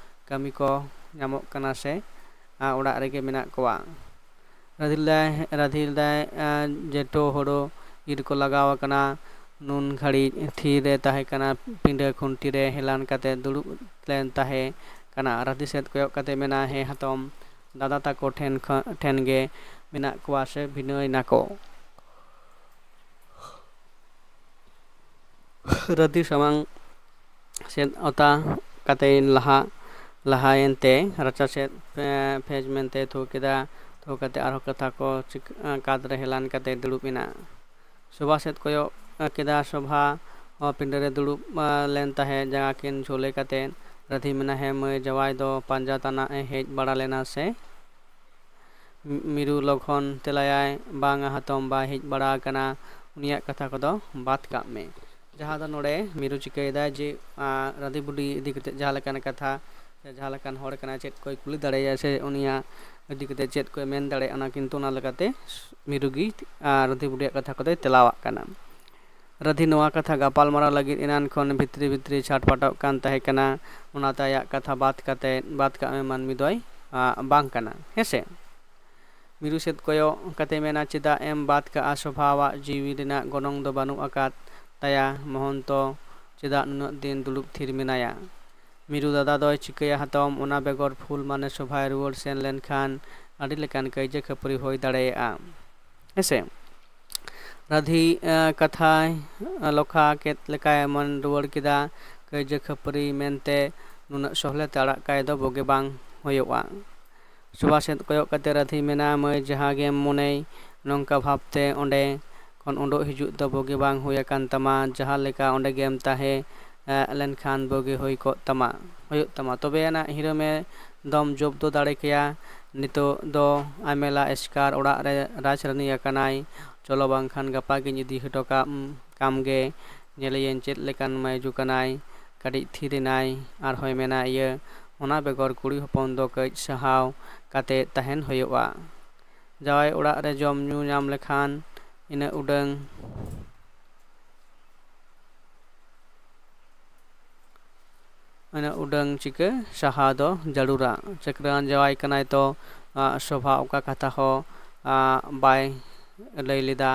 ᱠᱟᱹᱢᱤ ᱠᱚ ᱧᱟᱢᱚᱜ ᱠᱟᱱᱟ ᱥᱮ ᱚᱲᱟᱜ ᱨᱮᱜᱮ ᱢᱮᱱᱟᱜ ᱠᱚᱣᱟ?" ᱨᱟᱹᱫᱷᱤ ᱞᱟᱹᱭ ᱨᱟᱹᱫᱷᱤ ᱞᱟᱹᱭ ᱡᱮᱴᱳ ᱦᱳᱲᱳ ᱤᱨ ᱠᱚ ᱞᱟᱜᱟᱣ ᱟᱠᱟᱱᱟ᱾ ᱱᱩᱱ ᱜᱷᱟᱹᱲᱤᱡ ᱛᱷᱤᱨ ᱮ ᱛᱟᱦᱮᱸ ᱠᱟᱱᱟ, ᱯᱤᱸᱰᱟᱹ ᱠᱷᱩᱱᱴᱤ ᱨᱮ ᱦᱮᱞᱟᱱ ᱠᱟᱛᱮ ᱫᱩᱲᱩᱵ ᱞᱮᱱ ᱛᱟᱦᱮᱸ ᱠᱟᱱᱟ᱾ ᱨᱟᱹᱫᱷᱤ ᱥᱮᱫ ᱠᱚᱭᱚᱜ ᱠᱟᱛᱮ ᱢᱮᱱᱟ, "ᱦᱮᱸ ᱦᱟᱛᱚᱢ, ᱫᱟᱫᱟ ᱛᱟᱠᱚ ᱴᱷᱮᱱ ᱠᱷᱚ- ᱴᱷᱮᱱ ᱜᱮ ᱢᱮᱱᱟᱜ ᱠᱚᱣᱟ ᱥᱮ ᱵᱷᱤᱱᱟᱹᱭ ᱱᱟᱠᱚ?" ᱨᱟᱹᱫᱷᱤ ᱥᱟᱢᱟᱝ ᱥᱮᱫ ᱚᱛᱟ ᱠᱟᱛᱮ ᱞᱟᱦᱟ ᱞᱟᱦᱟᱭᱮᱱ ᱛᱮ ᱨᱟᱪᱟ ᱥᱮᱫ ᱯᱷᱮᱡᱽ ᱢᱮᱱᱛᱮ ᱛᱷᱩ ᱠᱮᱫᱟ᱾ ᱛᱷᱩ ᱠᱟᱛᱮ ᱟᱨᱦᱚᱸ ᱠᱟᱛᱷᱟ ᱠᱚ ᱪᱤᱠ- ᱠᱟᱸᱛ ᱨᱮ ᱦᱮᱞᱟᱱ ᱠᱟᱛᱮ ᱫᱩᱲᱩᱵ ᱮᱱᱟ᱾ ᱥᱳᱵᱷᱟ ᱥᱮᱫ ᱠᱚᱭᱚᱜ ᱠᱮᱫᱟ᱾ ᱥᱳᱵᱷᱟ ᱦᱚᱸ ᱯᱤᱸᱰᱟᱹ ᱨᱮ ᱫᱩᱲᱩᱵ ᱞᱮᱱ ᱛᱟᱦᱮᱸᱫ, ᱡᱟᱸᱜᱟ ᱠᱤᱱ ᱡᱷᱩᱞᱟᱹ ᱠᱟᱛᱮ᱾ ᱨᱟᱹᱫᱷᱤ ᱢᱮᱱᱟ, "ᱦᱮᱸ ᱢᱟᱹᱭ ᱡᱟᱶᱟᱭ ᱫᱚ ᱯᱟᱸᱡᱟ ᱛᱟᱱᱟᱜ ᱮ ᱦᱮᱡ ᱵᱟᱲᱟ ᱞᱮᱱᱟ ᱥᱮ?" ᱢᱤᱨᱩ ᱞᱚᱜᱚᱱ ᱛᱮᱞᱟᱭᱟᱭ, "ᱵᱟᱝᱟ ᱦᱟᱛᱚᱢ, ᱵᱟᱭ ᱦᱮᱡ ᱵᱟᱲᱟ ᱟᱠᱟᱱᱟ, ᱩᱱᱤᱭᱟᱜ ᱠᱟᱛᱷᱟ ᱠᱚᱫᱚ ᱵᱟᱫ ᱠᱟᱜ ᱢᱮ᱾" ᱡᱟᱦᱟᱸ ᱫᱚ ᱱᱚᱰᱮ ᱢᱤᱨᱩ ᱪᱤᱠᱟᱹᱭᱮᱫᱟᱭ ᱡᱮ ᱨᱟᱹᱫᱷᱤ ᱵᱩᱰᱷᱤ ᱤᱫᱤ ᱠᱟᱛᱮ ᱡᱟᱦᱟᱸ ᱞᱮᱠᱟᱱ ᱠᱟᱛᱷᱟ ᱥᱮ ᱡᱟᱦᱟᱸ ᱞᱮᱠᱟᱱ ᱦᱚᱲ ᱠᱟᱱᱟᱭ, ᱪᱮᱫ ᱠᱚᱭ ᱠᱩᱞᱤ ᱫᱟᱲᱮᱭᱟᱭᱟ ᱥᱮ ᱩᱱᱤᱭᱟᱜ ᱤᱫᱤ ᱠᱟᱛᱮ ᱪᱮᱫ ᱠᱚᱭ ᱢᱮᱱ ᱫᱟᱲᱮᱭᱟᱜᱼᱟ, ᱚᱱᱟ ᱠᱤᱱᱛᱩ ᱚᱱᱟ ᱞᱮᱠᱟᱛᱮ ᱢᱤᱨᱩ ᱜᱮ ᱨᱟᱹᱫᱷᱤ ᱵᱩᱰᱷᱤᱭᱟᱜ ᱠᱟᱛᱷᱟ ᱠᱚᱫᱚᱭ ᱛᱮᱞᱟᱣᱟᱜ ᱠᱟᱱᱟ᱾ ᱨᱟᱹᱫᱷᱤ ᱱᱚᱣᱟ ᱠᱟᱛᱷᱟ ᱜᱟᱯᱟᱞᱢᱟᱨᱟᱣ ᱞᱟᱹᱜᱤᱫ ᱮᱱᱟᱱ ᱠᱷᱚᱱ ᱵᱷᱤᱛᱨᱤ ᱵᱷᱤᱛᱨᱤ ᱪᱷᱟᱴᱯᱟᱴᱚᱜ ᱠᱟᱱ ᱛᱟᱦᱮᱸ ᱠᱟᱱᱟ᱾ ᱚᱱᱟᱛᱮ ᱟᱭᱟᱜ ᱠᱟᱛᱷᱟ ᱵᱟᱫ ᱠᱟᱛᱮ, ᱵᱟᱫ ᱠᱟᱜ ᱢᱮ ᱢᱟᱹᱱᱢᱤ ᱫᱚᱭ ᱵᱟᱝ ᱠᱟᱱᱟ, ᱦᱮᱸᱥᱮ? ᱢᱤᱨᱩ ᱥᱮᱫ ᱠᱚᱭᱚᱜ ᱠᱟᱛᱮ ᱢᱮᱱᱟ, "ᱪᱮᱫᱟᱜ ᱮᱢ ᱵᱟᱫ ᱠᱟᱜᱼᱟ? ᱥᱳᱵᱷᱟᱣᱟᱜ ᱡᱤᱣᱤ ᱨᱮᱱᱟᱜ ᱜᱚᱱᱚᱝ ᱫᱚ ᱵᱟᱹᱱᱩᱜ ᱟᱠᱟᱫ ᱛᱟᱭᱟ᱾ ᱢᱚᱦᱚᱱᱛᱚ ᱪᱮᱫᱟᱜ ᱱᱩᱱᱟᱹᱜ ᱫᱤᱱ ᱫᱩᱲᱩᱵ ᱛᱷᱤᱨ ᱢᱮᱱᱟᱭᱟ?" ᱢᱤᱨᱩ ᱫᱟᱫᱟ ᱫᱚᱭ ᱪᱤᱠᱟᱹᱭᱟ ᱦᱟᱛᱚᱢ? ᱚᱱᱟ ᱵᱮᱜᱚᱨ ᱯᱷᱩᱞ ᱢᱟᱱᱮ ᱥᱚᱵᱷᱟᱭ ᱨᱩᱣᱟᱹᱲ ᱥᱮᱱ ᱞᱮᱱᱠᱷᱟᱱ ᱟᱹᱰᱤ ᱞᱮᱠᱟᱱ ᱠᱟᱹᱭᱡᱟᱹ ᱠᱷᱟᱹᱯᱟᱹᱨᱤ ᱦᱩᱭ ᱫᱟᱲᱮᱭᱟᱜᱼᱟ᱾ ᱦᱮᱸᱥᱮ? ᱨᱟᱹᱫᱷᱤ ᱠᱟᱛᱷᱟᱭ ᱞᱚᱠᱷᱟ ᱠᱮᱫ ᱞᱮᱠᱟᱭ ᱢᱮᱱ ᱨᱩᱣᱟᱹᱲ ᱠᱮᱫᱟ, ᱠᱟᱹᱭᱡᱟᱹ ᱠᱷᱟᱹᱯᱟᱹᱨᱤ ᱢᱮᱱᱛᱮ ᱱᱩᱱᱟᱹᱜ ᱥᱚᱦᱞᱮ ᱛᱮ ᱟᱲᱟᱜ ᱠᱟᱭ ᱫᱚ ᱵᱩᱜᱤ ᱵᱟᱝ ᱦᱩᱭᱩᱜᱼᱟ᱾ ᱥᱚᱵᱷᱟ ᱥᱮᱫ ᱠᱚᱭᱚᱜ ᱠᱟᱛᱮ ᱨᱟᱹᱫᱷᱤ ᱢᱮᱱᱟ, ᱢᱟᱹᱭ, ᱡᱟᱦᱟᱸ ᱜᱮᱢ ᱢᱚᱱᱮᱭ, ᱱᱚᱝᱠᱟ ᱵᱷᱟᱵᱽᱛᱮ ᱚᱸᱰᱮ ᱠᱷᱚᱱ ᱩᱰᱩᱠ ᱦᱤᱡᱩᱜ ᱫᱚ ᱵᱩᱜᱤ ᱵᱟᱝ ᱦᱩᱭ ᱟᱠᱟᱱ ᱛᱟᱢᱟ᱾ ᱡᱟᱦᱟᱸ ᱞᱮᱠᱟ ᱚᱸᱰᱮ ᱜᱮᱢ ᱛᱟᱦᱮᱸ ᱞᱮᱱᱠᱷᱟᱱ ᱵᱩᱜᱤ ᱦᱩᱭ ᱠᱚᱜ ᱛᱟᱢᱟ, ᱦᱩᱭᱩᱜ ᱛᱟᱢᱟ᱾ ᱛᱚᱵᱮ ᱟᱱᱟᱜ ᱦᱤᱨᱟᱹᱢᱮ ᱫᱚᱢ ᱡᱚᱵᱫᱚ ᱫᱟᱲᱮ ᱠᱮᱭᱟ᱾ ᱱᱤᱛᱚᱜ ᱫᱚ ᱟᱢᱮᱞᱟ ᱮᱥᱠᱟᱨ ᱚᱲᱟᱜ ᱨᱮ ᱨᱟᱡᱽᱨᱟᱹᱱᱤ ᱟᱠᱟᱱᱟᱭ᱾ ᱪᱚᱞᱚ ᱵᱟᱝᱠᱷᱟᱱ ᱜᱟᱯᱟ ᱜᱤᱧ ᱤᱫᱤ ᱦᱚᱴᱚ ᱠᱟᱜ ᱠᱟᱢ ᱜᱮ᱾ ᱧᱮᱞᱮᱭᱟᱹᱧ ᱪᱮᱫ ᱞᱮᱠᱟᱱ ᱢᱟᱹᱭᱡᱩ ᱠᱟᱱᱟᱭ᱾ ᱠᱟᱹᱴᱤᱡ ᱛᱷᱤᱨ ᱮᱱᱟᱭ᱾ ᱟᱨᱦᱚᱸᱭ ᱢᱮᱱᱟ, ᱤᱭᱟᱹ, ᱚᱱᱟ ᱵᱮᱜᱚᱨ ᱠᱩᱲᱤ ᱦᱚᱯᱚᱱ ᱫᱚ ᱠᱟᱹᱡ ᱥᱟᱦᱟᱣ ᱠᱟᱛᱮ ᱛᱟᱦᱮᱱ ᱦᱩᱭᱩᱜᱼᱟ᱾ ᱡᱟᱶᱟᱭ ᱚᱲᱟᱜ ᱨᱮ ᱡᱚᱢ ᱧᱩ ᱧᱟᱢ ᱞᱮᱠᱷᱟᱱ ᱤᱱᱟᱹ ᱩᱰᱟᱹᱝ ᱤᱱᱟᱹ ᱩᱰᱟᱹᱝ ᱪᱤᱠᱟᱹ ᱥᱟᱦᱟ ᱫᱚ ᱡᱟᱹᱨᱩᱲᱟ᱾ ᱪᱟᱹᱠᱨᱟᱱ ᱡᱟᱶᱟᱭ ᱠᱟᱱᱟᱭ ᱛᱚ, ᱟᱸ, ᱥᱚᱵᱷᱟ ᱚᱠᱟ ᱠᱟᱛᱷᱟ ᱦᱚᱸ, ᱟᱸ, ᱵᱟᱭ ᱞᱟᱹᱭ ᱞᱮᱫᱟ᱾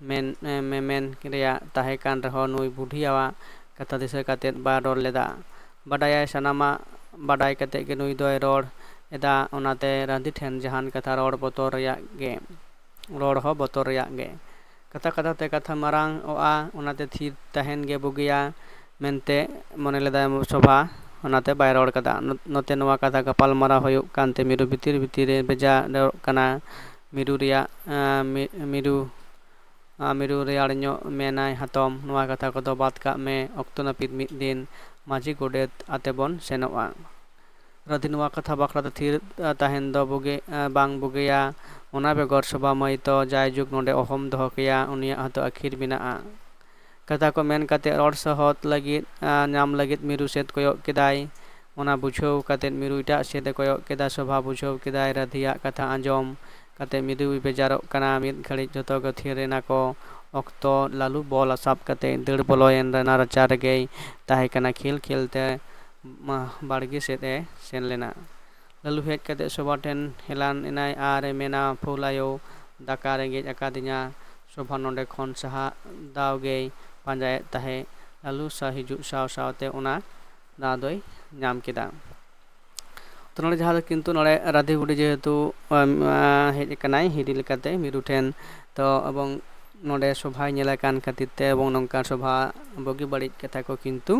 ᱢᱮᱱ, ᱮ, ᱢᱮᱢᱮᱱ ᱨᱮᱭᱟᱜ ᱛᱟᱦᱮᱸ ᱠᱟᱱ ᱨᱮᱦᱚᱸ ᱱᱩᱭ ᱵᱩᱰᱷᱤ ᱟᱣᱟᱜ ᱠᱟᱛᱷᱟ ᱫᱤᱥᱟᱹ ᱠᱟᱛᱮᱫ ᱵᱟᱭ ᱨᱚᱲ ᱞᱮᱫᱟ᱾ ᱵᱟᱰᱟᱭᱟᱭ ᱥᱟᱱᱟᱢᱟᱜ ᱵᱟᱰᱟᱭ ᱠᱟᱛᱮᱫ ᱜᱮ ᱱᱩᱭ ᱫᱚᱭ ᱨᱚᱲ ᱮᱫᱟ, ᱚᱱᱟᱛᱮ ᱨᱟᱹᱫᱷᱤ ᱴᱷᱮᱱ ᱡᱟᱦᱟᱱ ᱠᱟᱛᱷᱟ ᱨᱚᱲ ᱵᱚᱛᱚᱨ ᱨᱮᱭᱟᱜ ᱜᱮ, ᱨᱚᱲ ᱦᱚᱸ ᱵᱚᱛᱚᱨ ᱨᱮᱭᱟᱜ ᱜᱮ᱾ ᱠᱟᱛᱷᱟ ᱠᱟᱛᱷᱟ ᱛᱮ ᱠᱟᱛᱷᱟ ᱢᱟᱨᱟᱝ ᱚᱜᱼᱟ, ᱚᱱᱟᱛᱮ ᱛᱷᱤᱨ ᱛᱟᱦᱮᱱ ᱜᱮ ᱵᱩᱜᱤᱭᱟ ᱢᱮᱱᱛᱮ ᱢᱚᱱᱮ ᱞᱮᱫᱟᱭ ᱥᱚᱵᱷᱟ, ᱚᱱᱟᱛᱮ ᱵᱟᱭ ᱨᱚᱲ ᱠᱟᱫᱟ᱾ ᱱᱚ-, ᱱᱚᱛᱮ ᱱᱚᱣᱟ ᱠᱟᱛᱷᱟ ᱜᱟᱯᱟᱞ ᱢᱟᱨᱟᱣ ᱦᱩᱭᱩᱜ ᱠᱟᱱᱛᱮ ᱢᱤᱨᱩ ᱵᱷᱤᱛᱤᱨ ᱵᱷᱤᱛᱤᱨ ᱨᱮ ᱵᱮᱡᱟᱨᱚᱜ ᱠᱟᱱᱟ᱾ ᱢᱤᱨᱩ ᱨᱮᱭᱟᱜ, ᱟᱸ, ᱢᱤ-, ᱢᱤᱨᱩ, ᱟᱸ, ᱢᱤᱨᱩ ᱨᱮᱭᱟᱲ ᱧᱚᱜ ᱢᱮᱱᱟᱭ, ᱦᱟᱛᱚᱢ, ᱱᱚᱣᱟ ᱠᱟᱛᱷᱟ ᱠᱚᱫᱚ ᱵᱟᱫ ᱠᱟᱜ ᱢᱮ, ᱚᱠᱛᱚ ᱱᱟᱹᱯᱤᱛ ᱢᱤᱫ ᱫᱤᱱ ᱢᱟᱹᱡᱷᱤ ᱜᱚᱰᱮᱛ ᱟᱛᱮ ᱵᱚᱱ ᱥᱮᱱᱚᱜᱼᱟ᱾ ᱨᱟᱹᱫᱷᱤ ᱱᱚᱣᱟ ᱠᱟᱛᱷᱟ ᱵᱟᱠᱷᱨᱟ ᱛᱮ ᱛᱷᱤᱨ, ᱟᱸ, ᱛᱟᱦᱮᱱ ᱫᱚ ᱵᱩᱜᱤ, ᱟᱸ, ᱵᱟᱝ ᱵᱩᱜᱤᱭᱟ᱾ ᱚᱱᱟ ᱵᱮᱜᱚᱨ ᱥᱚᱵᱷᱟ ᱢᱟᱹᱭ ᱛᱚ ᱡᱟᱭᱡᱩᱜᱽ ᱱᱚᱰᱮ ᱚᱦᱚᱢ ᱫᱚᱦᱚ ᱠᱮᱭᱟ, ᱩᱱᱤᱭᱟᱜ ᱦᱚᱸᱛᱚ ᱟᱹᱠᱷᱤᱨ ᱢᱮᱱᱟᱜᱼᱟ᱾ ᱠᱟᱛᱷᱟ ᱠᱚ ᱢᱮᱱ ᱠᱟᱛᱮ ᱨᱚᱲ ᱥᱚᱦᱚᱫ ᱞᱟᱹᱜᱤᱫ, ᱟᱸ, ᱧᱟᱢ ᱞᱟᱹᱜᱤᱫ ᱢᱤᱨᱩ ᱥᱮᱫ ᱠᱚᱭᱚᱜ ᱠᱮᱫᱟᱭ᱾ ᱚᱱᱟ ᱵᱩᱡᱷᱟᱹᱣ ᱠᱟᱛᱮ ᱢᱤᱨᱩ ᱮᱴᱟᱜ ᱥᱮᱫ ᱮ ᱠᱚᱭᱚᱜ ᱠᱮᱫᱟ᱾ ᱥᱚᱵᱷᱟ ᱵᱩᱡᱷᱟᱹᱣ ᱠᱮᱫᱟᱭ ᱨᱟᱹᱫᱷᱤᱭᱟᱜ ᱠᱟᱛᱷᱟ ᱟᱸᱡᱚᱢ ᱠᱟᱛᱮ ᱢᱤᱨᱩᱭ ᱵᱮᱡᱟᱨᱚᱜ ᱠᱟᱱᱟ᱾ ᱢᱤᱫ ᱜᱷᱟᱹᱲᱤᱡ ᱡᱚᱛᱚ ᱠᱚ ᱛᱷᱤᱨ ᱮᱱᱟ ᱠᱚ᱾ ᱚᱠᱛᱚ ᱞᱟᱞᱩ ᱵᱚᱞ ᱥᱟᱵ ᱠᱟᱛᱮ ᱫᱟᱹᱲ ᱵᱚᱞᱚᱭᱮᱱ ᱨᱮᱱᱟ ᱨᱟᱪᱟ ᱨᱮᱜᱮᱭ ᱛᱟᱦᱮᱸ ᱠᱟᱱᱟ᱾ ᱠᱷᱮᱞ ᱠᱷᱮᱞ ᱛᱮ ᱢᱟ ᱵᱟᱲᱜᱮ ᱥᱮᱫ ᱮ ᱥᱮᱱ ᱞᱮᱱᱟ᱾ ᱞᱟᱞᱩ ᱦᱮᱡ ᱠᱟᱛᱮ ᱥᱚᱵᱷᱟ ᱴᱷᱮᱱ ᱦᱮᱞᱟᱱ ᱮᱱᱟᱭ ᱟᱨ ᱮ ᱢᱮᱱᱟ, ᱯᱷᱩᱞ ᱟᱭᱳ, ᱫᱟᱠᱟ ᱨᱮᱸᱜᱮᱡ ᱟᱠᱟᱫᱤᱧᱟ᱾ ᱥᱚᱵᱷᱟ ᱱᱚᱰᱮ ᱠᱷᱚᱱ ᱥᱟᱦᱟᱜ ᱫᱟᱣ ᱜᱮᱭ ᱯᱟᱸᱡᱟᱭᱮᱫ ᱛᱟᱦᱮᱸᱫ᱾ ᱞᱟᱞᱩ ᱥᱟᱶ ᱦᱤᱡᱩᱜ ᱥᱟᱶ ᱥᱟᱶᱛᱮ ᱚᱱᱟ ᱫᱟᱣ ᱫᱚᱭ ᱧᱟᱢ ᱠᱮᱫᱟ᱾ ᱛᱚ ᱱᱚᱰᱮ ᱡᱟᱦᱟᱸ ᱫᱚ ᱠᱤᱱᱛᱩ ᱱᱚᱰᱮ ᱨᱟᱫᱷᱮ ᱵᱩᱰᱷᱤ ᱡᱮᱦᱮᱛᱩ ᱦᱮᱡ ᱟᱠᱟᱱᱟᱭ ᱦᱤᱨᱤ ᱞᱮᱠᱟᱛᱮ ᱢᱤᱨᱩ ᱴᱷᱮᱱ, ᱛᱚ ᱮᱵᱚᱝ ᱱᱚᱰᱮ ᱥᱚᱵᱷᱟᱭ ᱧᱮᱞᱮ ᱠᱟᱱ ᱠᱷᱟᱹᱛᱤᱨ ᱛᱮ ᱮᱵᱚᱝ ᱱᱚᱝᱠᱟᱱ ᱥᱚᱵᱷᱟ ᱵᱩᱜᱤ ᱵᱟᱹᱲᱤᱡ ᱠᱟᱛᱷᱟ ᱠᱚ ᱠᱤᱱᱛᱩ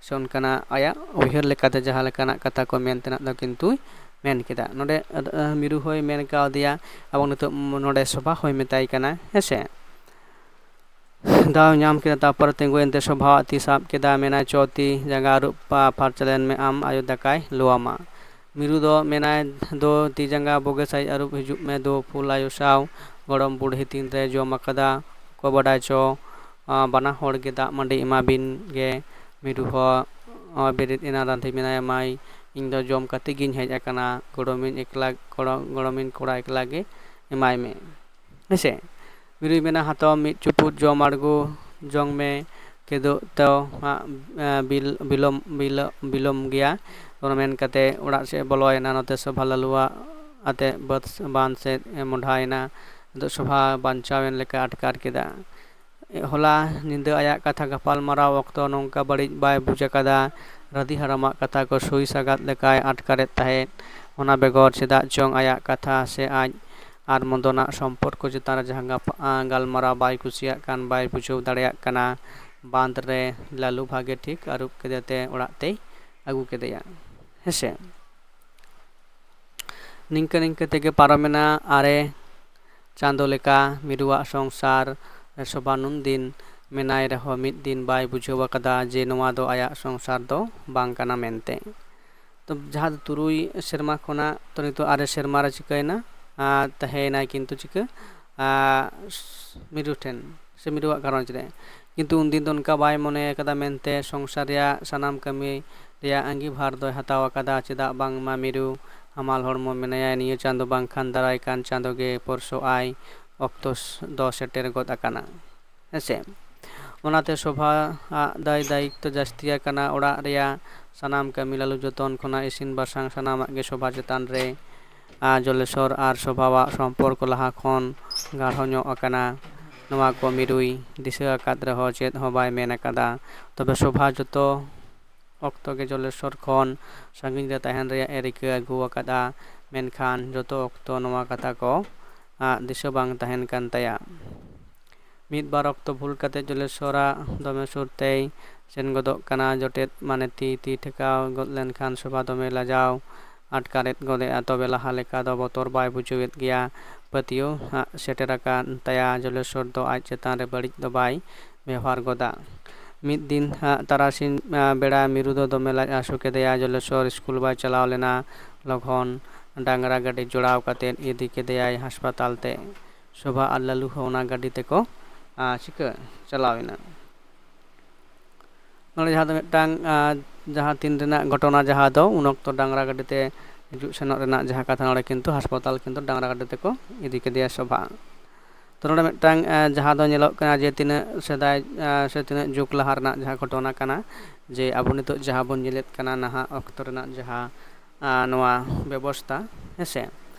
ᱥᱮ ᱚᱱᱠᱟᱱᱟᱜ ᱟᱭᱟᱜ ᱩᱭᱦᱟᱹᱨ ᱞᱮᱠᱟᱛᱮ ᱡᱟᱦᱟᱸ ᱞᱮᱠᱟᱱᱟᱜ ᱠᱟᱛᱷᱟ ᱠᱚ ᱢᱮᱱ ᱛᱮᱱᱟᱜ ᱫᱚ ᱠᱤᱱᱛᱩᱭ ᱢᱮᱱ ᱠᱮᱫᱟ᱾ ᱱᱚᱰᱮ ᱢᱤᱨᱩ ᱦᱚᱸᱭ ᱢᱮᱱ ᱠᱟᱣᱫᱮᱭᱟ ᱮᱵᱚᱝ ᱱᱤᱛᱚᱜ ᱱᱚᱰᱮ ᱥᱚᱵᱷᱟ ᱦᱚᱸᱭ ᱢᱮᱛᱟᱭ ᱠᱟᱱᱟ, ᱦᱮᱸᱥᱮ᱾ ᱫᱟᱣ ᱧᱟᱢ ᱠᱮᱫᱟ᱾ ᱛᱟᱨᱯᱚᱨᱮ ᱛᱤᱸᱜᱩᱭᱮᱱ ᱛᱮ ᱥᱚᱵᱷᱟᱣᱟᱜ ᱛᱤ ᱥᱟᱵ ᱠᱮᱫᱟ, ᱢᱮᱱᱟᱭ, "ᱪᱚ ᱛᱤ ᱡᱟᱸᱜᱟ ᱟᱹᱨᱩᱵ ᱯᱟ-, ᱯᱷᱟᱨᱪᱟ ᱞᱮᱱ ᱢᱮ, ᱟᱢ ᱟᱭᱳ ᱫᱟᱠᱟᱭ ᱞᱩᱣᱟᱢᱟ᱾" ᱢᱤᱨᱩ ᱫᱚ ᱢᱮᱱᱟᱭ, "ᱫᱳ, ᱛᱤ ᱡᱟᱸᱜᱟ ᱵᱩᱜᱤ ᱥᱟᱺᱦᱤᱡ ᱟᱹᱨᱩᱵ ᱦᱤᱡᱩᱜ ᱢᱮ ᱫᱳ, ᱯᱷᱩᱞ ᱟᱭᱳ ᱥᱟᱶ ᱜᱚᱲᱚᱢ ᱵᱩᱰᱷᱤ ᱛᱤᱱᱨᱮ ᱡᱚᱢ ᱟᱠᱟᱫᱟ ᱠᱚ ᱵᱟᱰᱟᱭ ᱪᱚ, ᱟ, ᱵᱟᱱᱟ ᱦᱚᱲ ᱜᱮ ᱫᱟᱜ ᱢᱟᱹᱰᱤ ᱮᱢᱟ ᱵᱤᱱ ᱜᱮ᱾" ᱢᱤᱨᱩ ᱦᱚᱸ, ᱟ, ᱵᱮᱨᱮᱫ ᱮᱱᱟ, ᱨᱟᱸᱫᱷᱤ ᱢᱮᱱᱟᱭᱟ, "ᱢᱟᱹᱭ, ᱤᱧ ᱫᱚ ᱡᱚᱢ ᱠᱟᱛᱮ ᱜᱤᱧ ᱦᱮᱡ ᱟᱠᱟᱱᱟ, ᱜᱚᱲᱚᱢᱤᱧ ᱮᱠᱞᱟ, ᱜᱚᱲᱚ-, ᱜᱚᱲᱚᱢᱤᱧ ᱠᱚᱲᱟ ᱮᱠᱞᱟ ᱜᱮ ᱮᱢᱟᱭ ᱢᱮ, ᱦᱮᱸᱥᱮ?" ᱢᱤᱨᱩᱭ ᱢᱮᱱᱟ, "ᱦᱟᱛᱟᱣ ᱢᱤᱫ ᱪᱩᱯᱩᱫ ᱡᱚᱢ ᱟᱬᱜᱚ ᱡᱚᱝ ᱢᱮ, ᱠᱮᱫᱳᱜ ᱛᱮ ᱦᱟᱸᱜ, ᱮ, ᱵᱤᱞ-, ᱵᱤᱞᱚᱢ, ᱵᱤᱞᱚ-, ᱵᱤᱞᱚᱢ ᱜᱮᱭᱟ᱾" ᱚᱱᱟ ᱢᱮᱱ ᱠᱟᱛᱮ ᱚᱲᱟᱜ ᱥᱮᱫ ᱮ ᱵᱚᱞᱚᱭᱮᱱᱟ᱾ ᱱᱚᱛᱮ ᱥᱚᱵᱷᱟ ᱞᱟᱹᱞᱩᱣᱟᱜ ᱟᱛᱮ ᱵᱟᱹᱫᱽ ᱵᱟᱸᱫᱷ ᱥᱮᱫ ᱮ ᱢᱚᱸᱰᱷᱟᱭᱮᱱᱟ᱾ ᱱᱤᱛᱚᱜ ᱥᱚᱵᱷᱟ ᱵᱟᱧᱪᱟᱣᱮᱱ ᱞᱮᱠᱟ ᱟᱴᱠᱟᱨ ᱠᱮᱫᱟ᱾ ᱦᱚᱞᱟ ᱧᱤᱫᱟᱹ ᱟᱭᱟᱜ ᱠᱟᱛᱷᱟ ᱜᱟᱯᱟᱞᱢᱟᱨᱟᱣ ᱚᱠᱛᱚ ᱱᱚᱝᱠᱟ ᱵᱟᱹᱲᱤᱡ ᱵᱟᱭ ᱵᱩᱡᱽ ᱟᱠᱟᱫᱟ᱾ ᱨᱟᱹᱫᱷᱤ ᱦᱟᱲᱟᱢᱟᱜ ᱠᱟᱛᱷᱟ ᱠᱚ ᱥᱩᱭ ᱥᱟᱜᱟᱫ ᱞᱮᱠᱟᱭ ᱟᱴᱠᱟᱨᱮᱫ ᱛᱟᱦᱮᱸᱫ᱾ ᱚᱱᱟ ᱵᱮᱜᱚᱨ ᱪᱮᱫᱟᱜ ᱪᱚᱝ ᱟᱭᱟᱜ ᱠᱟᱛᱷᱟ ᱥᱮ ᱟᱡ ᱟᱨ ᱢᱚᱫᱚᱱᱟᱜ ᱥᱚᱢᱯᱚᱨᱠᱚ ᱪᱮᱛᱟᱱ ᱨᱮ ᱡᱟᱦᱟᱸ ᱜᱟᱯ-, ᱟ, ᱜᱟᱞᱢᱟᱨᱟᱣ ᱵᱟᱭ ᱠᱩᱥᱤᱭᱟᱜ ᱠᱟᱱ, ᱵᱟᱭ ᱵᱩᱡᱷᱟᱹᱣ ᱫᱟᱲᱮᱭᱟᱜ ᱠᱟᱱᱟ᱾ ᱵᱟᱸᱫᱽ ᱨᱮ ᱞᱟᱞᱩ ᱵᱷᱟᱜᱮ ᱴᱷᱤᱠ ᱟᱹᱨᱩᱵ ᱠᱮᱫᱮ ᱛᱮ ᱚᱲᱟᱜ ᱛᱮᱭ ᱟᱹᱜᱩ ᱠᱮᱫᱮᱭᱟ᱾ ᱦᱮᱸᱥᱮ? ᱱᱤᱝᱠᱟᱹ ᱱᱤᱝᱠᱟᱹ ᱛᱮᱜᱮ ᱯᱟᱨᱚᱢᱮᱱᱟ ᱟᱨᱮ ᱪᱟᱸᱫᱚ ᱞᱮᱠᱟ ᱢᱤᱨᱩᱣᱟᱜ ᱥᱚᱝᱥᱟᱨ᱾ ᱥᱚᱵᱷᱟ ᱱᱩᱱ ᱫᱤᱱ ᱢᱮᱱᱟᱭ ᱨᱮᱦᱚᱸ ᱢᱤᱫ ᱫᱤᱱ ᱵᱟᱭ ᱵᱩᱡᱷᱟᱹᱣ ᱟᱠᱟᱫᱟ ᱡᱮ ᱱᱚᱣᱟ ᱫᱚ ᱟᱭᱟᱜ ᱥᱚᱝᱥᱟᱨ ᱫᱚ ᱵᱟᱝ ᱠᱟᱱᱟ ᱢᱮᱱᱛᱮ᱾ ᱛᱚ ᱡᱟᱦᱟᱸ ᱫᱚ ᱛᱩᱨᱩᱭ ᱥᱮᱨᱢᱟ ᱠᱷᱚᱱᱟᱜ ᱛᱚ ᱱᱤᱛᱚᱜ ᱟᱨᱮ ᱥᱮᱨᱢᱟ ᱨᱮ ᱪᱤᱠᱟᱹᱭᱮᱱᱟ? ᱟᱨ ᱛᱟᱦᱮᱸᱭᱮᱱᱟᱭ ᱠᱤᱱᱛᱩ ᱪᱤᱠᱟᱹ? ᱟᱨ ᱢᱤᱨᱩ ᱴᱷᱮᱱ ᱥᱮ ᱢᱤᱨᱩᱣᱟᱜ ᱜᱷᱟᱨᱚᱸᱡᱽ ᱨᱮ᱾ ᱠᱤᱱᱛᱩ ᱩᱱᱫᱤᱱ ᱫᱚ ᱚᱱᱠᱟ ᱵᱟᱭ ᱢᱚᱱᱮ ᱟᱠᱟᱫᱟ ᱢᱮᱱᱛᱮ ᱥᱚᱝᱥᱟᱨ ᱨᱮᱭᱟᱜ ᱥᱟᱱᱟᱢ ᱠᱟᱹᱢᱤ ᱨᱮᱭᱟᱜ ᱟᱺᱜᱤᱵᱷᱟᱨ ᱫᱚᱭ ᱦᱟᱛᱟᱣ ᱟᱠᱟᱫᱟ᱾ ᱪᱮᱫᱟᱜ ᱵᱟᱝᱢᱟ ᱢᱤᱨᱩ ᱦᱟᱢᱟᱞ ᱦᱚᱲᱢᱚ ᱢᱮᱱᱟᱭᱟ, ᱱᱤᱭᱟᱹ ᱪᱟᱸᱫᱚ ᱵᱟᱝᱠᱷᱟᱱ ᱫᱟᱨᱟᱭ ᱠᱟᱱ ᱪᱟᱸᱫᱚ ᱜᱮ ᱯᱚᱨᱥᱚᱜ ᱟᱭ, ᱚᱠᱛᱚ ᱫᱚ ᱥᱮᱴᱮᱨ ᱜᱚᱫ ᱟᱠᱟᱱᱟ᱾ ᱦᱮᱸᱥᱮ? ᱚᱱᱟᱛᱮ ᱥᱚᱵᱷᱟ ᱟᱜ ᱫᱟᱭ ᱫᱟᱭᱤᱛᱛᱚ ᱡᱟᱹᱥᱛᱤ ᱟᱠᱟᱱᱟ᱾ ᱚᱲᱟᱜ ᱨᱮᱭᱟᱜ ᱥᱟᱱᱟᱢ ᱠᱟᱹᱢᱤ ᱞᱟᱹᱞᱩ ᱡᱚᱛᱚᱱ ᱠᱷᱚᱱᱟᱜ ᱤᱥᱤᱱ ᱵᱟᱥᱟᱝ ᱥᱟᱱᱟᱢᱟᱜ ᱜᱮ ᱥᱚᱵᱷᱟ ᱪᱮᱛᱟᱱ ᱨᱮ᱾ ᱟᱨ ᱡᱚᱞᱮᱥᱚᱨ ᱟᱨ ᱥᱚᱵᱷᱟᱣᱟᱜ ᱥᱚᱢᱯᱚᱨᱠᱚ ᱞᱟᱦᱟ ᱠᱷᱚᱱ ᱜᱟᱲᱦᱚ ᱧᱚᱜ ᱟᱠᱟᱱᱟ᱾ ᱱᱚᱣᱟ ᱠᱚ ᱢᱤᱨᱩᱭ ᱫᱤᱥᱟᱹ ᱟᱠᱟᱫ ᱨᱮᱦᱚᱸ ᱪᱮᱫ ᱦᱚᱸ ᱵᱟᱭ ᱢᱮᱱ ᱟᱠᱟᱫᱟ᱾ ᱛᱚᱵᱮ ᱥᱚᱵᱷᱟ ᱡᱚᱛᱚ ᱚᱠᱛᱚ ᱜᱮ ᱡᱚᱞᱮᱥᱚᱨ ᱠᱷᱚᱱ ᱥᱟᱺᱜᱤᱧ ᱨᱮ ᱛᱟᱦᱮᱱ ᱨᱮᱭᱟᱜ ᱮ ᱨᱤᱠᱟᱹ ᱟᱹᱜᱩ ᱟᱠᱟᱫᱼᱟ, ᱢᱮᱱᱠᱷᱟᱱ ᱡᱚᱛᱚ ᱚᱠᱛᱚ ᱱᱚᱣᱟ ᱠᱟᱛᱷᱟ ᱠᱚ ᱟᱜ ᱫᱤᱥᱟᱹ ᱵᱟᱝ ᱛᱟᱦᱮᱱ ᱠᱟᱱ ᱛᱟᱭᱟ᱾ ᱢᱤᱫ ᱵᱟᱨ ᱚᱠᱛᱚ ᱵᱷᱩᱞ ᱠᱟᱛᱮ ᱡᱚᱞᱮᱥᱚᱨᱟᱜ ᱫᱚᱢᱮ ᱥᱩᱨ ᱛᱮᱭ ᱥᱮᱱ ᱜᱚᱫᱚᱜ ᱠᱟᱱᱟ᱾ ᱡᱚᱴᱮᱫ ᱢᱟᱱᱮ ᱛᱤ ᱛᱤ ᱴᱷᱮᱠᱟᱣ ᱜᱚᱫ ᱞᱮᱱᱠᱷᱟᱱ ᱥᱳᱵᱷᱟ ᱫᱚᱢᱮ ᱞᱟᱡᱟᱣ ᱟᱴᱠᱟᱨᱮᱫ ᱜᱚᱫᱮᱜᱼᱟ᱾ ᱛᱚᱵᱮ ᱞᱟᱦᱟ ᱞᱮᱠᱟ ᱫᱚ ᱵᱚᱛᱚᱨ ᱵᱟᱭ ᱵᱩᱡᱷᱟᱹᱣᱮᱫ ᱜᱮᱭᱟ᱾ ᱯᱟᱹᱛᱭᱟᱹᱣ ᱦᱟᱸᱜ ᱥᱮᱴᱮᱨ ᱟᱠᱟᱱ ᱛᱟᱭᱟ᱾ ᱡᱚᱞᱮᱥᱚᱨ ᱫᱚ ᱟᱡ ᱪᱮᱛᱟᱱ ᱨᱮ ᱵᱟᱹᱲᱤᱡ ᱫᱚ ᱵᱟᱭ ᱵᱮᱣᱦᱟᱨ ᱜᱚᱫᱟ᱾ ᱢᱤᱫ ᱫᱤᱱ ᱦᱟᱸᱜ ᱛᱟᱨᱟᱥᱤᱧ, ᱟ, ᱵᱮᱲᱟ ᱢᱤᱨᱩ ᱫᱚ ᱫᱚᱢᱮ ᱞᱟᱡ ᱦᱟᱹᱥᱩ ᱠᱮᱫᱮᱭᱟ᱾ ᱡᱚᱞᱮᱥᱚᱨ ᱥᱠᱩᱞ ᱵᱟᱭ ᱪᱟᱞᱟᱣ ᱞᱮᱱᱟ᱾ ᱞᱚᱜᱚᱱ ᱰᱟᱝᱨᱟ ᱜᱟᱹᱰᱤ ᱡᱚᱲᱟᱣ ᱠᱟᱛᱮᱫ ᱤᱫᱤ ᱠᱮᱫᱮᱭᱟᱭ ᱦᱟᱥᱯᱟᱛᱟᱞ ᱛᱮ᱾ ᱥᱳᱵᱷᱟ ᱟᱨ ᱞᱟᱞᱩ ᱦᱚᱸ ᱚᱱᱟ ᱜᱟᱹᱰᱤ ᱛᱮᱠᱚ, ᱟ, ᱪᱤᱠᱟᱹ ᱪᱟᱞᱟᱣ ᱮᱱᱟ᱾ ᱱᱚᱰᱮ ᱡᱟᱦᱟᱸ ᱫᱚ ᱢᱤᱫᱴᱟᱝ, ᱟ, ᱡᱟᱦᱟᱸ ᱛᱤᱱ ᱨᱮᱱᱟᱜ ᱜᱷᱚᱴᱚᱱᱟ, ᱡᱟᱦᱟᱸ ᱫᱚ ᱩᱱ ᱚᱠᱛᱚ ᱰᱟᱝᱨᱟ ᱜᱟᱹᱰᱤ ᱛᱮ ᱦᱤᱡᱩᱜ ᱥᱮᱱᱚᱜ ᱨᱮᱱᱟᱜ ᱡᱟᱦᱟᱸ ᱠᱟᱛᱷᱟ, ᱱᱚᱰᱮ ᱠᱤᱱᱛᱩ ᱦᱟᱥᱯᱟᱛᱟᱞ ᱠᱤᱱᱛᱩ ᱰᱟᱝᱨᱟ ᱜᱟᱹᱰᱤ ᱛᱮᱠᱚ ᱤᱫᱤ ᱠᱮᱫᱮᱭᱟ ᱥᱳᱵᱷᱟ᱾ ᱛᱚ ᱱᱚᱰᱮ ᱢᱤᱫᱴᱟᱝ, ᱟ, ᱡᱟᱦᱟᱸ ᱫᱚ ᱧᱮᱞᱚᱜ ᱠᱟᱱᱟ ᱡᱮ ᱛᱤᱱᱟᱹᱜ ᱥᱮᱫᱟᱭ, ᱟ, ᱥᱮ ᱛᱤᱱᱟᱹᱜ ᱡᱩᱜᱽ ᱞᱟᱦᱟ ᱨᱮᱱᱟᱜ ᱡᱟᱦᱟᱸ ᱜᱷᱚᱴᱚᱱᱟ ᱠᱟᱱᱟ, ᱡᱮ ᱟᱵᱚ ᱱᱤᱛᱚᱜ ᱡᱟᱦᱟᱸ ᱵᱚᱱ ᱧᱮᱞᱮᱫ ᱠᱟᱱᱟ ᱱᱟᱦᱟᱜ ᱚᱠᱛᱚ ᱨᱮᱱᱟᱜ ᱡᱟᱦᱟᱸ, ᱟ, ᱱᱚᱣᱟ ᱵᱮᱵᱚᱥᱛᱟ, ᱦᱮᱸᱥᱮ,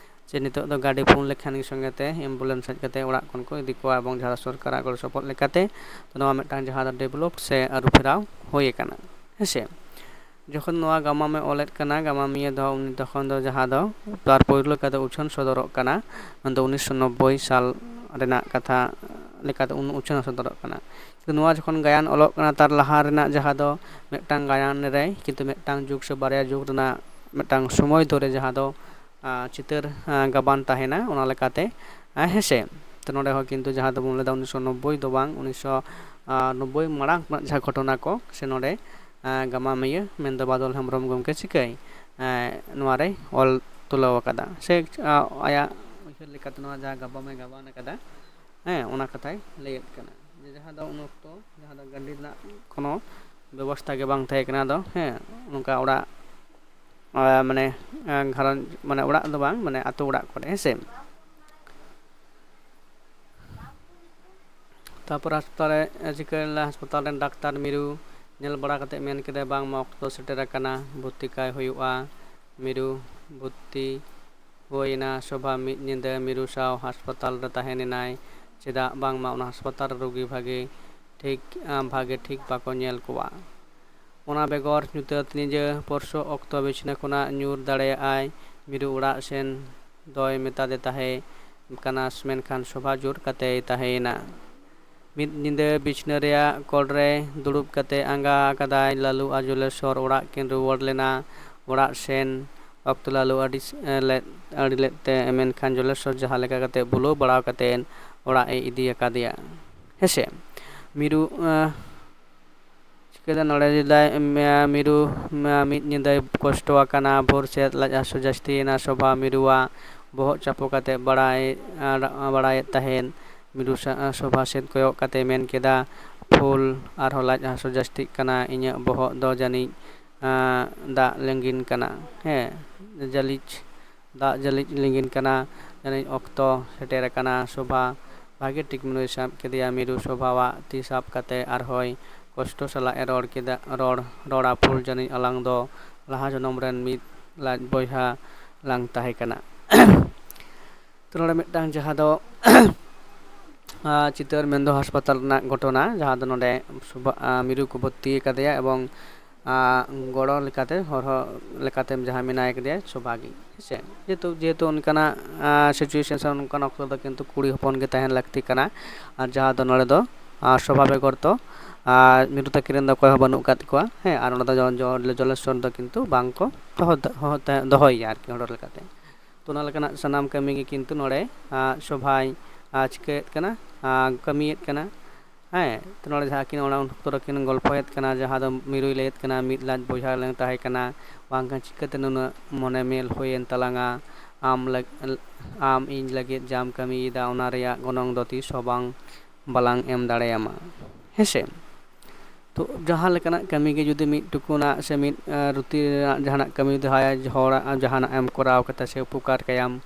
ᱡᱮ ᱱᱤᱛᱚᱜ ᱫᱚ ᱜᱟᱹᱰᱤ ᱯᱷᱳᱱ ᱞᱮᱠᱷᱟᱱ ᱜᱮ ᱥᱚᱸᱜᱮ ᱛᱮ ᱮᱢᱵᱩᱞᱮᱱᱥ ᱦᱮᱡ ᱠᱟᱛᱮ ᱚᱲᱟᱜ ᱠᱷᱚᱱ ᱠᱚ ᱤᱫᱤ ᱠᱚᱣᱟ, ᱮᱵᱚᱝ ᱡᱟᱦᱟᱸ ᱫᱚ ᱥᱚᱨᱠᱟᱨᱟᱜ ᱜᱚᱲᱚ ᱥᱚᱯᱚᱦᱚᱫ ᱞᱮᱠᱟᱛᱮ, ᱛᱚ ᱱᱚᱣᱟ ᱢᱤᱫᱴᱟᱝ ᱡᱟᱦᱟᱸ ᱫᱚ ᱰᱮᱵᱷᱞᱚᱯ ᱥᱮ ᱟᱹᱨᱩ ᱯᱷᱮᱨᱟᱣ ᱦᱩᱭ ᱟᱠᱟᱱᱟ, ᱦᱮᱸᱥᱮ᱾ ᱡᱚᱠᱷᱚᱱ ᱱᱚᱣᱟ ᱜᱟᱢᱟᱢᱮ ᱚᱞᱮᱫ ᱠᱟᱱᱟ ᱜᱟᱢᱟᱢᱤᱭᱟᱹ ᱫᱚ, ᱩᱱᱤ ᱛᱚᱠᱷᱚᱱ ᱫᱚ ᱡᱟᱦᱟᱸ ᱫᱚ ᱛᱟᱨ ᱯᱳᱭᱞᱳ ᱞᱮᱠᱟᱛᱮ ᱩᱪᱷᱟᱹᱱ ᱥᱚᱫᱚᱨᱚᱜ ᱠᱟᱱᱟ, ᱚᱱᱟ ᱫᱚ ᱩᱱᱤᱥᱥᱚ ᱱᱚᱵᱵᱳᱭ ᱥᱟᱞ ᱨᱮᱱᱟᱜ ᱠᱟᱛᱷᱟ ᱞᱮᱠᱟᱛᱮ ᱩᱱ ᱩᱪᱷᱟᱹᱱ ᱥᱚᱫᱚᱨᱚᱜ ᱠᱟᱱᱟ᱾ ᱠᱤᱱᱛᱩ ᱱᱚᱣᱟ ᱡᱚᱠᱷᱚᱱ ᱜᱟᱭᱟᱱ ᱚᱞᱚᱜ ᱠᱟᱱᱟ, ᱛᱟᱨ ᱞᱟᱦᱟ ᱨᱮᱱᱟᱜ ᱡᱟᱦᱟᱸ ᱫᱚ ᱢᱤᱫᱴᱟᱝ ᱜᱟᱭᱟᱱ ᱨᱮ ᱠᱤᱱᱛᱩ ᱢᱤᱫᱴᱟᱝ ᱡᱩᱜᱽ ᱥᱮ ᱵᱟᱨᱭᱟ ᱡᱩᱜᱽ ᱨᱮᱱᱟᱜ ᱢᱤᱫᱴᱟᱝ ᱥᱚᱢᱚᱭ ᱫᱷᱚᱨᱮ ᱡᱟᱦᱟᱸ ᱫᱚ, ᱟ, ᱪᱤᱛᱟᱹᱨ, ᱟ, ᱜᱟᱵᱟᱱ ᱛᱟᱦᱮᱱᱟ, ᱚᱱᱟ ᱞᱮᱠᱟᱛᱮ, ᱟ, ᱦᱮᱸᱥᱮ᱾ ᱛᱚ ᱱᱚᱰᱮ ᱦᱚᱸ ᱠᱤᱱᱛᱩ ᱡᱟᱦᱟᱸ ᱫᱚᱵᱚᱱ ᱞᱟᱹᱭᱫᱟ ᱩᱱᱤᱥᱥᱚ ᱱᱚᱵᱵᱳᱭ ᱫᱚ ᱵᱟᱝ, ᱩᱱᱤᱥᱥᱚ ᱱᱚᱵᱵᱳᱭ ᱢᱟᱲᱟᱝ ᱠᱷᱚᱱᱟᱜ ᱡᱟᱦᱟᱸ ᱜᱷᱚᱴᱚᱱᱟ ᱠᱚ ᱥᱮ ᱱᱚᱰᱮ, ᱟ, ᱜᱟᱢᱟᱢᱤᱭᱟᱹ ᱢᱮᱱᱫᱚ ᱵᱟᱫᱚᱞ ᱦᱮᱢᱵᱨᱚᱢ ᱜᱚᱢᱠᱮ ᱪᱤᱠᱟᱹᱭ, ᱟ, ᱱᱚᱣᱟᱨᱮᱭ ᱚᱞ ᱛᱩᱞᱟᱹᱣ ᱟᱠᱟᱫᱟ ᱥᱮ, ᱟ, ᱟᱭᱟᱜ ᱩᱭᱦᱟᱹᱨ ᱞᱮᱠᱟᱛᱮ ᱱᱚᱣᱟ ᱡᱟᱦᱟᱸ ᱜᱟᱵᱟᱢᱮ ᱜᱟᱵᱟᱱ ᱟᱠᱟᱫᱟ, ᱦᱮᱸ, ᱚᱱᱟ ᱠᱟᱛᱷᱟᱭ ᱞᱟᱹᱭᱮᱫ ᱠᱟᱱᱟ᱾ ᱡᱮ ᱡᱟᱦᱟᱸ ᱫᱚ ᱩᱱ ᱚᱠᱛᱚ ᱡᱟᱦᱟᱸ ᱫᱚ ᱜᱟᱹᱰᱤ ᱨᱮᱱᱟᱜ ᱠᱳᱱᱳ ᱵᱮᱵᱚᱥᱛᱷᱟ ᱜᱮ ᱵᱟᱝ ᱛᱟᱦᱮᱸ ᱠᱟᱱᱟ᱾ ᱟᱫᱚ ᱦᱮᱸ, ᱱᱚᱝᱠᱟ ᱚᱲᱟᱜ, ᱟ, ᱢᱟᱱᱮ, ᱟ, ᱜᱷᱟᱨᱚᱸᱡᱽ, ᱢᱟᱱᱮ ᱚᱲᱟᱜ ᱫᱚ ᱵᱟᱝ, ᱢᱟᱱᱮ ᱟᱛᱳ ᱚᱲᱟᱜ ᱠᱚᱨᱮ, ᱦᱮᱸ ᱥᱮ᱾ ᱛᱟᱨᱯᱚᱨ ᱦᱟᱥᱯᱟᱛᱟᱞ ᱨᱮ ᱪᱤᱠᱟᱹ ᱞᱮᱱᱟ? ᱦᱟᱥᱯᱟᱛᱟᱞ ᱨᱮᱱ ᱰᱟᱠᱛᱟᱨ ᱢᱤᱨᱩ ᱧᱮᱞ ᱵᱟᱲᱟ ᱠᱟᱛᱮ ᱢᱮᱱ ᱠᱮᱫᱟᱭ, "ᱵᱟᱝᱢᱟ ᱚᱠᱛᱚ ᱥᱮᱴᱮᱨ ᱟᱠᱟᱱᱟ, ᱵᱷᱚᱨᱛᱤ ᱠᱟᱭ ᱦᱩᱭᱩᱜᱼᱟ᱾" ᱢᱤᱨᱩ ᱵᱷᱚᱨᱛᱤ ᱦᱩᱭᱮᱱᱟ᱾ ᱥᱳᱵᱷᱟ ᱢᱤᱫ ᱧᱤᱫᱟᱹ ᱢᱤᱨᱩ ᱥᱟᱶ ᱦᱟᱥᱯᱟᱛᱟᱞ ᱨᱮ ᱛᱟᱦᱮᱸ ᱮᱱᱟᱭ᱾ ᱪᱮᱫᱟᱜ ᱵᱟᱝᱢᱟ ᱚᱱᱟ ᱦᱟᱥᱯᱟᱛᱟᱞ ᱨᱮ ᱨᱩᱜᱤ ᱵᱷᱟᱜᱮ ᱴᱷᱤᱠ, ᱟ, ᱵᱷᱟᱜᱮ ᱴᱷᱤᱠ ᱵᱟᱠᱚ ᱧᱮᱞ ᱠᱚᱣᱟ᱾ ᱚᱱᱟ ᱵᱮᱜᱚᱨ ᱧᱩᱛᱟᱹᱛ ᱧᱤᱫᱟᱹ ᱯᱚᱨᱥᱚ ᱚᱠᱛᱚ ᱵᱤᱪᱷᱱᱟᱹ ᱠᱷᱚᱱᱟᱜ ᱧᱩᱨ ᱫᱟᱲᱮᱭᱟᱜᱼᱟᱭ᱾ ᱢᱤᱨᱩ ᱚᱲᱟᱜ ᱥᱮᱱ ᱫᱚᱭ ᱢᱮᱛᱟᱫᱮ ᱛᱟᱦᱮᱸ ᱠᱟᱱᱟ, ᱢᱮᱱᱠᱷᱟᱱ ᱥᱳᱵᱷᱟ ᱡᱳᱨ ᱠᱟᱛᱮᱭ ᱛᱟᱦᱮᱸᱭᱮᱱᱟ᱾ ᱢᱤᱫ ᱧᱤᱫᱟᱹ ᱵᱤᱪᱷᱱᱟᱹ ᱨᱮᱭᱟᱜ ᱠᱚᱲ ᱨᱮ ᱫᱩᱲᱩᱵ ᱠᱟᱛᱮ ᱟᱸᱜᱟ ᱟᱠᱟᱫᱟᱭ᱾ ᱞᱟᱞᱩ ᱟᱨ ᱡᱚᱞᱮᱥᱚᱨ ᱚᱲᱟᱜ ᱠᱤᱱ ᱨᱩᱣᱟᱹᱲ ᱞᱮᱱᱟ᱾ ᱚᱲᱟᱜ ᱥᱮᱱ ᱚᱠᱛᱚ ᱞᱟᱞᱩ ᱟᱹᱰᱤ ᱥ-, ᱮ, ᱞᱮᱫ, ᱟᱹᱰᱤ ᱞᱮᱫ ᱛᱮ, ᱢᱮᱱᱠᱷᱟᱱ ᱡᱚᱞᱮᱥᱚᱨ ᱡᱟᱦᱟᱸ ᱞᱮᱠᱟ ᱠᱟᱛᱮ ᱵᱩᱞᱟᱹᱣ ᱵᱟᱲᱟ ᱠᱟᱛᱮ ᱚᱲᱟᱜ ᱮ ᱤᱫᱤ ᱟᱠᱟᱫᱮᱭᱟ᱾ ᱦᱮᱸᱥᱮ, ᱢᱤᱨᱩ, ᱮ, ᱪᱤᱠᱟᱹ ᱫᱚ ᱱᱚᱰᱮ ᱞᱟᱹᱭᱫᱟᱭ, ᱢᱮ-, ᱢᱤᱨᱩ, ᱢᱮ-, ᱢᱤᱫ ᱧᱤᱫᱟᱹᱭ ᱠᱚᱥᱴᱚ ᱟᱠᱟᱱᱟ, ᱵᱷᱳᱨ ᱥᱮᱫ ᱞᱟᱡ ᱦᱟᱹᱥᱩ ᱡᱟᱹᱥᱛᱤᱭᱮᱱᱟ᱾ ᱥᱳᱵᱷᱟ ᱢᱤᱨᱩᱣᱟᱜ ᱵᱚᱦᱚᱜ ᱪᱟᱯᱚ ᱠᱟᱛᱮ ᱵᱟᱲᱟᱭ, ᱟᱲ-, ᱵᱟᱲᱟᱭᱮᱫ ᱛᱟᱦᱮᱸᱫ᱾ ᱢᱤᱨᱩ ᱥᱟ-, ᱥᱳᱵᱷᱟ ᱥᱮᱫ ᱠᱚᱭᱚᱜ ᱠᱟᱛᱮ ᱢᱮᱱ ᱠᱮᱫᱟ, "ᱯᱷᱩᱞ, ᱟᱨᱦᱚᱸ ᱞᱟᱡ ᱦᱟᱹᱥᱩ ᱡᱟᱹᱥᱛᱤᱜ ᱠᱟᱱᱟ, ᱤᱧᱟᱹᱜ ᱵᱚᱦᱚᱜ ᱫᱚ ᱡᱟᱹᱱᱤᱡ, ᱟᱸ, ᱫᱟᱜ ᱞᱤᱸᱜᱤᱱ ᱠᱟᱱᱟ, ᱦᱮᱸ, ᱡᱟᱹᱞᱤᱡ, ᱫᱟᱜ ᱡᱟᱹᱞᱤᱡ ᱞᱤᱸᱜᱤᱱ ᱠᱟᱱᱟ, ᱡᱟᱹᱱᱤᱡ ᱚᱠᱛᱚ ᱥᱮᱴᱮᱨ ᱟᱠᱟᱱᱟ᱾" ᱥᱳᱵᱷᱟ ᱵᱷᱟᱜᱮ ᱴᱷᱤᱠ ᱢᱤᱨᱩᱭ ᱥᱟᱵ ᱠᱮᱫᱮᱭᱟ᱾ ᱢᱤᱨᱩ ᱥᱳᱵᱷᱟᱣᱟᱜ ᱛᱤ ᱥᱟᱵ ᱠᱟᱛᱮ ᱟᱨᱦᱚᱸᱭ ᱠᱚᱥᱴᱚ ᱥᱟᱞᱟᱜ ᱮ ᱨᱚᱲ ᱠᱮᱫᱟ, ᱨᱚᱲ, ᱨᱚᱲᱟ, "ᱯᱷᱩᱞ, ᱡᱟᱹᱱᱤᱡ ᱟᱞᱟᱝ ᱫᱚ ᱞᱟᱦᱟ ᱡᱚᱱᱚᱢ ᱨᱮᱱ ᱢᱤᱫ ᱞᱟᱡ ᱵᱚᱭᱦᱟ ᱞᱟᱝ ᱛᱟᱦᱮᱸ ᱠᱟᱱᱟ᱾" ᱛᱚ ᱱᱚᱰᱮ ᱢᱤᱫᱴᱟᱝ ᱡᱟᱦᱟᱸ ᱫᱚ, ᱟᱸ, ᱪᱤᱛᱟᱹᱨ ᱢᱮᱱᱫᱚ ᱦᱟᱥᱯᱟᱛᱟᱞ ᱨᱮᱱᱟᱜ ᱜᱷᱚᱴᱚᱱᱟ, ᱡᱟᱦᱟᱸ ᱫᱚ ᱱᱚᱰᱮ ᱥᱳᱵᱷᱟ-, ᱟᱸ, ᱢᱤᱨᱩ ᱠᱚ ᱵᱷᱚᱨᱛᱤ ᱟᱠᱟᱫᱮᱭᱟ ᱮᱵᱚᱝ, ᱟᱸ, ᱜᱚᱲᱚ ᱞᱮᱠᱟᱛᱮ, ᱦᱚᱨᱦᱚ ᱞᱮᱠᱟᱛᱮ ᱡᱟᱦᱟᱸ ᱢᱮᱱᱟᱭ ᱠᱟᱫᱮᱭᱟ ᱥᱳᱵᱷᱟ ᱜᱮ, ᱦᱮᱸᱥᱮ᱾ ᱡᱮᱦᱮᱛᱩ, ᱡᱮᱦᱮᱛᱩ ᱚᱱᱠᱟᱱᱟᱜ, ᱟᱸ, situation ᱥᱮ ᱚᱱᱠᱟᱱ ᱚᱠᱛᱚ ᱫᱚ ᱠᱤᱱᱛᱩ ᱠᱩᱲᱤ ᱦᱚᱯᱚᱱ ᱜᱮ ᱛᱟᱦᱮᱱ ᱞᱟᱹᱠᱛᱤ ᱠᱟᱱᱟ᱾ ᱟᱨ ᱡᱟᱦᱟᱸ ᱫᱚ ᱱᱚᱰᱮ ᱫᱚ, ᱟᱸ, ᱥᱳᱵᱷᱟ ᱵᱮᱜᱚᱨ ᱫᱚ, ᱟᱨ ᱢᱤᱨᱩ ᱛᱟᱹᱠᱤᱱ ᱨᱮᱱ ᱫᱚ ᱚᱠᱚᱭ ᱦᱚᱸ ᱵᱟᱹᱱᱩᱜ ᱟᱠᱟᱫ ᱠᱚᱣᱟ, ᱦᱮᱸ, ᱟᱨ ᱚᱸᱰᱮ ᱫᱚ ᱡᱚ-, ᱡᱚ-, ᱡᱚᱞᱮᱥᱚᱨ ᱫᱚ ᱠᱤᱱᱛᱩ ᱵᱟᱝ ᱠᱚ ᱫᱚᱦᱚ, ᱫᱚᱦᱚ, ᱫᱚᱦᱚᱭᱮᱭᱟ ᱟᱨᱠᱤ ᱦᱚᱲ ᱞᱮᱠᱟᱛᱮ᱾ ᱛᱚ ᱚᱱᱟ ᱞᱮᱠᱟᱱᱟᱜ ᱥᱟᱱᱟᱢ ᱠᱟᱹᱢᱤ ᱜᱮ ᱠᱤᱱᱛᱩ ᱱᱚᱰᱮ, ᱟᱸ, ᱥᱳᱵᱷᱟᱭ, ᱟᱸ, ᱪᱤᱠᱟᱹᱭᱮᱫ ᱠᱟᱱᱟ, ᱟᱸ, ᱠᱟᱹᱢᱤᱭᱮᱫ ᱠᱟᱱᱟ᱾ ᱦᱮᱸ, ᱛᱚ ᱱᱚᱰᱮ ᱡᱟᱦᱟᱸ ᱠᱤᱱ ᱚᱱᱟ ᱩᱱ ᱚᱠᱛᱚ ᱨᱮᱠᱤᱱ ᱜᱚᱞᱯᱷᱚᱭᱮᱫ ᱠᱟᱱᱟ, ᱡᱟᱦᱟᱸ ᱫᱚ ᱢᱤᱨᱩᱭ ᱞᱟᱹᱭᱮᱫ ᱠᱟᱱᱟ, "ᱢᱤᱫ ᱞᱟᱡ ᱵᱚᱭᱦᱟ ᱞᱟᱝ ᱛᱟᱦᱮᱸ ᱠᱟᱱᱟ, ᱵᱟᱝᱠᱷᱟᱱ ᱪᱤᱠᱟᱹᱛᱮ ᱱᱩᱱᱟᱹᱜ ᱢᱚᱱᱮ ᱢᱮᱞ ᱦᱩᱭᱮᱱ ᱛᱟᱞᱟᱝᱟ? ᱟᱢ ᱞᱟᱹᱜ-, ᱟᱢ ᱤᱧ ᱞᱟᱹᱜᱤᱫ ᱡᱟᱢ ᱠᱟᱹᱢᱤᱭᱮᱫᱟ, ᱚᱱᱟ ᱨᱮᱭᱟᱜ ᱜᱚᱱᱚᱝ ᱫᱚ ᱛᱤᱥ ᱦᱚᱸ ᱵᱟᱝ, ᱵᱟᱞᱟᱝ ᱮᱢ ᱫᱟᱲᱮᱭᱟᱢᱟ᱾" ᱦᱮᱸᱥᱮ? ᱛᱚ ᱡᱟᱦᱟᱸ ᱞᱮᱠᱟᱱᱟᱜ ᱠᱟᱹᱢᱤ ᱜᱮ ᱡᱩᱫᱤ ᱢᱤᱫ ᱴᱩᱠᱩᱱᱟᱜ ᱥᱮ ᱢᱤᱫ, ᱟᱸ, ᱨᱩᱛᱤ ᱨᱮᱱᱟᱜ ᱡᱟᱦᱟᱱᱟᱜ ᱠᱟᱹᱢᱤ ᱡᱩᱫᱤ ᱦᱚᱲᱟᱜ ᱡᱟᱦᱟᱱᱟᱜ ᱮᱢ ᱠᱚᱨᱟᱣ ᱠᱟᱛᱮ ᱥᱮ ᱩᱯᱚᱠᱟᱨ ᱠᱟᱭᱟᱢ,